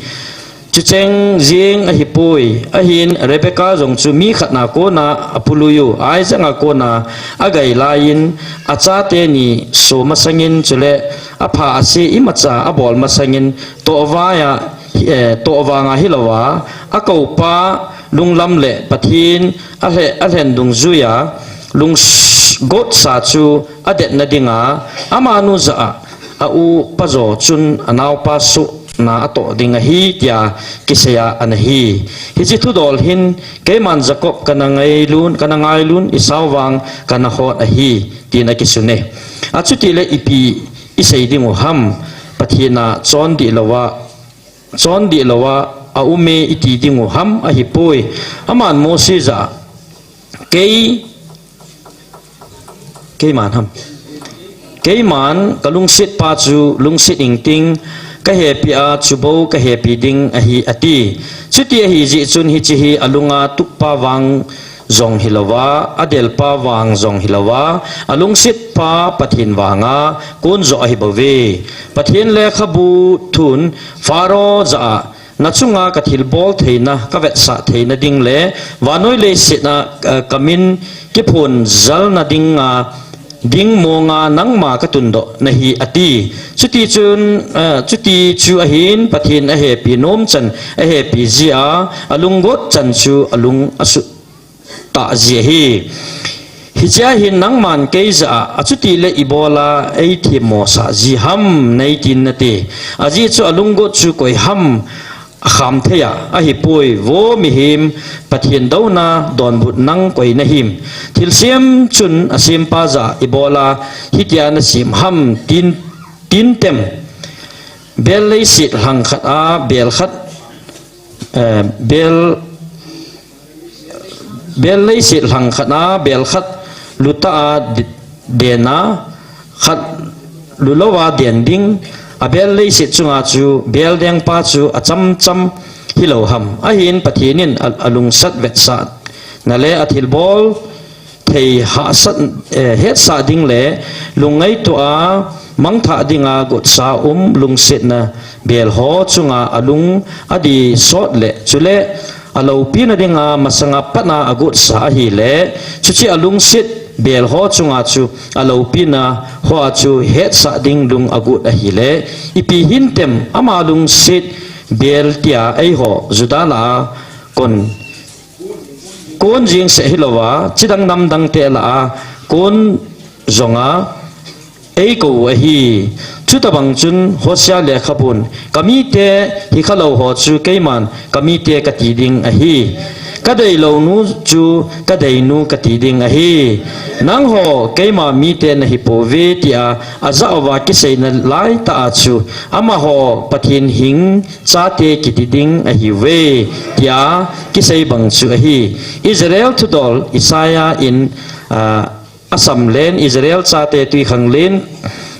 Chucheng jeng ahipoi, ahin Rebecca jong chu mi khatna kona apului u, Isaac a kona agai laiyin, achate ni soh masangin, chule apha ase imacha abol masangin, tohvaiya, eh, tohvanga hilouva, akoupa lunglam le Pathen alhe-, alhen dungjuiya, lung s-, gotsa chu adetna dinga, amanu jah a, a upa jo chun anaopa sohna atoh ding ahi, tia kiseiya ana hi. Hiche thudol hin, keiman Jacob kana ngailun, kana ngailun, Esau vang kana hot ahi, tin akisune. Achutile ipi isei dingu ham, Pathen a chondih louva, chondih louva aume iti dingu ham ahipoi. Aman Mose jah a, kei, keiman ham. Keiman kalungsetpa chu lungset ingting, kahepia chubou kahepi ding ahi, ati. Chuti ahijeh chun hiche hi alunga tukpa vang jong hilouva, adelpa vang jong hilouva, alungsetpa Pathen vanga kon joh ahibouve. Pathen lekhabu thun Pharaoh jah a, nachunga kathilbol theina, kavetsah theina ding le vannoi leiset a, eh, kamin kiphon jalna dinga, ding monga nangma katundoh nahi, ati. Chuti chun, eh, chuti chu ahin Pathen ahepi nomchan ahepi jia, alunggot chan chu alung asut tah ji ahi. Hichea hin nangman kei jah a, achutile ibola eithemmosah ji ham neitin nate. Ajeh chu alunggot chu koi ham akham theiya ahipoi, vo mihem, Pathen douna donbut nang koi nahim. Thilsem chun asempa jah a ibola hitia nasem ham tin, tin tem. Bel leiset lhang khat a bel khat, eh, bel, bel leiset lhang khat a bel khat lutah a de-, den a, khat lulouva den ding, abel leiset chunga chu bel dengpa chu achamcham hilou ham. Ahin Pathen in a, alungsat vetsahna le athilbol thei hahsat, eh, hetsah ding le lungngaito a mangthah dinga gotsa um lungsetna bel ho chunga alung adih sot le, chule aloupina dinga masanga pat a agotsa ahile, chuche alungset bel ho chunga chu aloupina hoa chu hetsah ding lung agot ahile, ipi hintem ama lungset bel tia eiho Juda lah a kon, kon jeng seh hilouva, chidang namdang te lah a kon jonga eikou u ahi. Chutobang chun Hosea lekhabun, "Kamite hikhalou ho chu keiman kamite kati ding ahi. Kadeilou nu chu kadeinu kati ding ahi. Nangho keima mite nahipouve," tia ajah uva kiseina laitah a chu, "Amaho Pathen hing chate kiti ding ahiuve," tia kisei bang chu ahi. Israel thudol Isaiah in, ah, asam len, Israel chate twikhanglen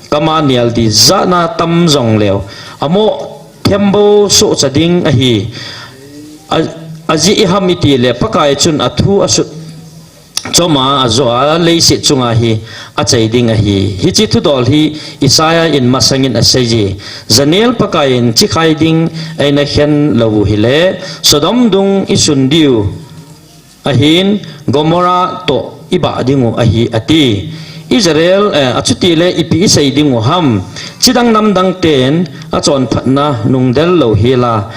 kama nial di jana tam jongleu, amoh thembo sohcha ding ahi. A, ajeh iham itile Pakai chun athu asut choma ajoa leiset chunga hi achai ding ahi. Hiche thudol hi Isaiah in masangin aseiye. Janel Pakai in chikhai ding eina khen lou u hile, Sodom dung isun diu ahin, Gomorrah toh ibah ding u ahi, ati. Israel, eh, achutile ipi isei ding u ham? Chidang namdang ten achonphatna nungdel lou hela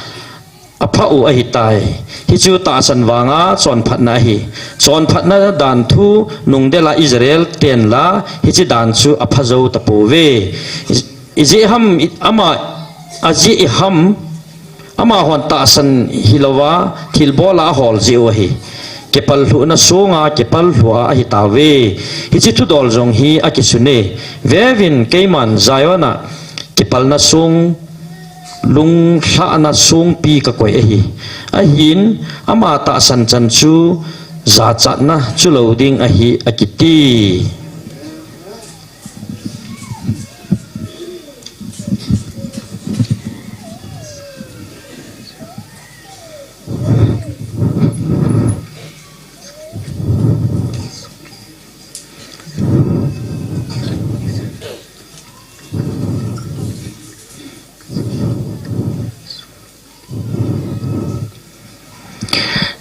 apha u ahitai. Hichu tahsan vanga chonphatna ahi. Chonphatna dan thu nungdel a Israel ten la hiche dan chu apha jou tapouve. I, ijeh ham, i, ama, ajeh iham, amahon tahsan hilouva thilbol a ahol jeh u ahi. Kipallhuhna songa kipallhuh a ahitauve. Hiche thudol jong hi akisune. Veuvin, keiman Zion a kipalna song, lunglhahna songpi kakoi ahi. Ahin, ama tahsan chan chu jachatna chulou ding ahi, akiti.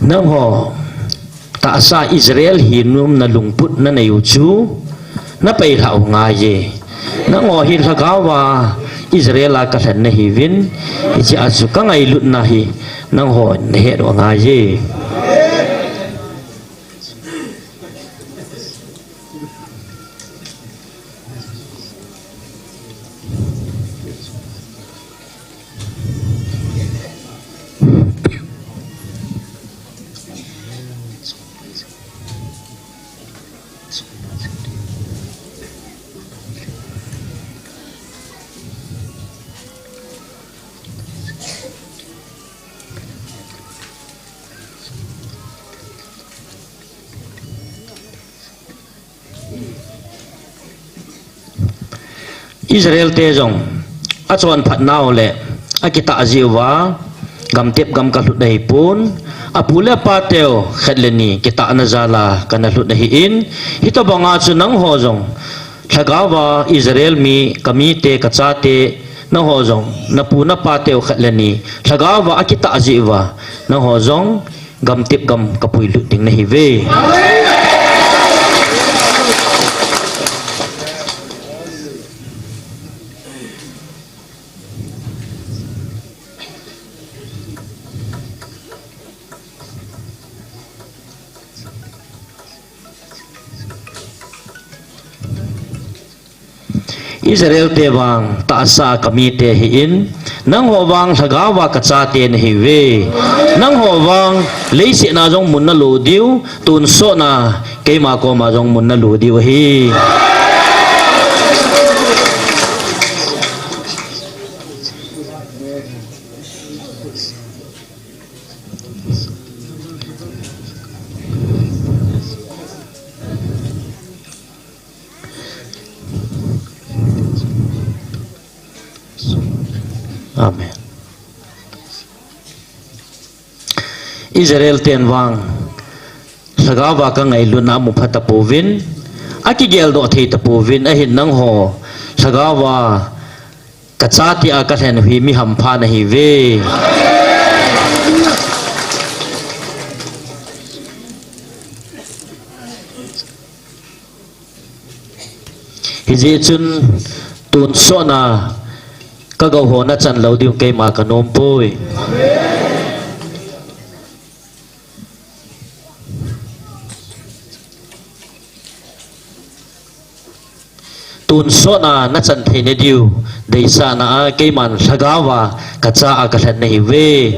Nangho tahsa Israel hinom na lungput nanei u chu napeilhah u ngaiye. Nangho hi lhagao a Israel a kalhen nahiuvin, hiche a chu kangailutna hi nangho nahet u ngaiye. Israel te jong achonphatnau le akitah jeh uva gamtep gam kalhut ahipon, apu le apa teu khat le ni kitahna jal a kana lhut ahin, hitobanga chu nangho jong lhagao a Israel mi, kamite, kachate, nangho jong napu napa teu khat le ni lhagao a akitah jeh uva nangho jong gamtep gam kapuilut ding nahiuve. Israel te vang tahsa kamite ahin, nangho vang lhagao a kachate nahiuve. Nangho vang leiset a jong mun nalo diu, tonsot a keima koma jong mun nalo diu ahi. Amen. Israel ten vang lhagao a kangailutna amu phatapouvin, akigeldoh thei tapouvin, ahin nangho lhagao a kachate a kalhen u hi mi hampha nahiuve. Hijeh chun tonsot a kagou ho nachan lou diu keima kanom poi. tonsot a nachan theina diu deisahna a keiman lhagao a kacha a kalhen nahiuve.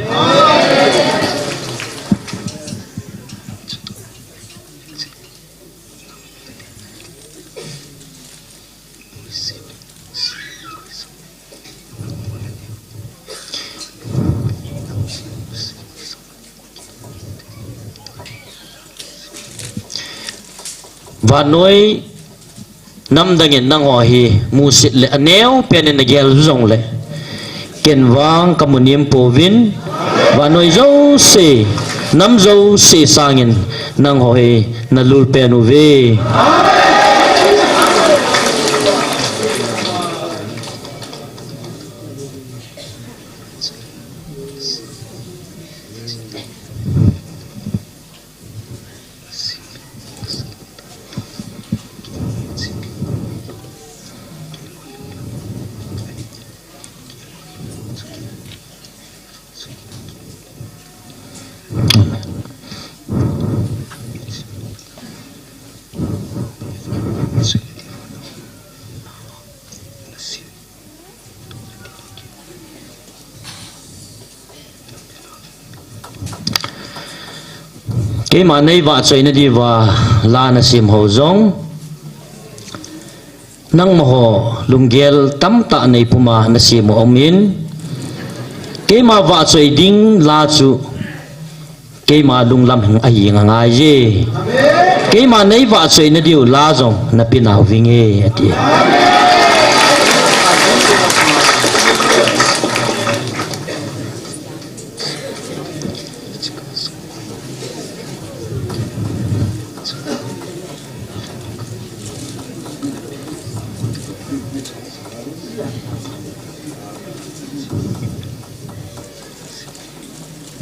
Vannoi namdang in nangho hi musit le aneo pen in nagel jongle, ken vang kamu nem pouvin, vannoi jouse, nam jouse sangin nangho hi nalul pen uve. Keima nei vahchoina diuva la nasem ho jong, nangma ho lunggel tamtah nei puma nasem u aumin, keima vahchoi ding la chu keima lunglam hing ahi ngai e. Keima nei vahchoina diu la jong napeh nauvinge, ati.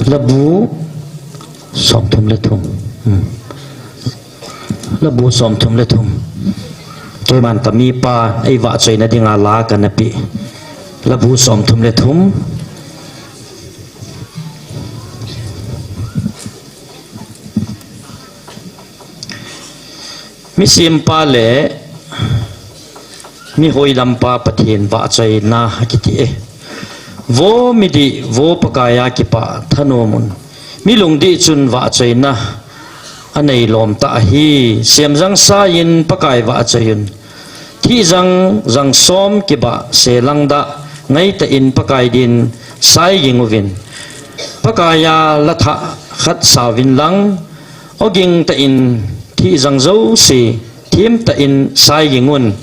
Labu somthum le thum. Hmm. Labu somthum le thum. Keiman kamipa, ei vahchoina dinga la kana pe. Labu somthum le thum. Misempa le mihoilampa Pathen vahchoina akiti e. Vo midih, vo Pakaiya kipah thanom un. Mi lungdih chun vahchoina anei lom tah ahi. Semjang saiyin Pakai vahchoi un. Thihjang, jang som kibah, selang dah, ngaitah in Pakai din saiging uvin. Pakaiya la thah khat sauvin lang, oging tah in thihjang jouse, thim tah in saiging un.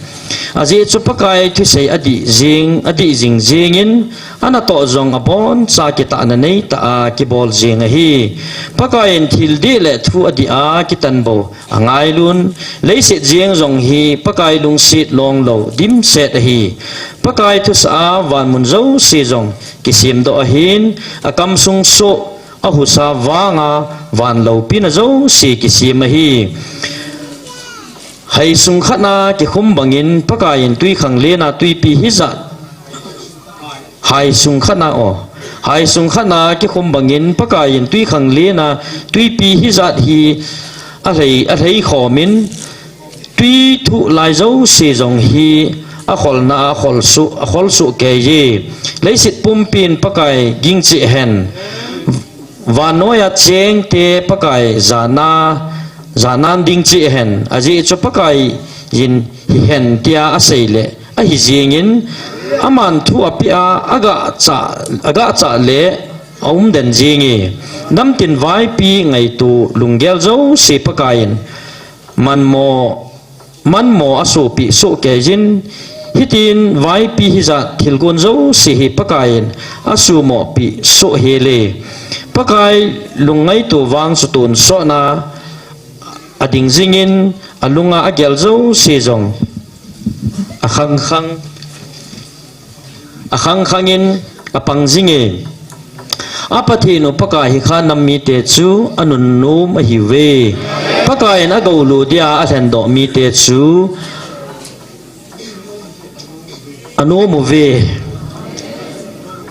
Ajeh chu Pakai thusei adih jing, adih jing jingin, anatoh jong aboncha kitahna neitah a kibol jing ahi. Pakai in thil dih le thu adih a kitan bou angailun, leiset jeng jong hi Pakai lungset longlou dimset ahi. Pakai thusah a vanmun jouse jong kisemdoh ahin, akamsung soh, ahusa vanga van loupina jouse kisem ahi. Haisung khatna kikhum bangin Pakai in twikhanglen a twipi hijat Haisung khatna o. Haisung khatna kikhum bangin Pakai in twikhanglen a twipi hijat hi alhei, alhei khomin, twi thuh lai jouse jong hi akholna a kholsuh, akholsuh keiye. Leiset pumpin Pakai ging cheh hen. Vannoiya chengte Pakai jana, janan ding cheh hen. Ajeh chu Pakai in hihen tia asei le ahi jingin, aman thu apeh a, agah chah, agah chah le aumden jinge. Namtin vaipi ngaito lunggel jouse Pakai in manmo, manmo asopeh soh keiyin, hitin vaipi hijat thilgon jouse hi Pakai in asumoh peh soh hel e. Pakai lungngaito vang chu tonsotna ading jingin, alunga agel jouse jong akhangkhang, akhangkhangin apang jinge. A Pathen u Pakai hi khanam mite chu anunnom ahiuve. Pakai in agolu dia alhendoh mite chu anom uve.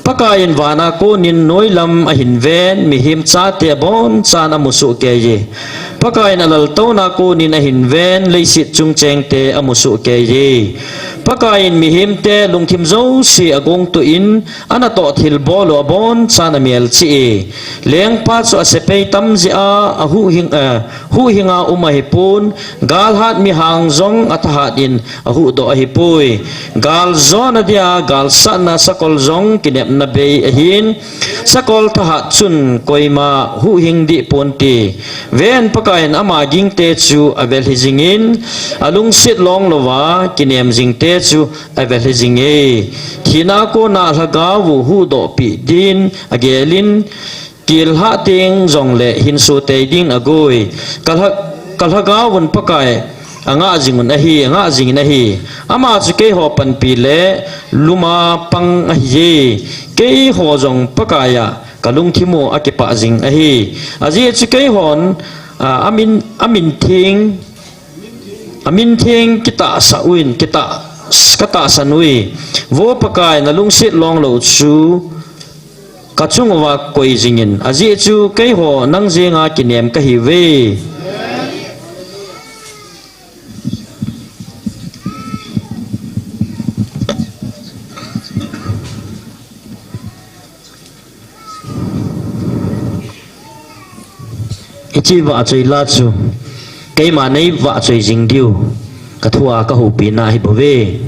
Pakaiyin vana konin noilam ahin ven, mihem chate abonchan amusoh keiye. Pakaiyin alaltouna konin ahin ven, leiset chung chengte amusoh keiye. Pakaiyin mihemte lungthim jouse agongtoh in, anatoh thilbol u abonchan amelchih e. Lengpa chu asepai tam jeh a, ahuhhing, eh, huhhinga um ahipon, galhat mihang jong athahat in ahuhdoh ahipoi. Gal jona dia galsatna sakol jong kinepna bei ahin, sakol thahat chun koima huhhing deh ponte. Ven, Pakaiyin ama gingte chu avelhi jingin, alungset long louva kinem jingte chu avelhi jinge. Thina kona lhagao u huhdohpeh din agelin, kel hah teng jongle hinso tei din agoi. Ka lha-, ka lhagao un Pakai angah jing un ahi, angah jingin ahi. Ama chu keiho panpi le luma pang ahiye. Keiho jong Pakai a kalungthim u akipah jing ahi. Ajeh chu keihon, a, amin, amin theng, amin theng kitahsan uvin, kitah, katahsan uve. Vo Pakai, nalungset long lou chu kachung uva koi jingin. Ajeh chu keiho nang jenga kinem kahiuve. Hiche vahchoi la chu keima neivahchoi jing diu kathua kahoupina ahibouve.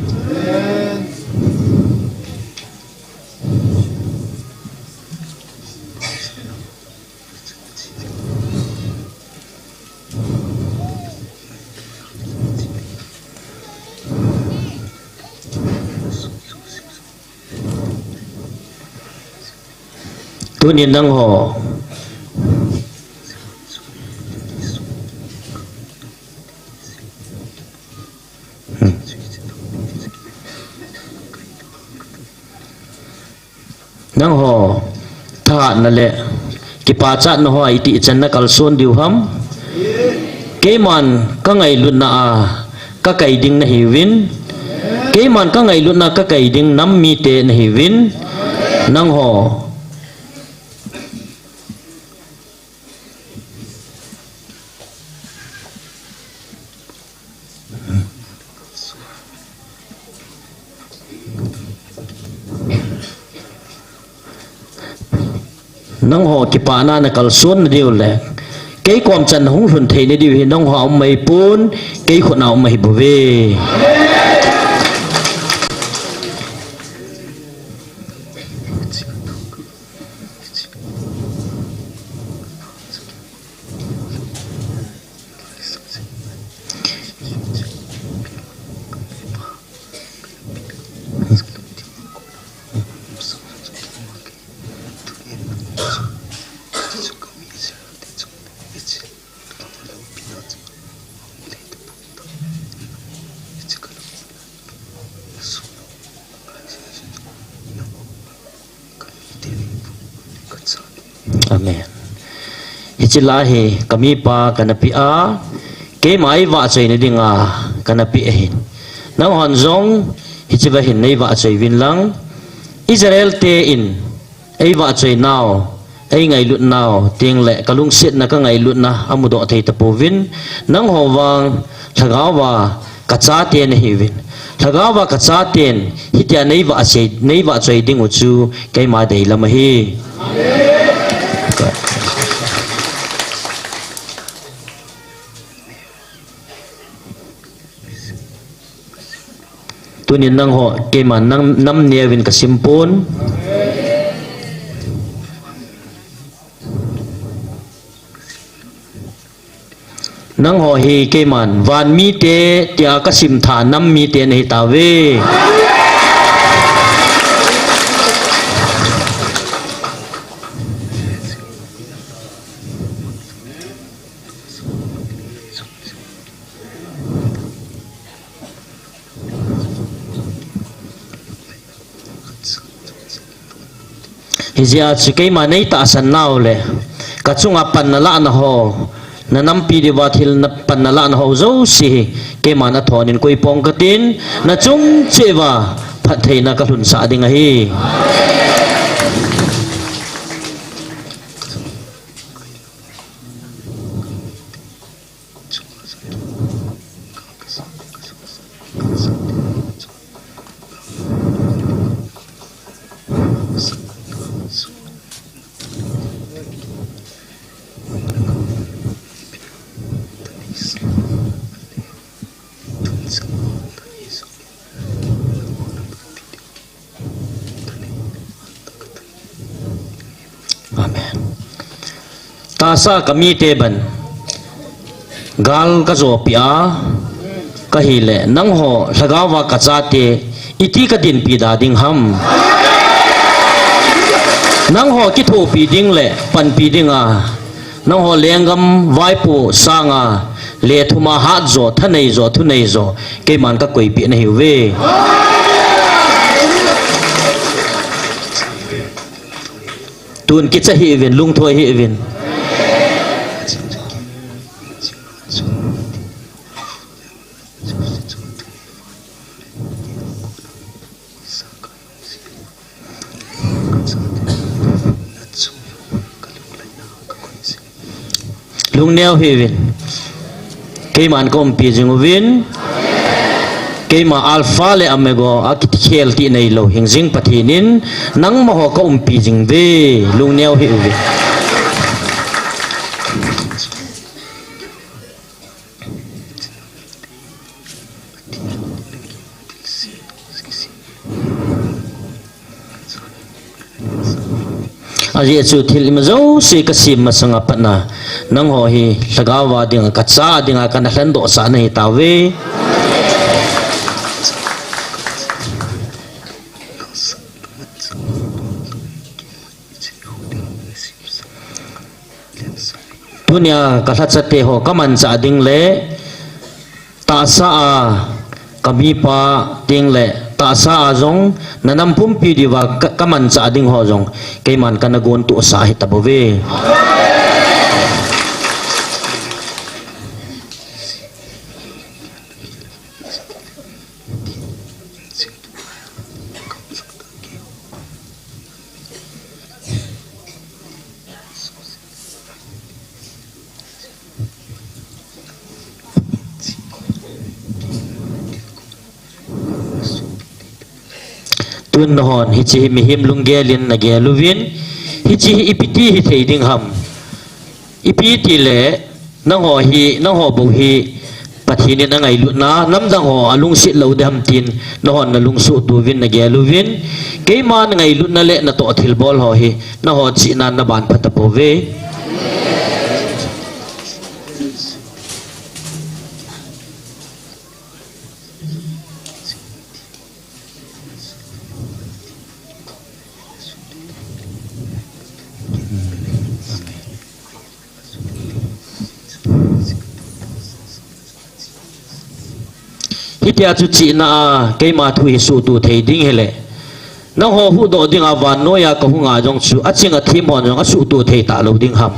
Tunin nangho. Hmm. Nangho thahatna le kipachatna ho itih chan nakalson diu ham? Keiman kangailutna a kakai ding nahiuvin. Keiman kangailutna kakai ding nam mite nahiuvin. Nangho Nangho kipana nakalson nadiu le kei kom chan hung lhun thei nadiu hi nangho a um ahipon, kei khut a um ahibouve. Amen. Hiche la hi kamipa kana pe a, keima eivahchoina dinga kana pe ahin. Nanghon jong hiche va hin neivahchoi uvin lang. Israel te in eivahchoi nau, eingailutnau, tengle kalungsetna kangailutna amudoh thei tapouvin, nangho vang lhagao va kachate nahiuvin. Lhagao va kachaten hitia neivahchoi, neivahchoi diu chu keima deilam ahi. Tunin nangho, keiman nang, nam neuvin kasim pon. Nangho hi keiman van mite tia kasim tha nam mite nahitauve. Hijeh a chu keima neitahsan nau le kachunga panna lahna ho, nanampi diuva thil na panna lahna ho jouse hi keiman athonin koi pong katin, nachung cheh uva phattheina kalhunsah ding ahi. Amen. Tahsa kamite ban gal kajopia kahile, nangho lhagaova kachate iti kadinpi da ding ham? Nangho kithopi ding le panpi dinga, nangho lenggam vaipo sanga lethuma hatjo, thaneijo, thuneijo, keiman kakoipeh nahiuve. Tun kicha hih uvin, lungthoi hih uvin. Lungneo hih uvin. Keiman kaumpi jing uvin. Keima Alpha le Omega a kikhel ti neilou hingjing Pathen in nangmaho kaumpi jing uve. Lungneo hih uvin. Ajeh chu thil ima jouse kasem masanga patna, nangho hi lhagaova dinga, kacha dinga kana lhendohsah nahitauve. Tunia kalhachate ho kamanchah ding le tahsa a kamipa ding le tahsa a jong nanam pumpi diuva ka, kamanchah ding ho jong keiman kana gontohsah hitauve. Tun nahon hiche hi mihem lunggel in nagel uvin, hiche hi ipi ti hithei ding ham? Ipi tile, nangho hi, nangho bou hi Pathen in angailutna, namdang ho alungset lou ding ham tin, nahon nalungsuh touvin nagel uvin, keiman ngailutna le natoh thilbol ho hi, nangho chihnan naban phatapouve. Hitia chu chihna a keima thu hi suhtoh thei ding hile, nangho huhdoh dinga vannoiya kahunga jong chu aching athem hon jong asuhtoh thei talou ding ham?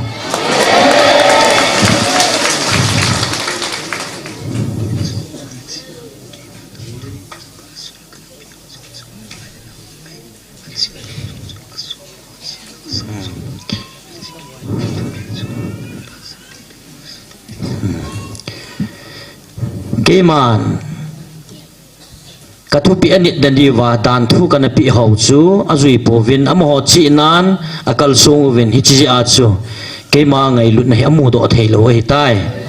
Keiman kathupeh anit dan diuva danthu kana peh ho chu ajui pouvin, amaho chihnan akalsong uvin, hiche jeh a chu keima ngailutna hi amudoh theilou ahitai.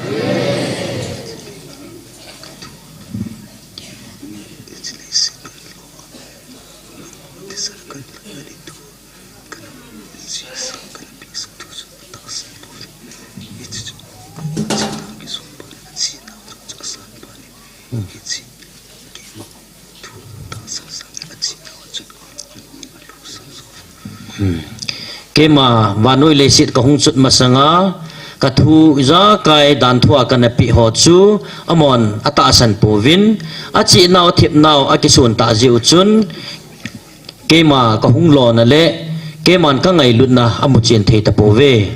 Hmm. Keima vannoi leiset kahung chot masanga, kathu ijakai danthu a kana peh ho chu amahon atahsan pouvin, achehnau athepnau akison tah jeh u chun, keima kahung lona le keiman kangailutna amuchen thei tapouve.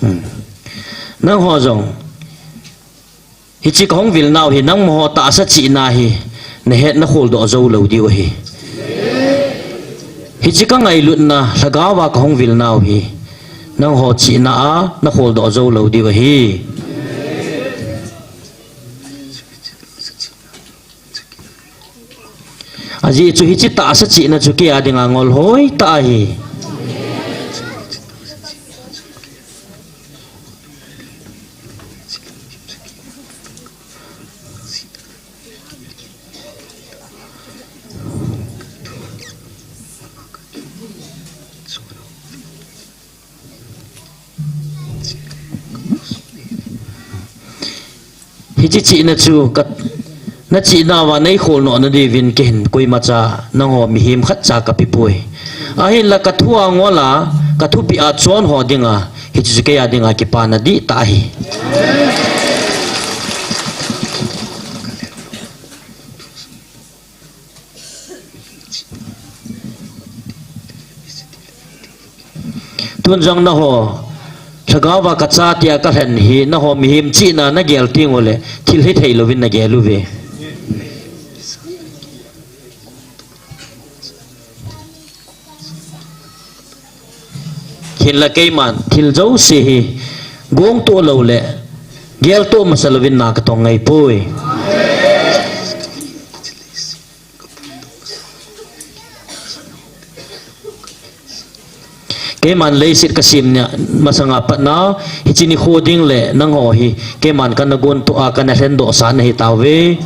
Hmm. Nangho jong Hiche kahung vil nau hi nangma ho tahsa chihna hi nahet nakholdoh jou lou diu ahi. Hiche kangailutna lhagao a kahung vil nau hi nangho chihna a nakholdoh jou lou diu ahi. Ajeh chu hiche tahsa chihna chu kei a dinga ngol hoi tah ahi. Hiche chihna chu ka, nachihna uva neikhol nohna diuvin keihin koimacha nangho mihem khatcha kapepoi. Ahinla kathu a ngol a, kathupeh a chon ho dinga, hiche chu kei a dinga kipana dihtah ahi. Tun jong nangho, lhagao a kachate a kalhen hi, nangho mihem chihna nagel tenguleh, thil hithei louvin nagel uve. Hinla keiman, thil jouse hi, gongto louleh, gelto masa louvin na katong ngaipoi. Keiman leiset kasemna masanga patna, hiche nikho ding le nangho hi, keiman kana gonto a kana lhendohsa nahitauve.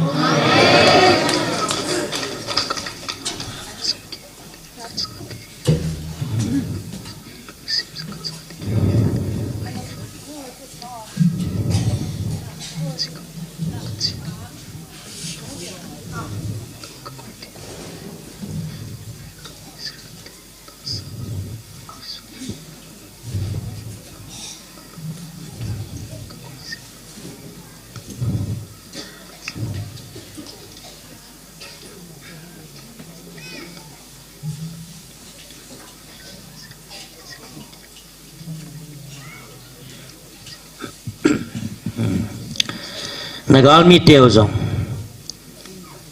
Nagalmi teu jong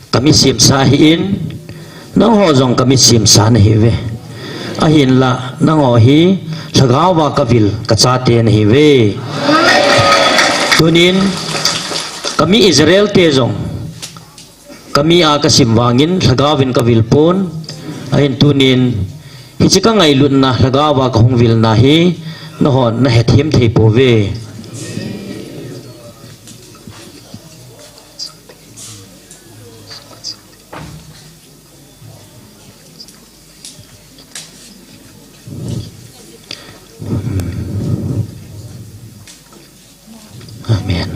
kami semsa ahin, nangho jong kami semsa nahiuve. Ahinla, nangho hi, lhagao a kavil kachate nahiuve. Tunin, kami Israel te jong, kami a kasem vangin, lhagao in kavil pon, ahin tunin, hiche kangailutna, lhagao a kahung vilna hi, nangho nahethem thei pouve. Amen.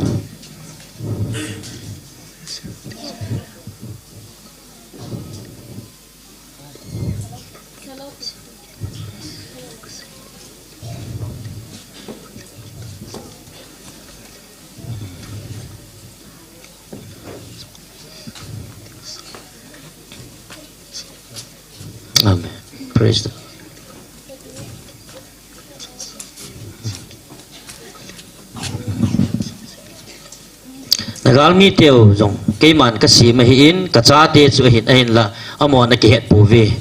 Amen. Praise the Lord. Nagalmi teu jong, keiman kasem ahin, kachate chu ahin, ahinla, amaho nakihet pouve.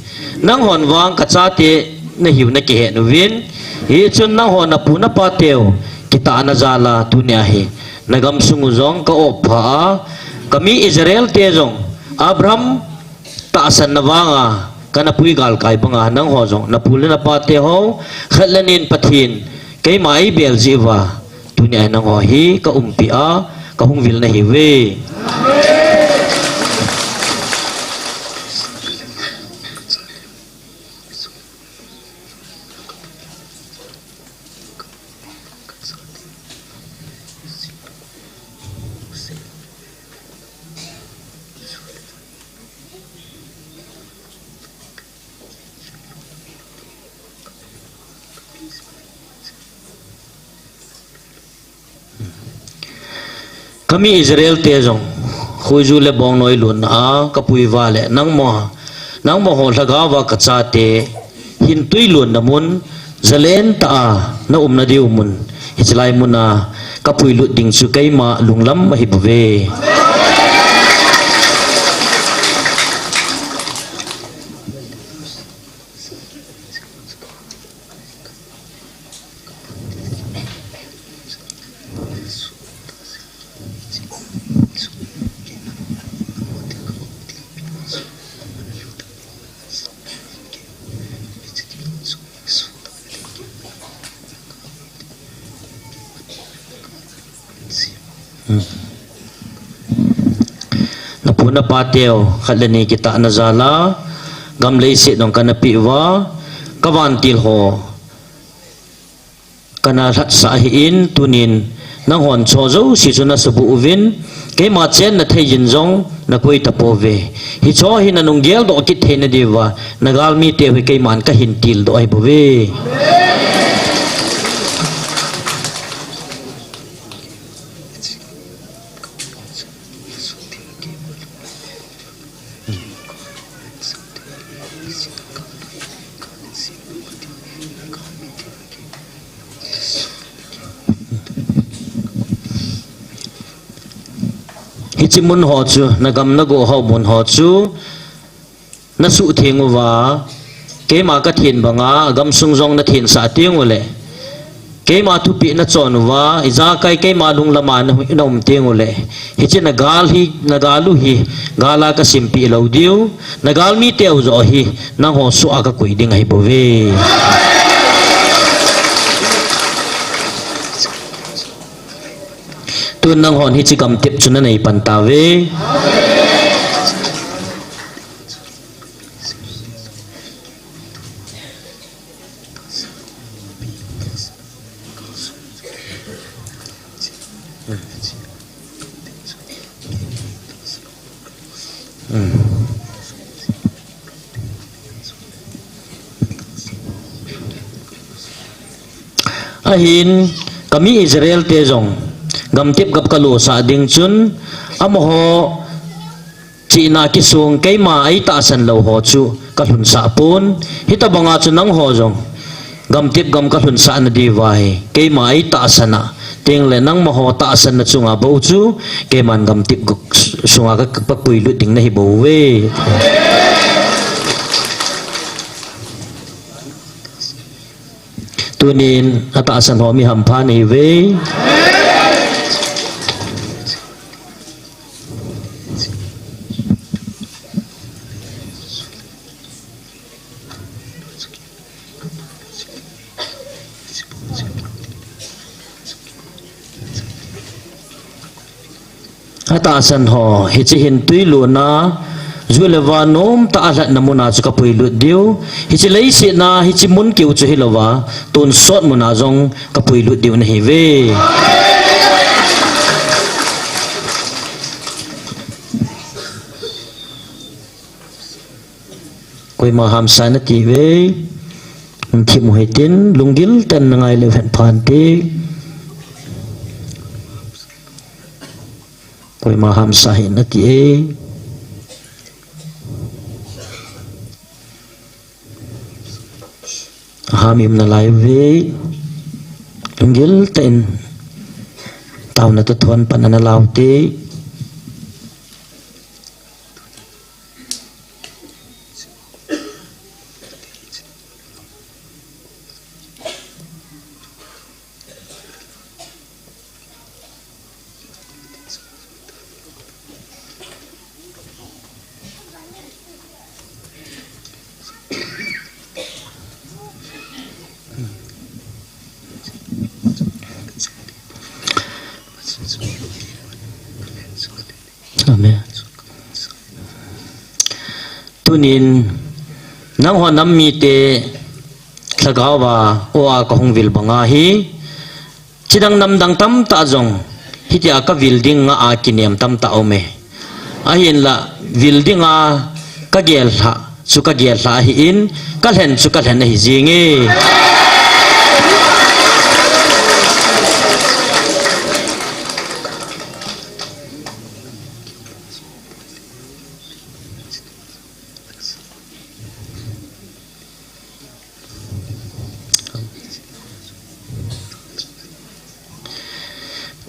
Nanghon vang kachate nahiu nakihet uvin, hichun nangho napu napa teu, kitahna jal a tunia hi, nagamsung u jong ka-op pha a, kami Israel te jong, Abraham tahsanna vanga, kana pui galkai banga, nangho jong, napu le napa teho, khat le ni in Pathen, keima eibel jeh uva, tunia nangho hi kaumpi a, kahung vil nahiuve. Kami Israel te jong, khuiju le bongnoi lutna a kapui uva le, nangma, nangma ho lhagao a kachate, hintui lutna mun, jalen tah a naumna diu mun, Hiche lai muna kapuilut ding chu keima lunglam ahi bouve. Napu napa teu khat le ni kitahna jal a, gam leiset jong kana peh uva, kavantil ho kana lhatsah ahin, tunin nanghon cho jouse chu nasuboh uvin, keima chenna thei jin jong nakoi tapouve. Hicho hi nanung geldoh kit theina diuva, nagalmi teu hi keiman kahin tildoh ahi bouve. Hiche mun ho chu, nagam nagoh ho mun ho chu, nasuhtheng uva, keima kathen banga, gamsung jong nathensah teng uleh, keima thupeh nachon uva, ijakai keima lunglam a na, naum teng uleh, hiche nagal hi, nagal u hi, gal a kasimpeh lou diu, nagalmi teu joh hi, nangho soh a kakoi ding ahi bouve. Tun nanghon hiche gamtep chu nanei pan tauve. Ahin, kami Israel te jong, gamtep gam kalosah ding chun, amaho chihna kisong keima eitahsan lou ho chu kalhunsah pon, hitobanga chu nangho jong, gamtep gam kalhunsah nadiuva hi, keima eitahsan a, tengle nangmaho tahsanna chunga bou chu, keiman gamtep gu-, sunga ka, kapuilut ding nahi bouve. Tunin atahsan ho mi hampha nahiuve. Atahsan ho, hiche hin tuilutna, ju le va nomtah a lhatna muna chu kapuilut diu. Hiche leiset a, hiche mun keu chu hilouva, tonsot muna jong kapuilut diu nahiuve. Koima hamsa nati uve. Thim u hitin, lunggil tah in nangai leu hen phante. Koima hamsa hi nati e. Ham im nalai uve. Lunggil tah in taona toh thon pan ana lau te. Amen. Tunin, nangho nam mite lhagao a, o a kahung vil banga hi, chidang namdang tamtah jong, hitia kavil ding nga a kinem tamtah aume. Ahinla, vil dinga kagel lha, chu kagel lha ahin, kalhen chu kalhen ahi jinge.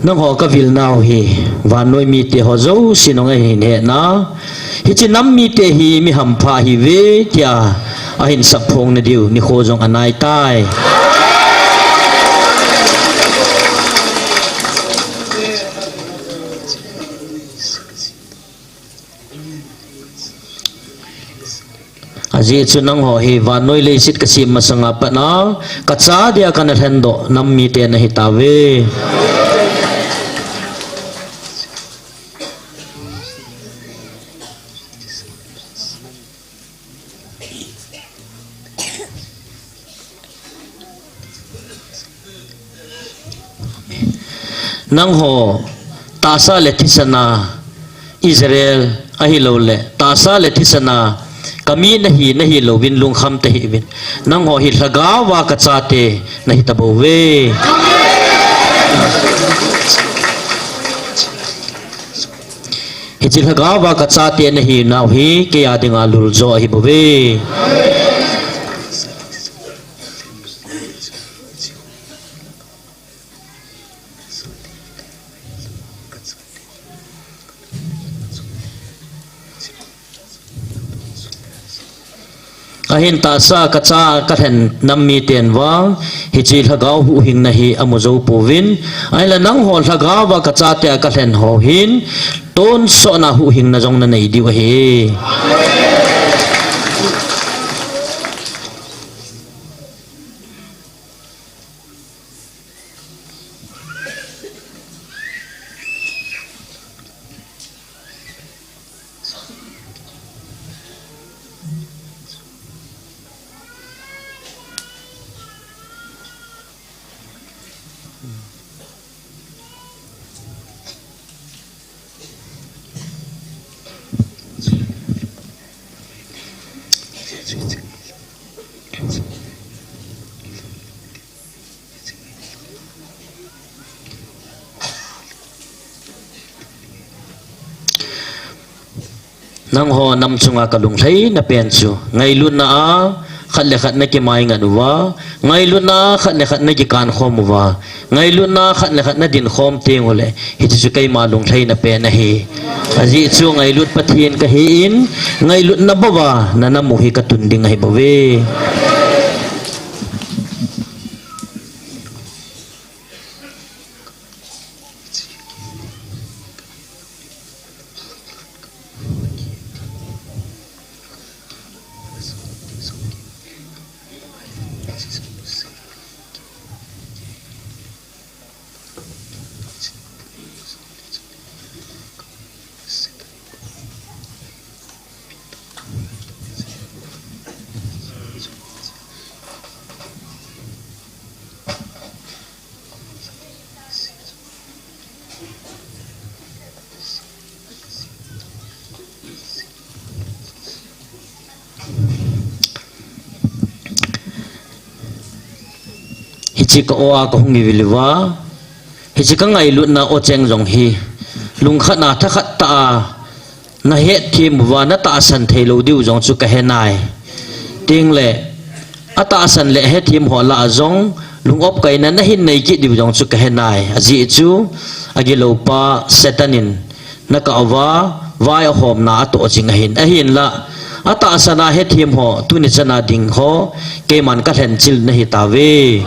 Nangho kavilnau hi, vannoi mite ho jouse nong ahin hena, hiche nam mite hi mi hampha ahiuve tia ahin sapphong nadiu nikho jong anaitai. Ajeh chu nangho hi vannoi leiset kasem masanga pat a, kacha dia kana lhendoh nam mite nahitauve. Nangho, tahsa le thisan a Israel ahilouleh, tahsa le thisan a kami nahi, nahilouvin lungkham tahih uvin. Nangho hi lhagao a kachate nahitabouve. Hiche lhagao a kachate nahinau hi kei a dinga luljo ahibouve. Ahin tahsa kacha kalhen nam miten vang, hiche lhagao huhhingna hi amu jou pouvin, ahinla nangho lhagao a kachate a kalhen ho hin, tonsot a huhhingna jong nanei diu ahi. Nangho nam chunga kalunglhaina pen chu, ngailutna a khat le khat nakimaingat uva, ngailutna a khat le khat nakikan khom uva, ngailutna a khat le khat nadin khom teng uleh, hiche chu keima lunglhaina pen ahi. Ajeh chu ngailut Pathen kahin, ngailutna bou a nanam u hi katun ding ahibouve. Hiche ka o a kahung ivil uva, hiche kangailutna o cheng jong hi, lungkhat a thakhat tah a nahetthem uva, natahsan theilou diu jong chu kahenai. Tengle, atahsan le ahetthem ho lah a jong, lung-op kaina nahin nei kit diu jong chu kahenai. Ajeh chu, agilou pa Satan in, nakah uva, vai ahomna atoh jing ahin, ahinla, atahsan a hetthem ho, tuni chan a ding ho, keiman kalhenchil nahitauve.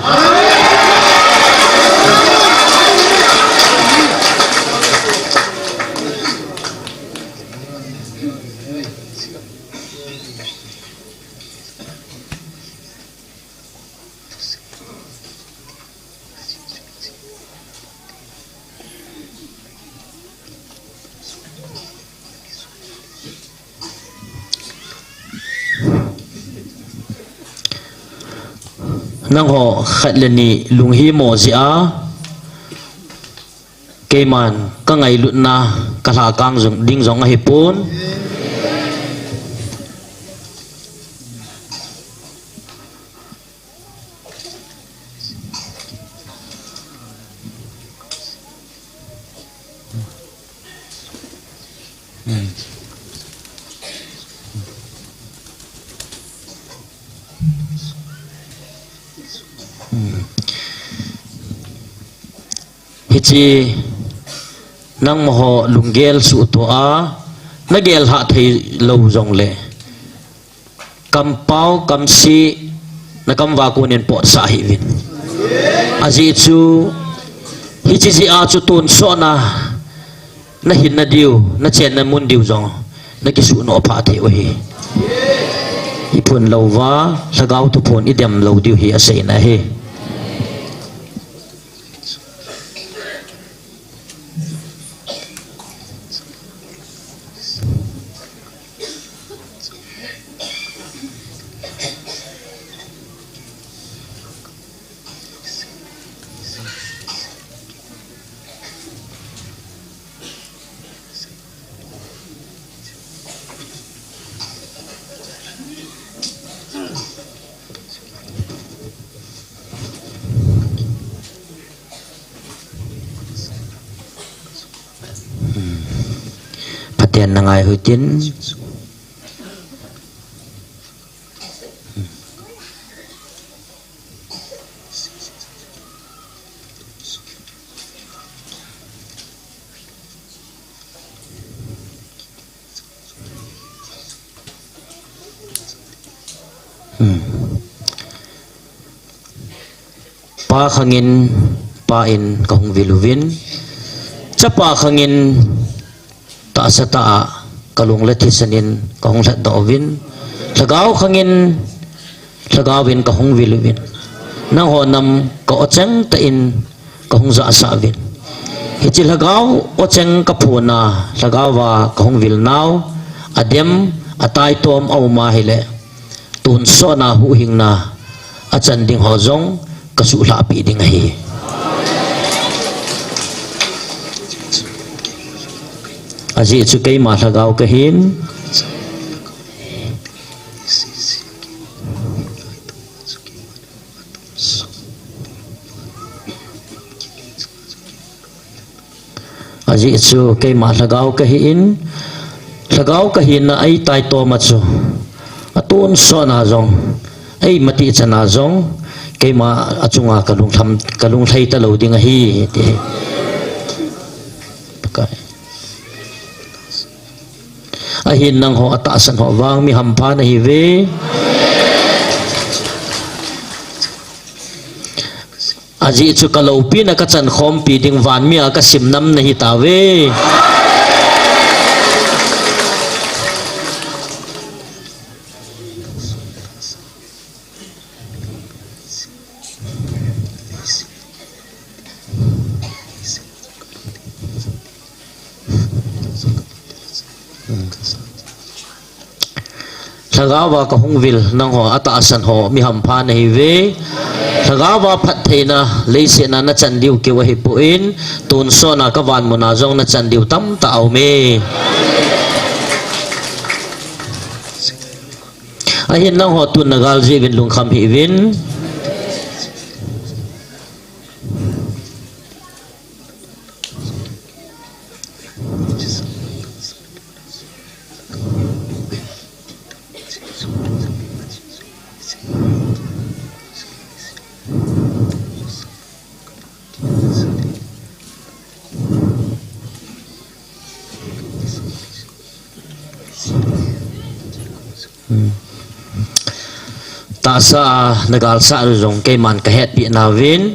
Nangho khat le ni lunghimo jeh a, keiman kangailutna kalhakang jong ding jong ahipon. Hiche Nangma ho lunggel suhtoh a, nagel hah thei lou jongle, kampao, kamsi, nakamva konin potsah hih uvin. Ajeh chu, hiche jeh a chu tonsot na, nahinna diu, nachenna mun diu jong, nakisuhnoh phah thei u ahi. Iphun louva, lhagao thuphon idem lou diu hi aseina ahi. Pathen na ngai hitin. Hmm. Pa khangin, Pa in kahung vil uvin. Chapa khangin, tahsa tah a kalung le thisan in kahung lhatdoh uvin. Lhagao khangin, Lhagao in kahung vil uvin. Nangho nam ka-o cheng tah in kahung jahsah uvin. Hiche lhagao o cheng kaphon a, lhagao a kahung vil nau, adem, ataitom a um ahile, tonsot na huhhingna achan ding ho jong kasuhlhah peh ding ahi. Ajeh chu keima lhagao kahin. Ajeh chu keima lhagao kahin, lhagao kahina eitaitom a chu, atonsot na jong, eimatih chan a jong, keima achunga kalung lhai talou ding ahi, ti. Ahin nangho atahsan ho vang mi hampha nahiuve. Ajeh chu kaloupina kachan khompi ding vanmi a kasim nam nahitauve. Lhagao a kahung vil nangho atahsan ho mi hampha nahiuve. Lhagao a phattheina leiset a nachan diu keu ahipon, tonsot na kavan mun a jong nachan diu tamtah aume. Ahin nangho tun nagal jeh uvin lungkham hih uvin. Hmm. Tahsa a nagalsah u jong keiman kahetpi nauvin.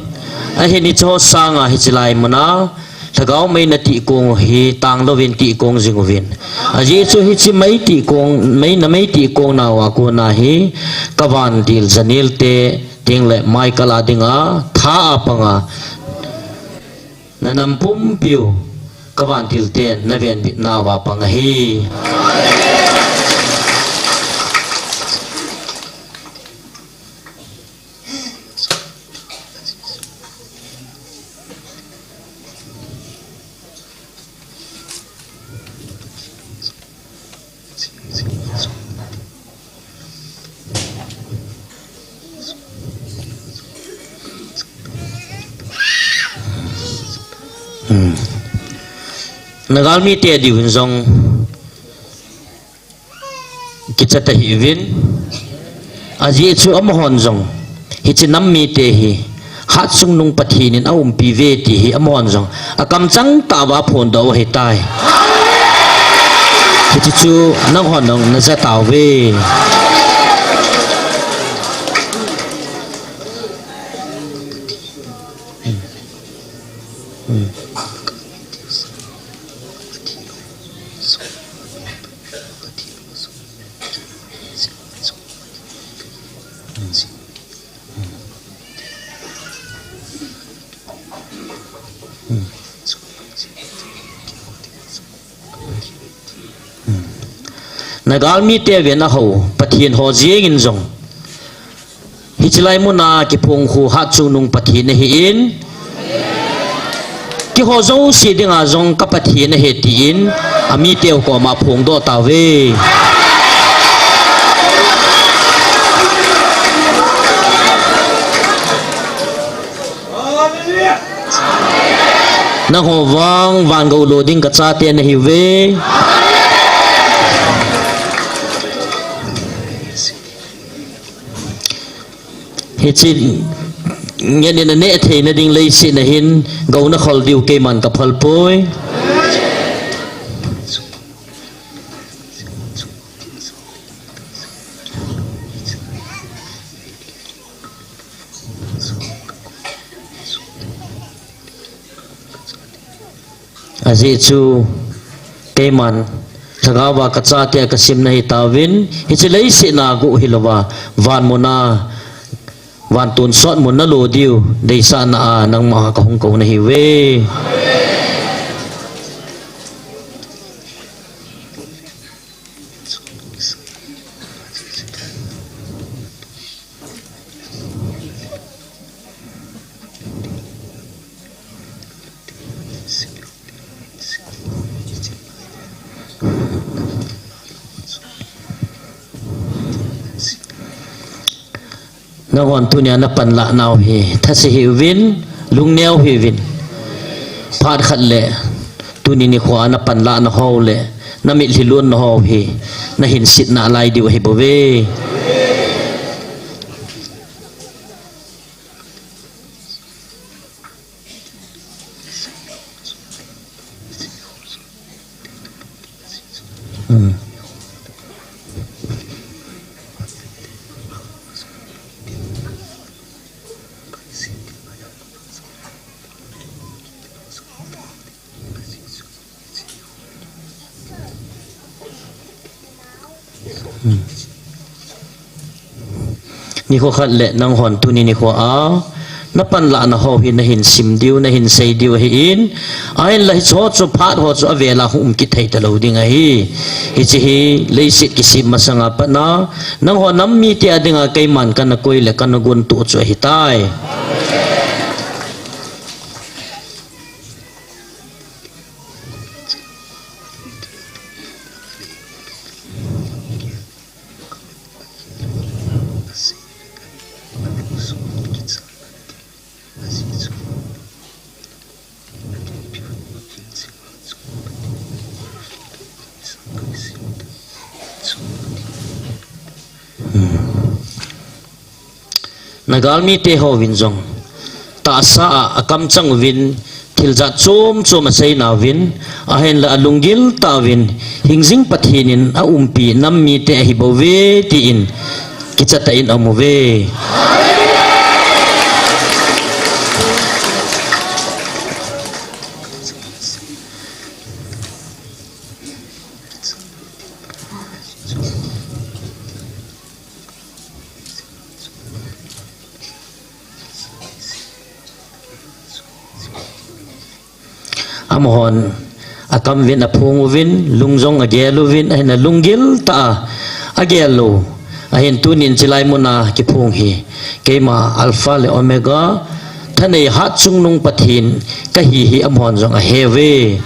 Ahin hiche ho sanga hiche lai mun a, lhagao mei natih kong u hi tanglouvin tih kong jing uvin. Ajeh chu hiche mei tih kong, mei namei tih kong nauva kona hi, kavantil Janil te, tengle Michael a dinga, tha a panga. Nanam pumpiu, kavantil ten navenbit nauva pang ahi. Hmm. Nagalmi te diuvin jong kicha tahih uvin. Ajeh chu amahon jong hiche nam mite hi Hatchungnung Pathen in aumpi uve ti hi amahon jong akamchang tah uva aphondoh u ahitai. Hiche chu nanghon jong naja tauve. Nagalmite uvin ahou Pathen ho jeng in jong, hiche lai muna kiphong khu Hatchungnung Pathen ahin, keiho jouse dinga jong ka Pathen ahi tin, amite u koma aphongdoh tauve. Nangho vang van gou lo ding kachate nahiuve. Hiche ngen in aneh theina ding leiset a hin gou nakhol diu keiman kaphal poi. Ajeh chu keiman lhagao a kachate a kasim nahi tauvin, hiche leiset a gou hilouva, van muna, van tonsot mun nalo diu deisahna a nangma kahung kou nahiuve. Nanghon tunia napanlah nau hi thase hih uvin, lungneo hih uvin. Phat khat le tuni nikho a napanlah nahou le namitlhi lonna hou hi nahin sitna lai diu ahibouve. Hmm. Nikho khat le nanghon tuni nikho a napanlah nahou hi nahin sim diu, nahin sei diu ahin, ahinla hicheho chu phat ho chu avel a hung um kit thei talou ding ahi. Hiche hi leiset kisem masanga patna nangho nam mite a dinga keiman kana koi le kana gontoh chu ahitai. Hmm. Nagalmite houvin jong tahsa a akamchang uvin, thil jat chom chom asei nauvin, ahinla alunggil tah uvin, hingjing Pathen in aumpi nam mite ahibouve tin kicha tah in aum uve. Amahon akam uvin aphong uvin, lung jong agel uvin, ahin alunggil tah a agel lou. Ahin tunin chilai muna kiphong hi keima Alpha le Omega, thanei Hatchungnung Pathen kahi hi amahon jong ahe uve.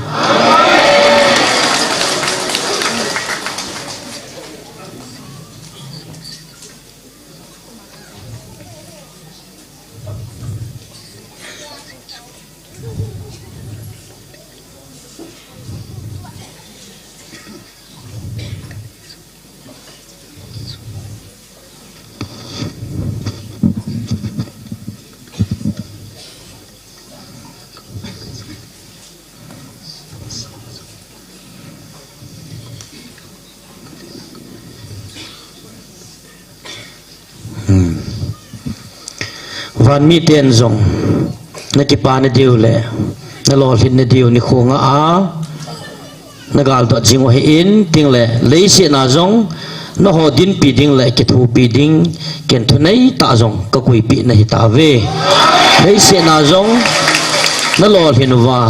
Van miten jong na kipana diu le na lolhinna diu nikho nga a na galdot jing u ahin, tin le leiset a jong nangho dinpi ding le kithopi ding ken thunei tah jong ka koipi nahi tauve. Leiset a jong na lolhin uva,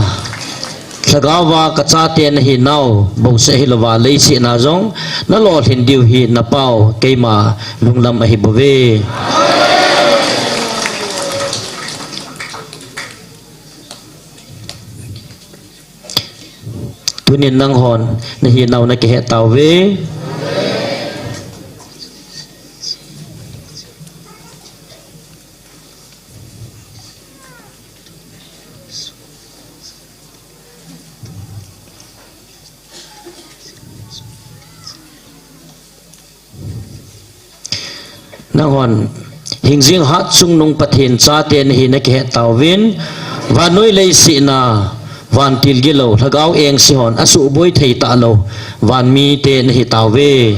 Lhagao va ka chate nahi nau bouseh hilouva, leiset a jong na lolhin diu hi na pau keima lunglam ahi bouve. Tunin nanghon nahi nau na kihe tauve. Nanghon hingjing hat chungnung Pathen chate nahi na kihe tauvin, vannoi leiset a vantil gilou, lhagao engse hon asuhboi thei talou vanmite nahi tauve.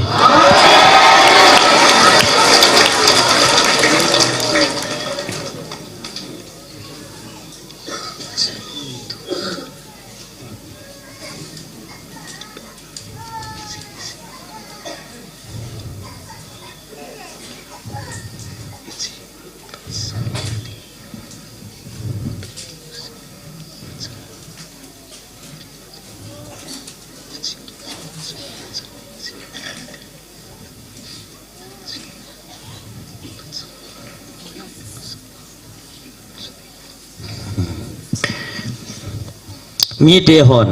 Mite hon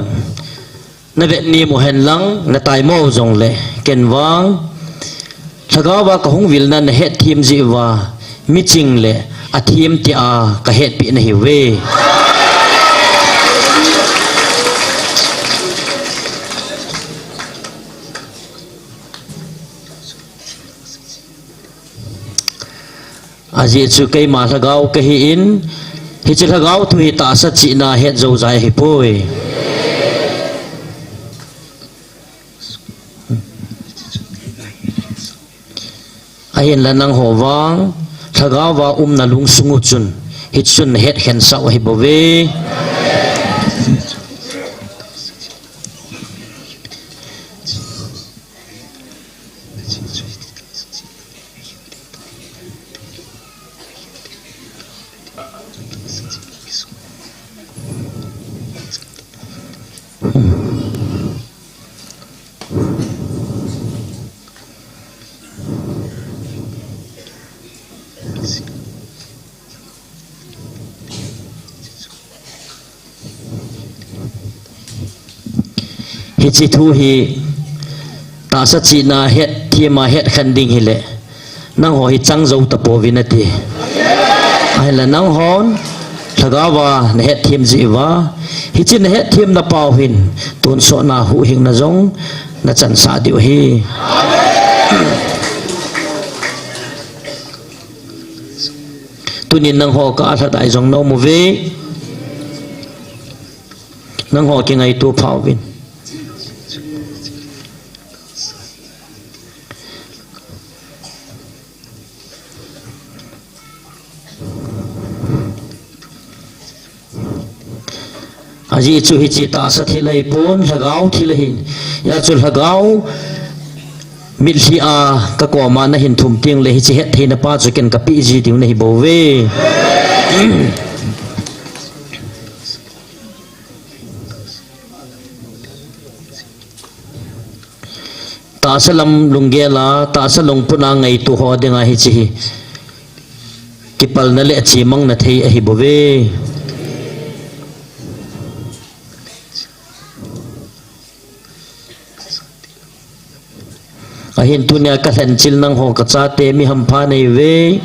na vetnem u henlang na taimo u jongle, ken vang lhagao va ka hung vilna na hetthem jeh uva miching le athem tia ka hetpi nahiuve. Ajeh chu keima lhagao kahin, hiche lhagao thu hi tahsa chihna het jou jai ahipoi. Ahinla nangho vang lhagao va umna lungsung u chun hichun hetkhen sau ahibouve. Hiche thu hi tahsa chihna hetthem a hetkhen ding hile nangho hi chang jou tapouvin ati. Ahinla nanghon lhagao va na hetthem jeh uva, hiche na hetthem na pau hin tonsot na huhhingna jong na chansah diu ahi. Tunin nangho ka alhadai jong na um uve. Nangho kingaito phauvin. Ajeh chu hiche tahsa thil ahipon, lhagao thil ahin. Hijeh chun lhagao mitlhi a ka koma nahin thum tengle hiche hettheina pa chu ken kapeh ji diu nahibouve. Tahsa lam lunggel a, tahsa lungput a ngaito ho dinga hiche hi kipalna le chemangna thei ahibouve. Ahin tunia ka lhenchil nangho ka chate mi hampha nahiuve.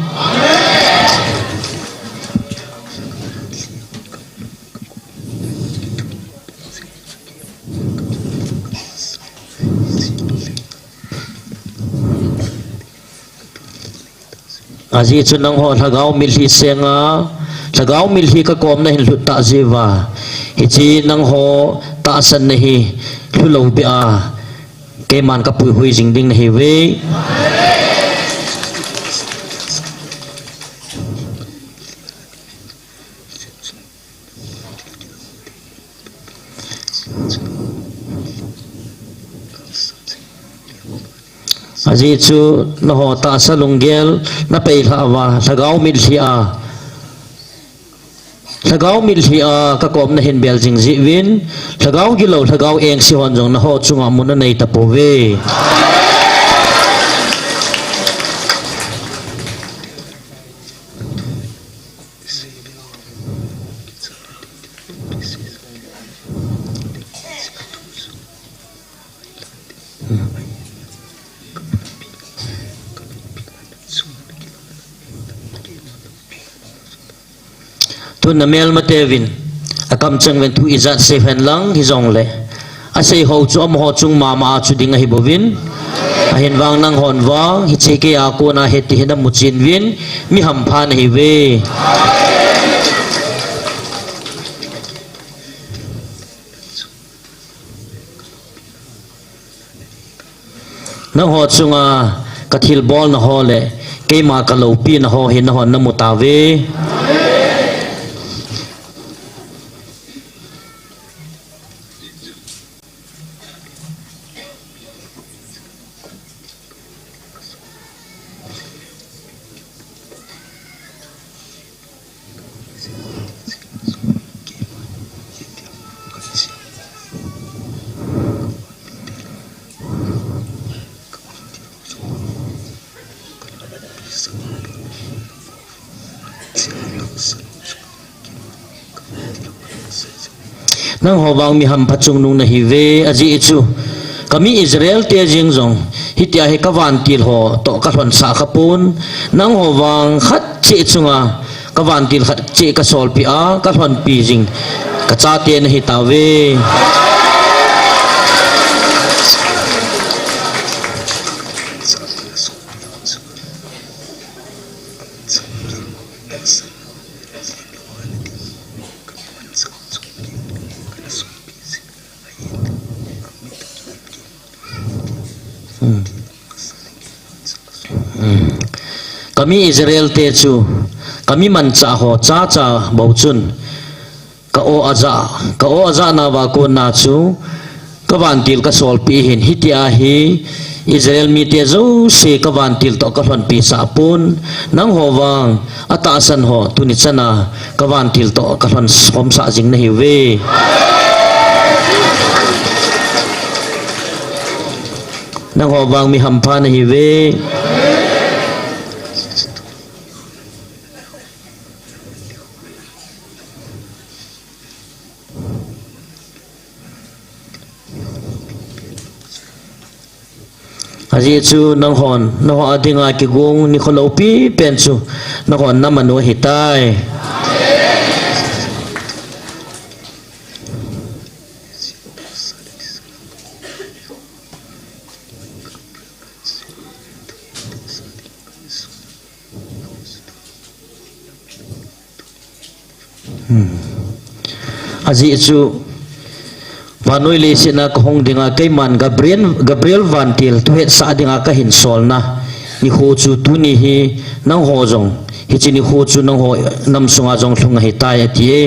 Ajeh chu nangho lhagao mitlhi senga, lhagao mitlhi ka koma nahin lhut tah jeh uva, hiche nangho tahsanna hi lhulou beh a keiman ka puihui jing ding nahiuve. Ajeh chu nangho tahsa lunggel napei lhah uva, lhagao mitlhi a, lhagao mitlhi a kakom nahin bel jing jeh uvin, lhagao gilou, lhagao engse hon jong nangho chunga mun anei tapouve. Tun namelmateuvin akamcheng uvin thu ijat sei hen lang hijongle, asei ho chu amaho chung mama a chu ding ahi bouvin, ahin vang nanghon vang hiche keiya kona hiti hin namu chin uvin, mi hampha nahiuve. Nangho chunga kathilbolna ho le keima kaloupina ho hi nanghon namu tauve. Nangho vang mi hampha chungnung nahiuve, ajeh chu kami Israel te jeng jong hitia hi kavantil ho toh kalhonsah khapon, nangho vang khat cheh chunga kavantil khat cheh kasolpeh a kalhonpi jing kachate nahitauve. Hmm. Hmm. Kami Israel te chu, kami manchah ho chacha bou chun, ka-o aja, ka-o aja nauva kona chu, kavantil kasolpeh in, hitia hi Israel mite jouse kavantil toh kalhonpi sah pon, nangho vang atahsan ho tuni chana kavantil toh kalhon khomsah jing nahiuve. Nangho vang mi hampha nahiuve. Ajeh chu nanghon, nangho a dinga kigong nikho loupi pen chu nanghon namanu ahitai. Hmm. Ajeh chu, vannoi leiset a kahung dinga, keiman Gabriel, Gabriel vantil thu hetsah dinga kahin solna nikho chu tuni hi nangho jong, hiche nikho chu nangho nam sunga jong lhung ahitai ati e.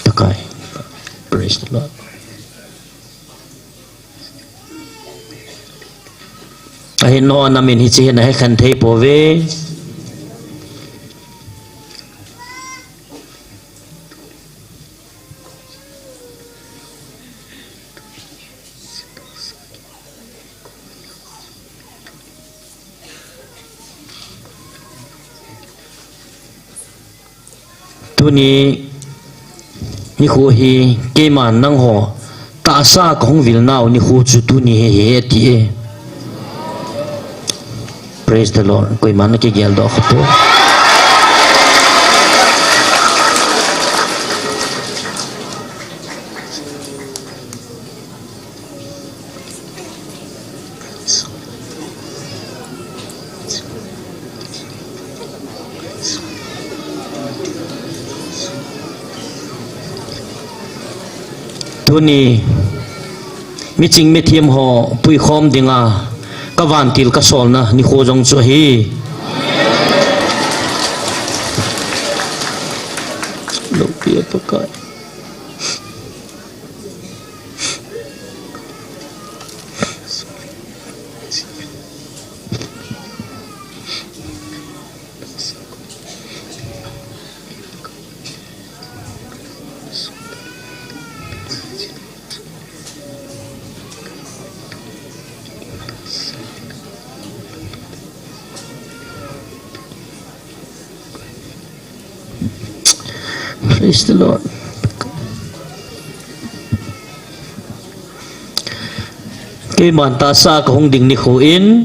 Takai. Praise the Lord. Ahin nangho namin hiche hin ahekhen thei pouve. Tuni nikho hi keiman nangho tahsa kahung vil nau nikho chu tuni hi ahi ati e. Praise the Lord. Koiman nakigel doh khapoi. Tuni miching mithem ho puikhom dinga kavantil kasolna nikho jong chu ahi. Loupi a Pakai. Praise the Lord. Keiman tahsa kahung ding nikho in,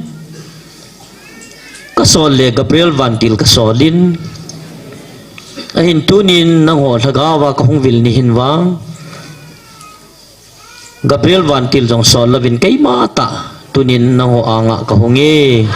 kasol le Gabriel Vantil kasol in, ahin tunin nangho lhagao a kahung vil ni hin vang, Gabriel Vantil jong sol louvin keima tah tunin nangho anga kahung e.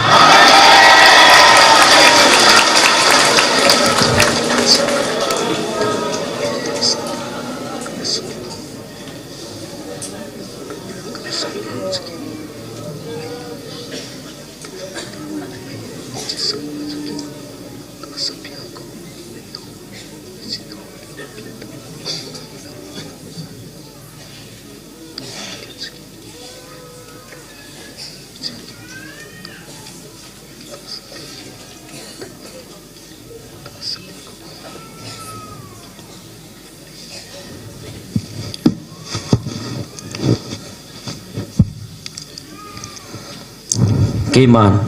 Keiman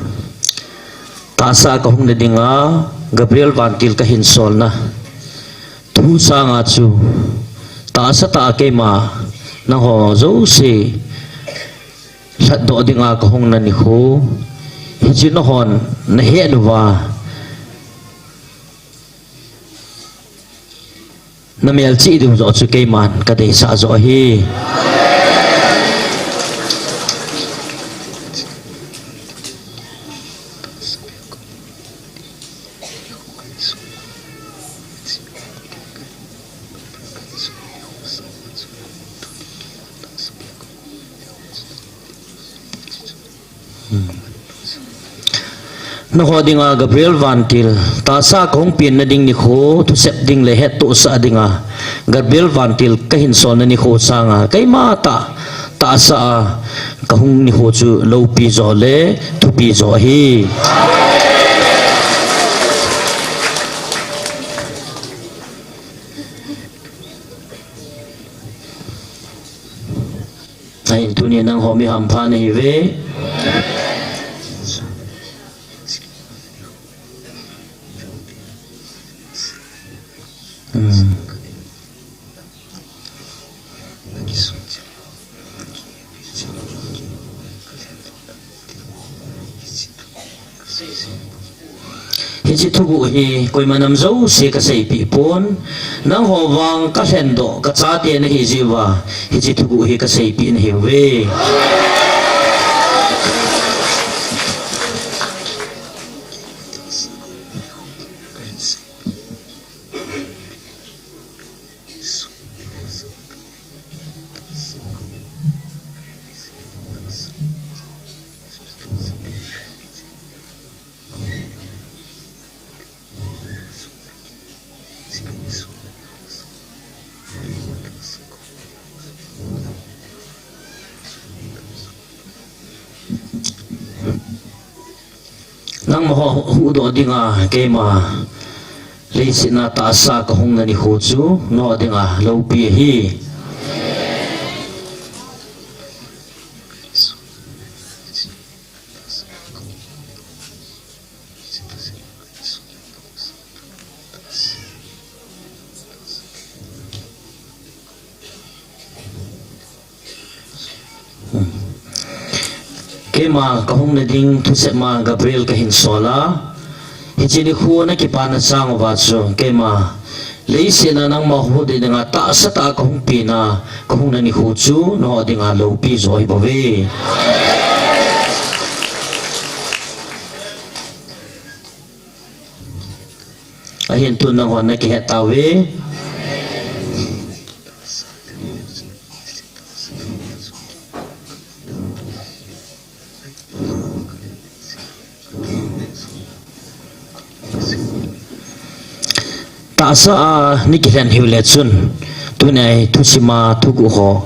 tahsa kahung na dinga Gabriel Vantil kahin solna thu sanga chu, tahsa tah a keima nangho jouse lhatdoh dinga kahung na nikho, hiche nahon nahet uva, namelchih diu joh chu keiman kadeisah joh ahi. Nangho dinga Gabriel Vantil, tahsa kahung penna ding nikho, thusep ding le hettohsah dinga Gabriel Vantil kahin solna nikho sanga keima tah, tahsa a kahung nikho chu loupi joh le thupi joh ahi. Ahin tunin nangho mi hampha nahiuve. Hmm. Hiche thuguh hi koima nam jouse kaseipeh pon, nangho vang kalhendoh kachate nahi jeh uva, hiche thuguh hi kaseipeh nahiuve. Nangma ho huhdoh dinga keima leiset a tahsa kahung na nikho chu nangho dinga loupi ahi. Keima kahung na ding thusep ma Gabriel kahin sol a, hiche nikho nakipana chang uva chu keima leiset a nangma huhdoh dinga tahsa tah kahung pen a, kahung na nikho chu nangho dinga loupi joh ahi bouve. Ahin tun nangho nakihet tauve. Tahsa a nakilhen hiu le chun, tunia hi thusim a thuguh ho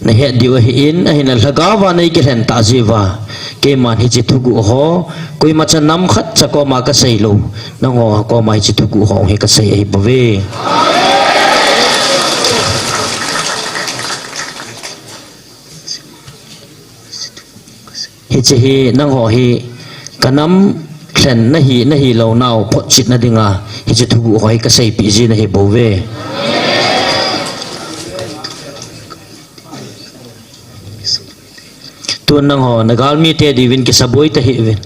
nahet diu ahin, ahinla lhagao a nakilhen tah jeh uva, keiman hiche thuguh ho koimacha nam khatcha koma kasei lou, nangho koma hiche thuguh ho hi kasei ahi bouve. Hiche hi nangho hi kanam lhen nahi, nahi lou nau photchetna dinga hiche thuguh ho hi kaseipeh jin ahi bouve. Tun nangho, nagalmi te diuvin kisaboi tahih uvin.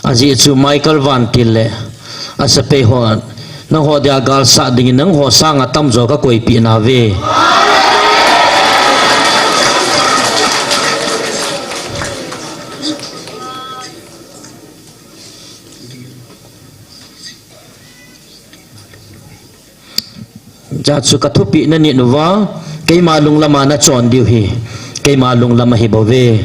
Ajeh chu Michael Vantil le asapei ho, nangho dia gal sah dingin nangho sanga tamjo kakoipeh nauve. Hijeh chun kathupeh nanit uva, keima lunglam a nachon diu hi, keima lunglam ahi bouve.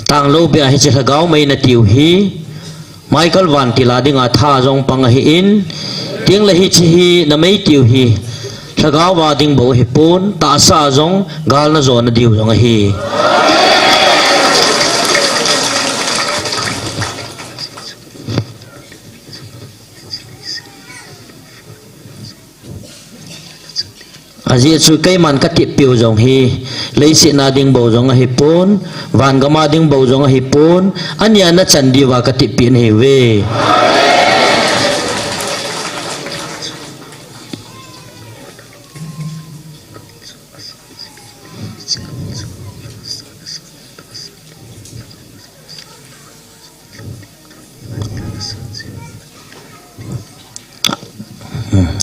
Tanglou beh a hiche lhagao mei natiu hi, Michael Vantil a dinga tha jong pang ahin, tengle hiche hi namei tiu hi, lhagao a ding bou hipon, tahsa a jong gal najo nadiu jong ahi. Ajeh chu keiman katepeh u jong hi, leiset a ding bou jong ahipon, vangam a ding bou jong ahipon, ani a nachan diuva katepeh nahiuve.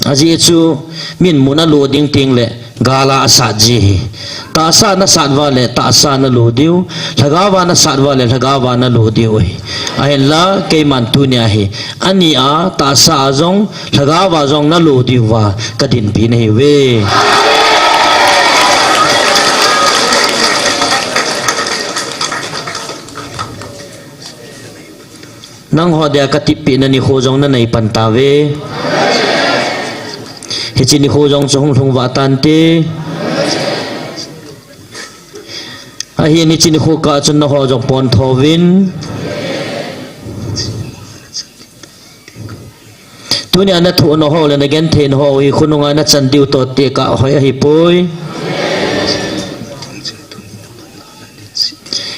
Ajeh chu min mun a lo ding tengle gal a asat ji hi. Tahsa nasat uva le tahsa nalo diu, lhagao a nasat uva le lhagao a nalo diu ahi. Ahinla keiman tunia hi, ani a tahsa a jong, lhagao a jong nalo diuva kadinpi nahiuve. Nangho dia katepeh na nikho jong nanei pan tauve. Hiche nikho jong chu hung lhung vah tante. Ahin hiche nikho kah chun nangho jong pon tho uvin. Tunia nathoh nau ho le nagenthei nau ho hi khonunga nachan diu toh tekah hoi ahipoi.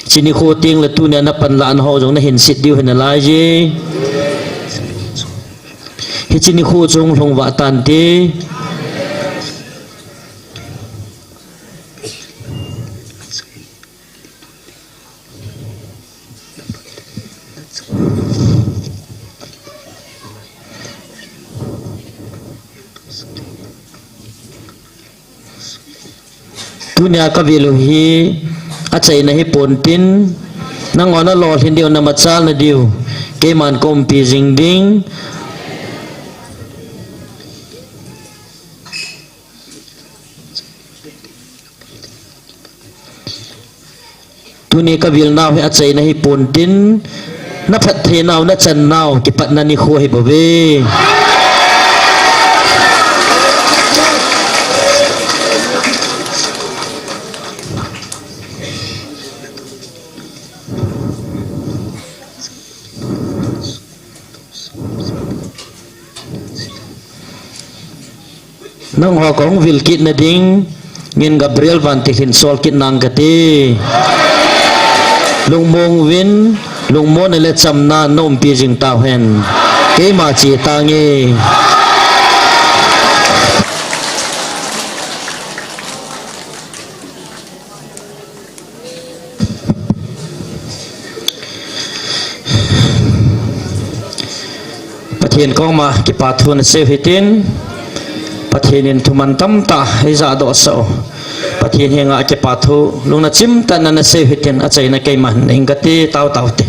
Hiche nikho tengle tunia napanlah nau ho jong nahin set diu hi nalai je. Hiche nikho chu hung lhung vah tante. Tunia kavil u hi achaina hipon tin, nangho nalolhin diu, namachal na diu, keiman kaumpi jing ding. Tuni kavil nau hi achaina hipon tin, naphatthei nau, nachan nau, kipatna nikho hi bouve. Nangho kahung vil kit nading, min Gabriel Vantilhin sol kit nang kati. Lungmong uvin, lungmonna le chamna naumpi jing tauhen. Keima che tange. Pathen koma kipathu naseiu hitin, Pathen in thuman tamtah eijahdoh sah u. Pathen henga kipathu lungna chimtah in naseiu hitin, achaina keiman nahing kati, tao tao te.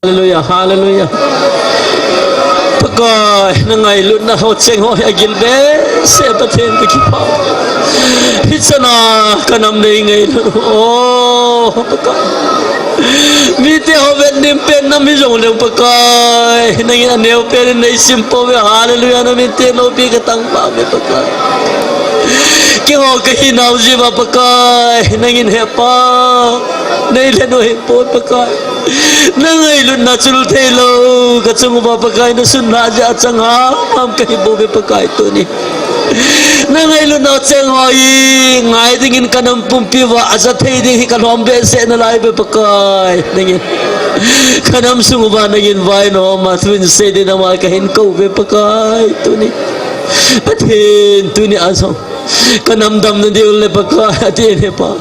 Hallelujah, hallelujah. Pakai, na ngailutna ho cheng ho hi agil behseh, Pathen kakipah. Hichana kanam nei ngailut. Oh, Pakai. Mite ho vet dim pen nam hijongleng Pakai, nangin aneo pen in neisim pouve. Hallelujah, namin theng loupi kathangvah uve Pakai. Keiho kahinau jeh uva Pakai, nangin hepa. Neilhen u hipon Pakai. Na ngailutna chul theilou kachung uva Pakai, nasunna jeh a chang hamham kahi bouve Pakai tuni. Na ngailutna cheng ho hi ngai dingin kanam pumpi uva aja thei ding hi kalhom behseh nalai uve Pakai. Nangin kanam sung uva nangin vai noma thu in sei ding nama kahin kou uve Pakai tuni. Pathen tuni a jong kanam damna diu le Pakai, atin hepa.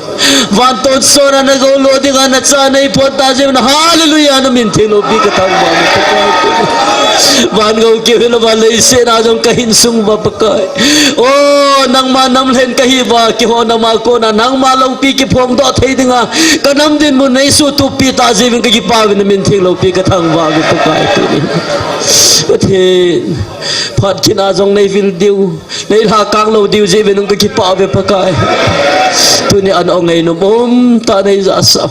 Van tonsot a nagou lo dinga nacha neipon tah jeh un, hallelujah, namin theng loupi kathangvah uve Pakai. Van gou keu hilou va leiset a jong kahin sung uva Pakai. Oh, nangma namlhen kahi uva, keiho nama kona nangma loupi kiphongdoh thei dinga kanam dinmun neisuhtup pi tah jeh uvin kakipah uve, namin theng loupi kathangvah uve Pakai tuni. Pathen, phat kit a jong neivil diu, neilhakang lou diu jeh uvin kakipah uve Pakai. Tuni a na-ong ngainom umtah neijahsah u,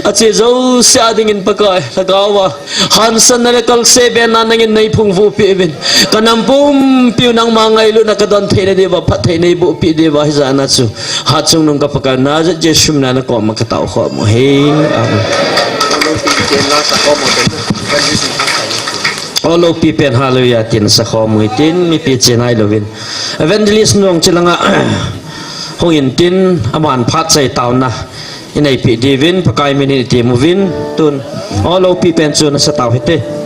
ache jouse a dingin Pakai, lhagao a hansanna le kalsebena nangin neiphungvuh peh uvin, kanam pumpiu nangma ngailutna kadon theina diuva phatthei neiboh peh diuva hijat a chu hatchungnung ka Pakai Nazareth Jesu mina nakoma katao khom uve. Amen. O loupi pen hallelujah tin sakhom u hitin, mipi che nailouvin Evangelist Nongchilanga hung intin, aman phat chai taona ineipi diuvin Pakai minin item uvin, tun o loupi pen chu nasa tau hite.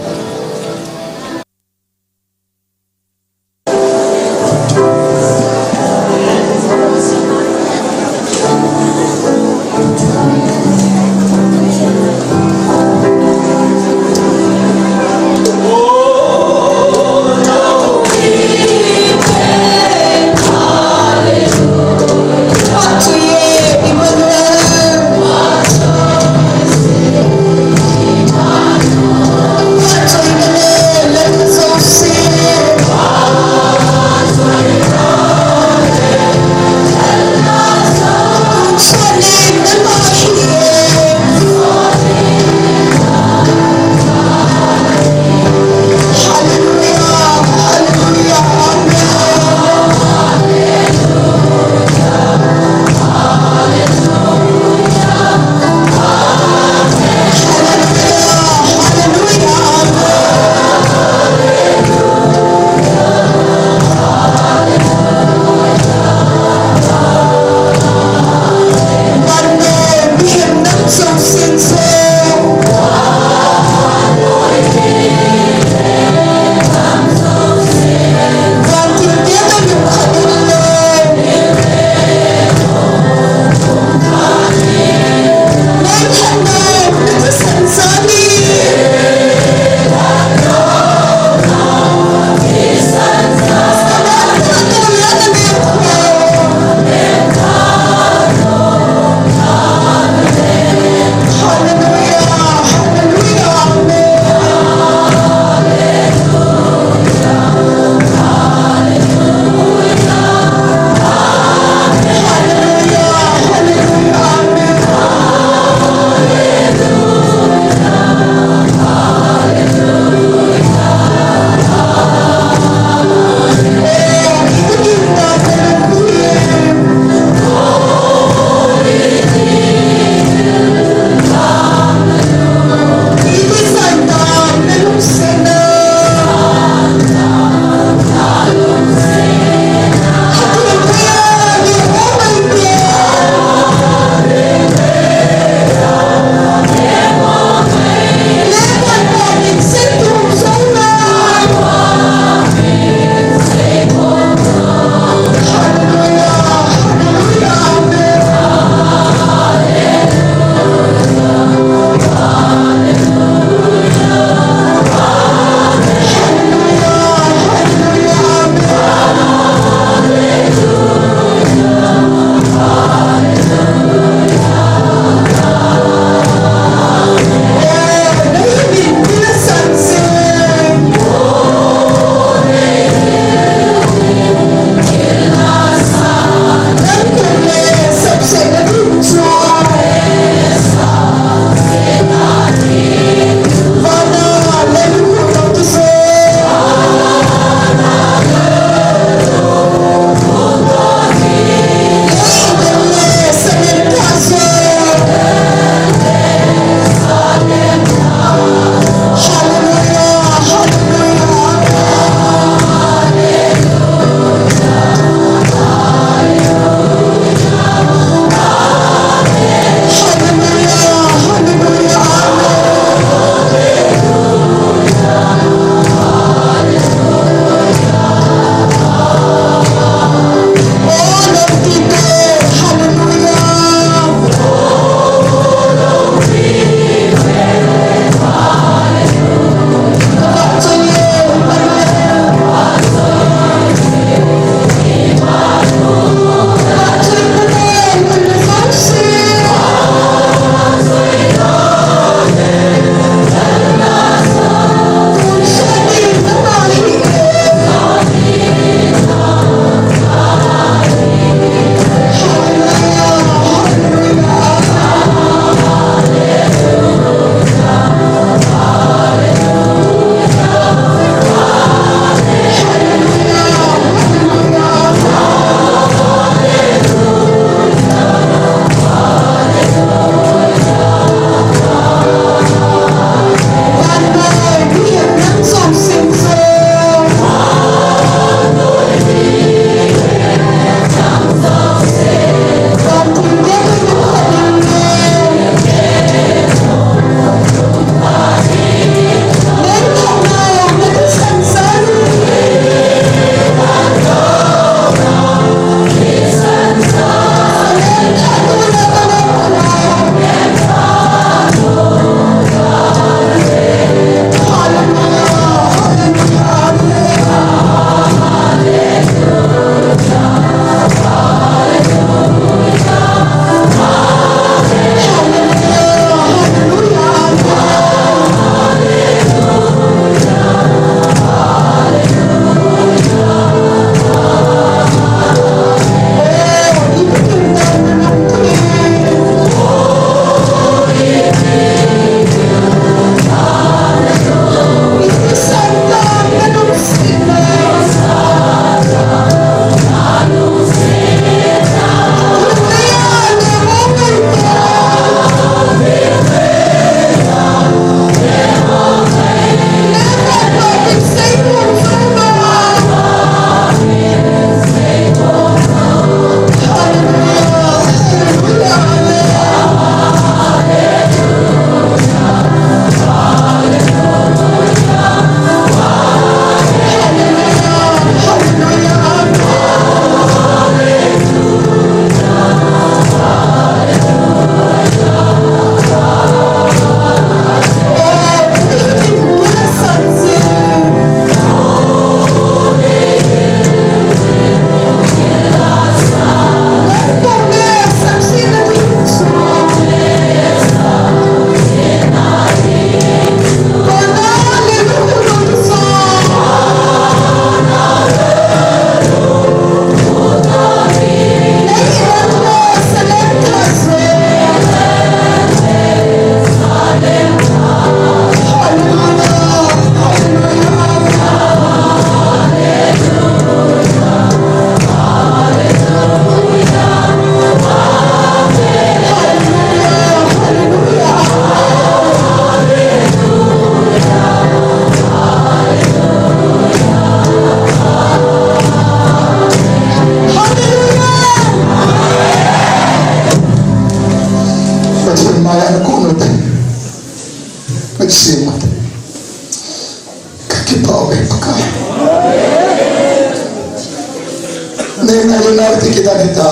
Nati kita kita.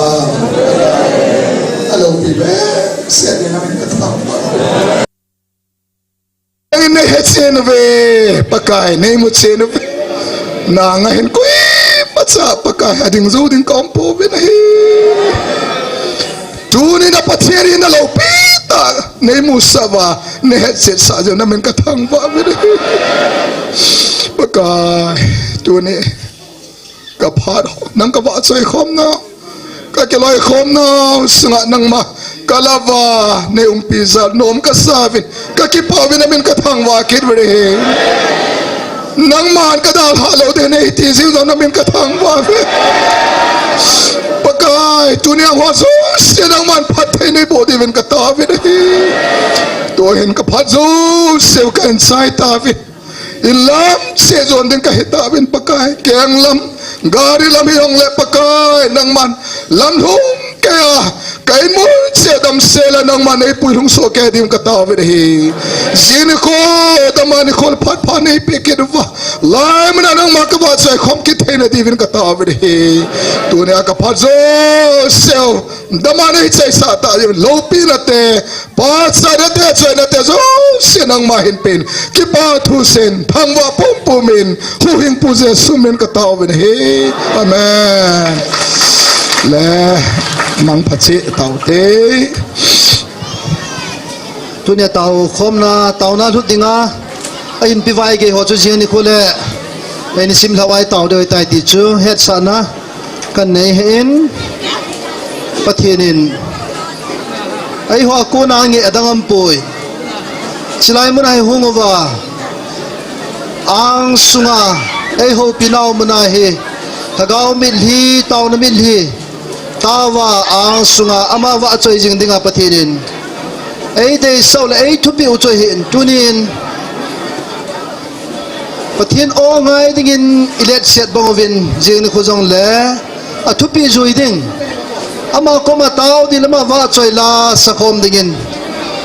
Alo pibe. Seni namin kata. Nei hechen uve, Pakai, nei muchen uve. Nanga hin koimacha Pakai ading jou ding ka um pouve nahi. Tuni na Pathen in na loupi tah nei musah uva, nei hetchet sah jeh un namin ka thangvah uve nahi. Pakai, tuni ka phat ho, nang ka vahchoi khomna, ka kiloikhomna sunga nangma ka lhah uva nei umpi jal nom kasa uvin, ka kipah uvin, namin ka thangvah kit uve. Nangman ka dalha lou ding nei ti jing jong namin ka thangvah uve. Pakai, tuni a ho jouse nangman phatthei nei boh diuvin ka tao uve nahi. Tuhin ka phat jouse u ka inchai tauve. Inlam cheh jon ding ka hi tauvin Pakai, keng lam, gari lam hijongle Pakai, nangman lamlhung keiya ka inmun cheh damsel a nangman nei puilhung soh kei ding ka tao uve nahi. Jing nikho, dama nikho phat pha nei pe kit uva, hilai mun a nangma ka vahchoi khom kit theina diuvin ka tao uve nahi. Tuni a ka phat jouse u dama nei chaisah tauve, loupina te, pachatna te, choina te jouse nangma hin pen, kipa thu seiyin, thangvah pumpum in, Huhhingpu Jesu min ka tao uve nahi. Amen. Le, mangpha cheh taute. Tuni a taokhomna, taona lhut dinga ahin pi vaigei ho chu jing nikho le, eini simlhah uva i tao diu ahitai ti chu hetsahna ka nei ahin, Pathen in eiho a kona ngeh adang aumpoi. Chulai mun a hi hung uva, ang sunga eihoupi nau mun a hi, lhagao mitlhi, taona mitlhi, tao uva ang sunga ama vahchoi jing dinga Pathen in eideisah u le eithupeh u chu ahin, tunin Pathen aw ngai dingin i letset bang uvin, jing nikho jongle athupeh jui ding, ama koma tao ding le ama vahchoi la sakhom dingin,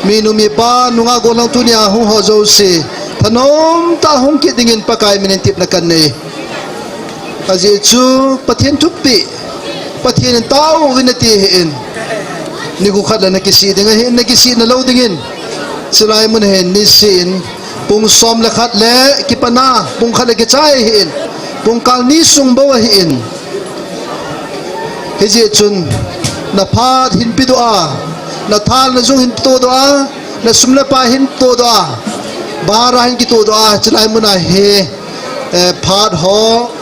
minu mipa, nungah gollhang tuni a hung ho jouse thanom tah a hung kit dingin Pakai min in tepna kan nei. Ajeh chu Pathen thupeh, Pathen in tao uvin ati ahin, nikho khat le na kisih ding ahin, na kisih na lou dingin, chulai mun a hin niseh in pung som le khat le kipatna, pung khat le kichai ahin, pungkal ni sung bou ahin. Hijeh chun na phat hin pedoh a, na thal na jung hin tohdoh a, na sum le pai hin tohdoh a, bhara hin kitohdoh a, chulai mun a hi, eh, phat ho,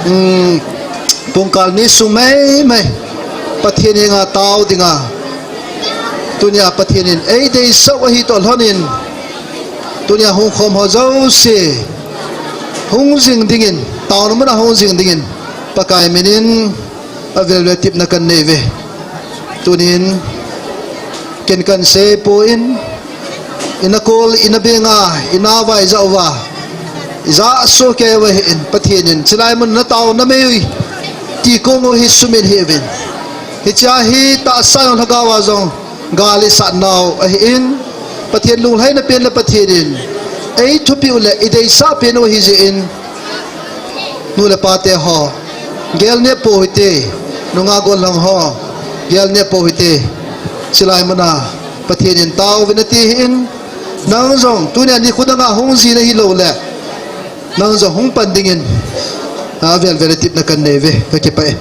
um, pungkal ni sung maimai Pathen henga tao dinga, tuni a Pathen in eideisah u ahi toh lhonin, tuni a hung khom ho jouse hung jing dingin, taona mun a hung jing dingin Pakai min in avel vel tepna kan nei uve. Tunin ken kan sei poi, ina kol, ina benga, ina vaijah uva, ijah soh kei uva ahin, Pathen in chulai mun a na tao na mei ti kong u hi sumil hih uvin. Hichea hi tahsa jong lhagao a jong gal isat nau ahin, Pathen lunglhaina pen le Pathen in eithupeh u le ideisah pen u ahijeh in, nu le pa te ho, gel nep pou hite, nungah gollhang ho, gel nep pou hite. Chulai mun a Pathen in tao uvin ati ahin, nang jong tuni a nikho dang a hung ji nahi lou le, nang jong hung pan dingin avel vel a tepna kan nei uve, ka kipah e.